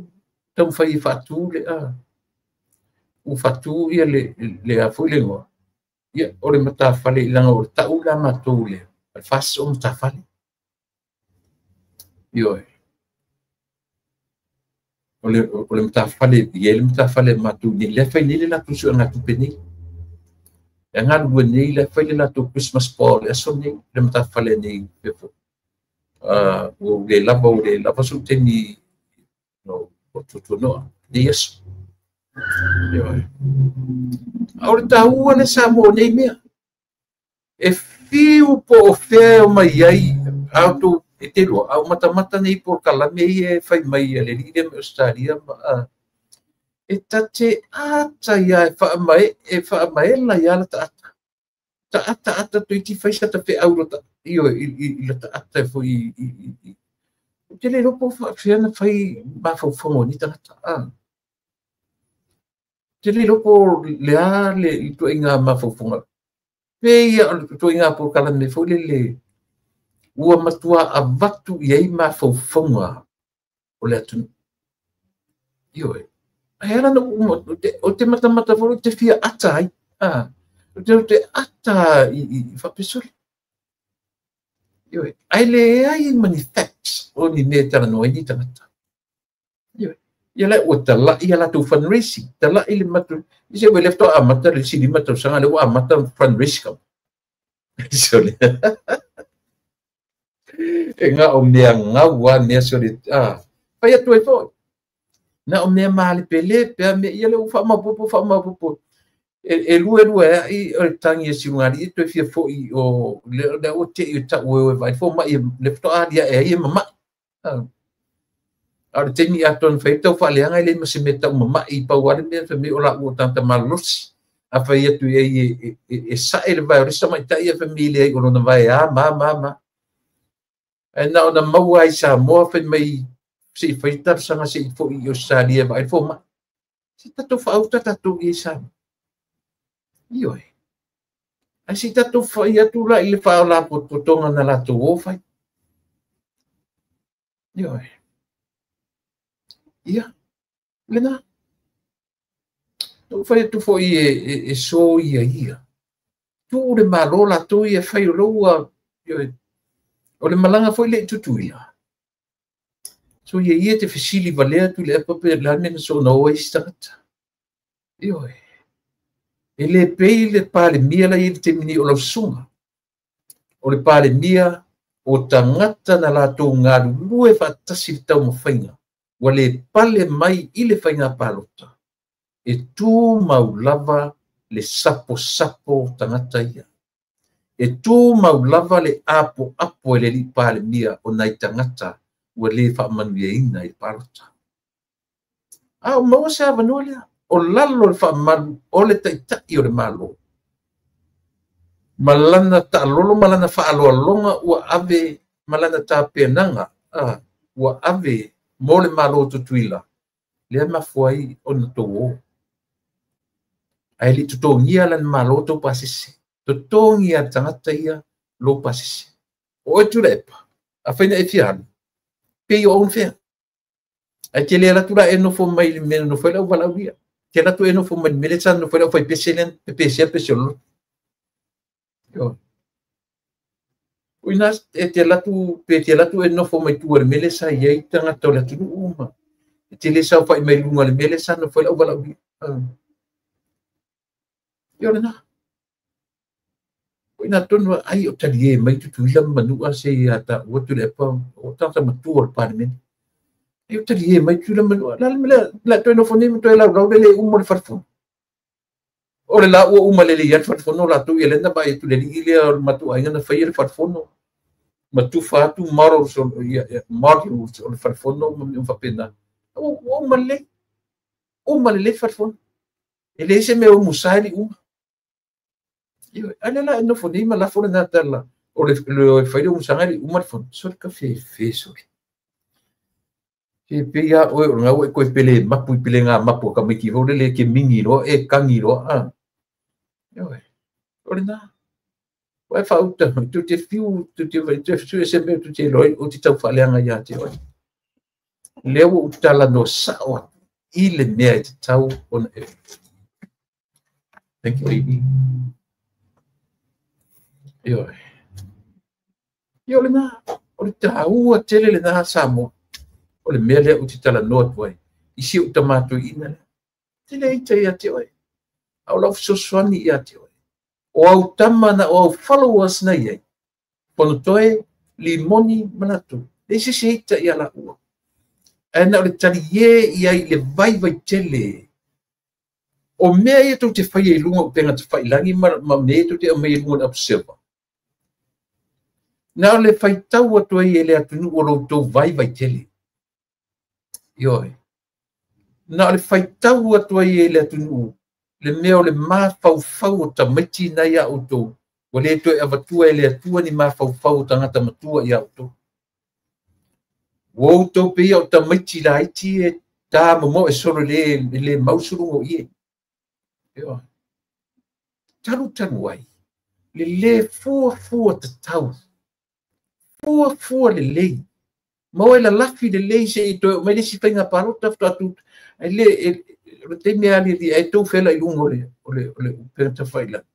taumafai e faatu le a. Ua faatu ia le a foi le igoa. Ia, o le matafale leaga o le tau la matou lea, o le FAST o matafale. Ioe. O le matafale, e i ai le matafale a matou nei, lea e fai nei le latou suegatupe nei. E galulue nei, lea e fai le latou Christmas ball le aso nei, le matafale nei. Ua ou le lava, ua le lava sou taimi no o tuatuanoa nei aso. Ioe. A o le taua le Samoa o nei mea. E fiu po o fea e omai ai, a outou e te iloa, a o matamata nei polokalame ia e fai mai a le alii lea mai Ausetalia ma e ta te ata ia e faamaela ia la ta ata. Ta ata ata toeitiiti fai sa ta feau ioe i la ta ata foi i ou te le iloa po o faapefea ona fai mafaufauga o nei tagata. Ou te le iloa po o le a le ituaiga mafaufauga. Pe ia o le ituaiga polokalame foi lele ua matua avatu i ai mafaufauga o le atunuu. Ioe. Ae ala na ou ou te matamata foi ou te fia ata ai. Ou te ata i faapea sole. Ioe. Ae leai ma ni facts o ni mea e talanoa ai ni tagata. Ioe. Ia la ua talai a latou fundraising. Talai le matou. I se ua le faatoa amata le isi 5 tausaga lea ua amata fundraise kau. Sole. E na o mea gau a mea sole. Fai atu ai foi. Na o mea malepelepe a mea ia lea ua faamaopoopo faamaopoopo. E lua lua ai o le tagi a Siugalii e toe fia foi o lea ua tei o tau e o e vaai fomai le faatoa aliae ai e mamai. A o le taimi atoa na fai ai tau faaleaga e leai ma se mea tau mamai pau lava le mea fai mai o laua o tagata malolosi. A fai atu i ai e sae le vae o le isi tamaitai ae fai mai e leai o lona vae a ma ma ma. Ae na ona maua ai i Samoa fai mai se i fai talosaga se i foi i Ausetalia e vaai le fomai. Se i tatou faauta tatou i ai i Samoa. Ioe. Ae se i tatou fai atu la i le faalapotopotoga na latou o fai. Ioe. Ia, lena. Na ou fai atu foi e soia ia. Tuu le Malo latou ia e fai o lou ua, ioe. O le malaga foi le Tutuila. So ia ia te fesili valea Tuilaepa pe le a le mea na soona o ai isi tagata. Ioe. E le pei le Palemia la i ai i le taimi nei o lau susuga. O le Palemia o tagata na latou galulue faatasi i le taumafaiga ua le pale mai i le faiga palota, e tumau lava le saposapo o tagata ia. E tumau lava le apoapo e le alii Palemia o nai tagata ua le faamanuiaina i le palota. A o maua se avanoa lea, o lalo o le faamalu o le taitai o le Malo, ma lana taalolo ma lana faaaloaloga ua ave ma lana tapenaga ua ave mo le Malo o Tutuila, lea mafua ai ona tou o. Ae le i totogia la le Malo tou pasese. Totogi lava e le tagata ia lou pasese. O oe Tuilaepa, afai na e fia alu, pay your own fare. Ae te le alu atu la e nofo mai i le mea na nofo ai le auvalaaulia. Te alu atu e nofo mai i le mea lea sa nofo ai le aufaipese lea na pepesea pese o le lotu. Ioe. O i ina e te alu atu, pe te alu atu e nofo mai tua i le mea lea sa i ai tagata o le atunuu ma e te le saofai mai luga i le mea lea sa nofo ai le auvalaaulia. Ia o lena. O i ina tonu ai o talie mai Tutuila ma Manua se ia taua Tuilaepa o tagata matua o le Palemene. Ai o talie mai Tutuila ma Manua. La le mea lea toe nofo nei ma toe laulau le le uma o le falefono. O le la ua uma lelei ai le falefono latou ia lea na vaai atu le alii lea o le matou aiga na faia le falefono. Ma tufa atu models o, ia, modules o le falefono ma mea faapena. Ua uma lelei. Uma lelei le falefono. E leai se mea o musa e le uma. Ioe, a lea la e nofo nei ma lafo lena tala o le fai le umusaga e le uma le fono. Sole ka fefe sole. E pei a oe o lena ua e koe pele mapu i pele ngā mapu a tamaiti fou lele e ke mingi loa e kagi loa a. Ioe, o lena. Ua e faauta mai, tu te fiu, tu te vai, tu te se mea tu te iloa ai, o te tau faaleaga ia te oe. Lea ua ou talanoa sao atu i le mea e tatau ona e. Thank you, baby. Ioe. Ia o lena, o le taua tele lena Samoa. O le mea lea ou te talanoa atu ai, i si ou tama toeaina lea. Te le ita ia te oe. A o lau fesoasoani ia te oe. O au tama na o au followers na i ai. Fonotoe, Limoni ma latou. Leai se isi e ita ia laua. Ae na o le talie i ai i le vaivai tele. O mea ia tou te faia i luga o upega tafailagi ma mea ia tou te aumaia i luga o le Observer. Na o le faitau atu ai e le atunuu o lo outou vaivai tele. Ioe. Na o le faitau atu ai e le atunuu le mea o le mafaufau o tamaiti na ia outou. Ua le toe avatua e le Atua ni mafaufau o tagata matua ia outou. Ua outou pei o tamaiti laiti e tā momoe solo le, le mausuluga o ie. Ioe. Talu talu ai, le le fuafua tatau, fuafua lelei, ma oe lalafi lelei seia toe oo mai le isi faiga palota faatoa tu, ai le, o le taimi e aliali ai tou fela i luga o le, o le, o le upega tafailagi,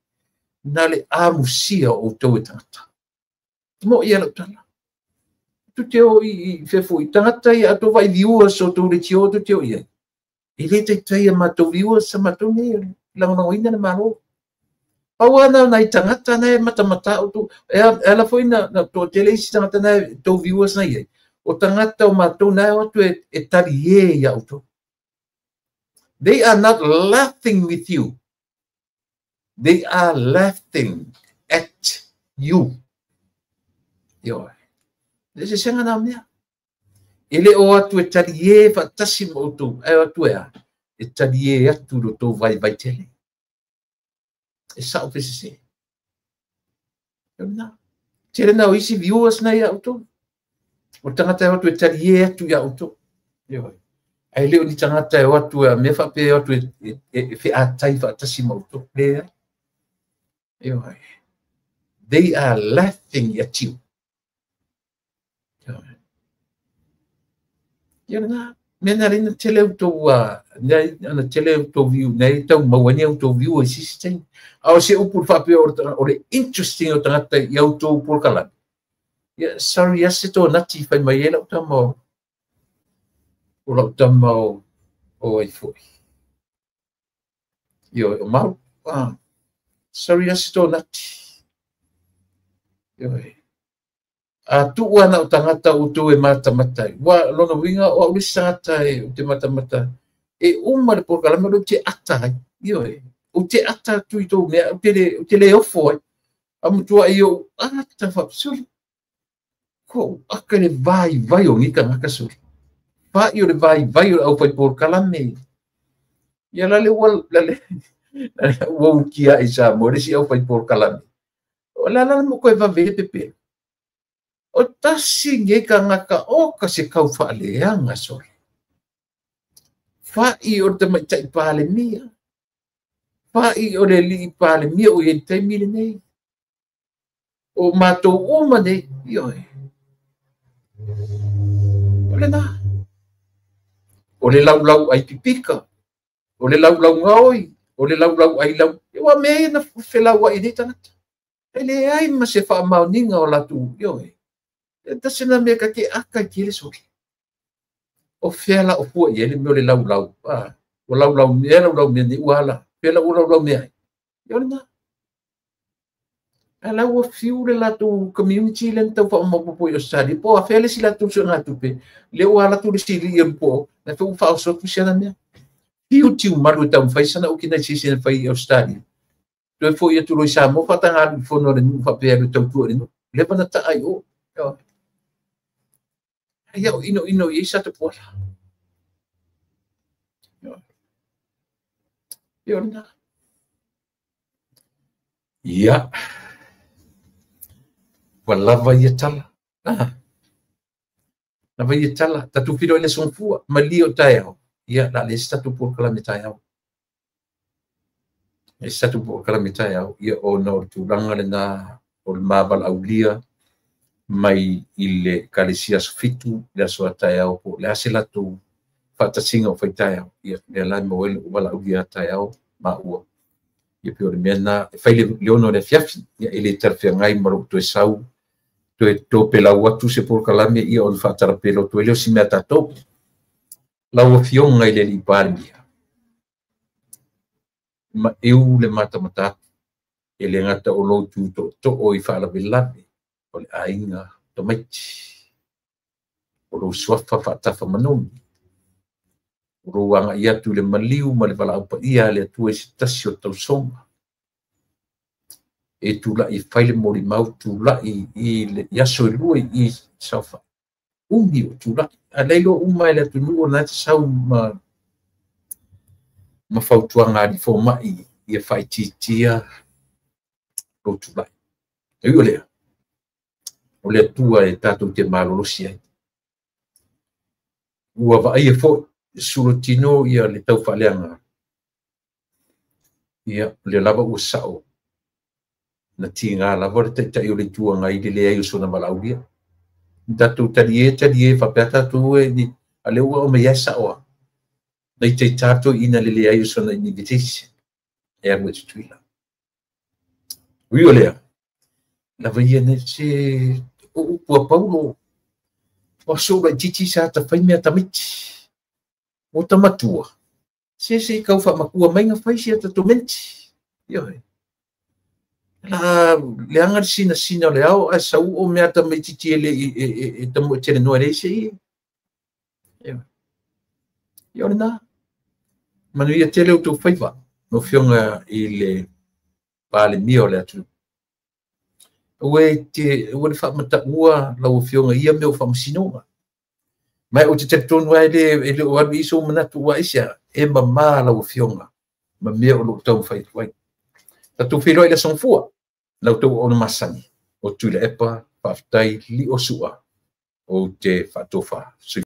na le amusia o outou e tagata. Moʻi ia lau tala. Tu te o i fefo i tagata ia a tou vaai viewers o tou leitioa tu te o i ai. E le taitai a matou viewers sa matou nei e lagolagoina le Malo. Pau lava na o nai tagata na e matamata outou. E ala foi na toatele isi tagata na e tou viewers na i ai. O tagata o matou na e o atu e talie ia outou. They are not laughing with you. They are laughing at you. Ioe. Le sesega na mea. E le o atu e talie faatasi ma outou, ae o atu e a? E talie atu lo tou vaivai tele. E sao pe sese. E o lena. Tele na o isi viewers na ia outou. O tagata e o atu e talie atu ia outou. Ioe. Ae le o ni tagata e o atu e mea faapea e o atu e featai faatasi ma outou. Leai. Ioe. They are laughing at you. Ia lena, mea na lena tele outou, ana tele outou view, nei tau maua ni outou view i sisi taimi. A o se upu faapea o le interesting o tagata i outou polokalame. Ia, sorry lava se tonati i fai mai ai lau tama o, o lau tama o, o ai foi. Ioe, o Mau. Ah, sorry lava se tonati. Ioe. A tuu ana o tagata outou e matamata ai. Ua lona uiga o au le isi tagata e ou te matamata e uma le polokalame o lea ou te ata ai. Ioe. Ou te ata atu i tou mea, ou te le ofo ai. A matuai ou ata faapesuli. Ko aka le vaivai o nei tagata soli. Fa'i o le vaivai o le aufai polokalame. Ia la le ua la le ua ukia i Samoa le isi aufai polokalame. O le ala la mo koe vave e pepelo. O tasi nei tagata o ka se kau faaleaga soli. Fa'i o le tamaitai Palemia. Fa'i o le alii Palemia o i ai i le taimi lenei. O matou uma nei, ioe. O lena. O le laulau ai pipika, o le laulau gaoi, o le laulau ai lau. Ua mea ia na felauai nei tagata. E leai ma se faamaoniga o latou, ioe. E tasi na mea ka te aka i tele soli. O fea la o fua i ai le mea o le laulau. Ah, o laulau mea, laulau mea nei ua ala. Fea la ua laulau mea ai. Ia o lena. A la ua fiu le latou community lea na tau faamaopoopo i Australia. Po o afea le isi latou suegatupe. Lea ua alu atu le sili i po, na fe ua faaoso atu si ana mea. Fiu tiumalu e taumafai sana organisation e fai i Australia. Toe foi atu loa i Samoa faataga alu i fono a le nuu faapea e alu e tautua i le nuu. Leva na taa i o. Ai au inoino i ai sa tapuala. Ia o lena. Ia. Ua lava ia tala. Ah. Lava ia tala. Tatou feiloai i le aso Gafua. Malie o taeao. Ia, la le isi tatou polokalame taeao. E isi tatou polokalame taeao. Ia, ona o le tulaga lena o le mavalaaulia mai i le Ekalesia aso 7, le aso a taeao, po o le a se latou faatasiga o fai taeao. Ia, lea la e maua ai lou valaaulia a taeao maua. Ia, pei o le mea lena, e fai le 6 o le afiafi, ia, e le talafeagai ma lou toe sau, toe topelau atu se polokalame, ia, ona faatalapelo atu ai lea o si mea a tatou. Lau Afioga i le Alii Palemia, maeu le matamata atu, e le gata o lou tu tootoo i faalavelave o le aiga tamaiti, o lou suafa faatafa manogi, o lou agai atu i le maliu ma le valaau paia a le Atua i se tasi o tausoga, e tulai e fai le molimau, tulai i le i aso e lua i saofai. Umi o tulai. A lea iloa uma e le atunuu o lena e te sau ma fautuaga a alii fomai ia faaitiitia lou tulai. E ui o lea, o le Atua e tatou te malolosi ai. Ua vaaia foi sulotino ia le taufaaleaga. Ia, o lea lava ua sao na tiga lava le Taitai o le Itu Agai i le leai o sona valaaulia. Tatou talie talie faapea tatou e ni, a lea ua aumai ai sao lava. Na itaita toeaiina le leai o sona invitation e alu ai i Tutuila. Ui o lea, lava ia nei se o upu a Paulo, o aso laitiiti sa tafai mea tamaiti. O tamatua, se se i kau faamatua mai na fai si a tatou menti. Ioe. La leaga le sinasina o le ao ae sau o mea tamaitiiti e le i e tamoe talanoa e leai se ie. Ioe. Ia o lena. Manuia tele outou faiva, lau Afioga i le Palemia o le atunuu. Aua e te, aua le faamataua lau Afioga i ia mea o faamasinoga. Ma ou te talitonu lava e le o alu i ai sou manatu ua aisea, e mama lau Afioga ma mea o lo o taumafai atu ai. Tatou feiloai i le Aso Gafua, la outou auauna masani o Tuilaepa, faafetai lio sua, ou te faatofa.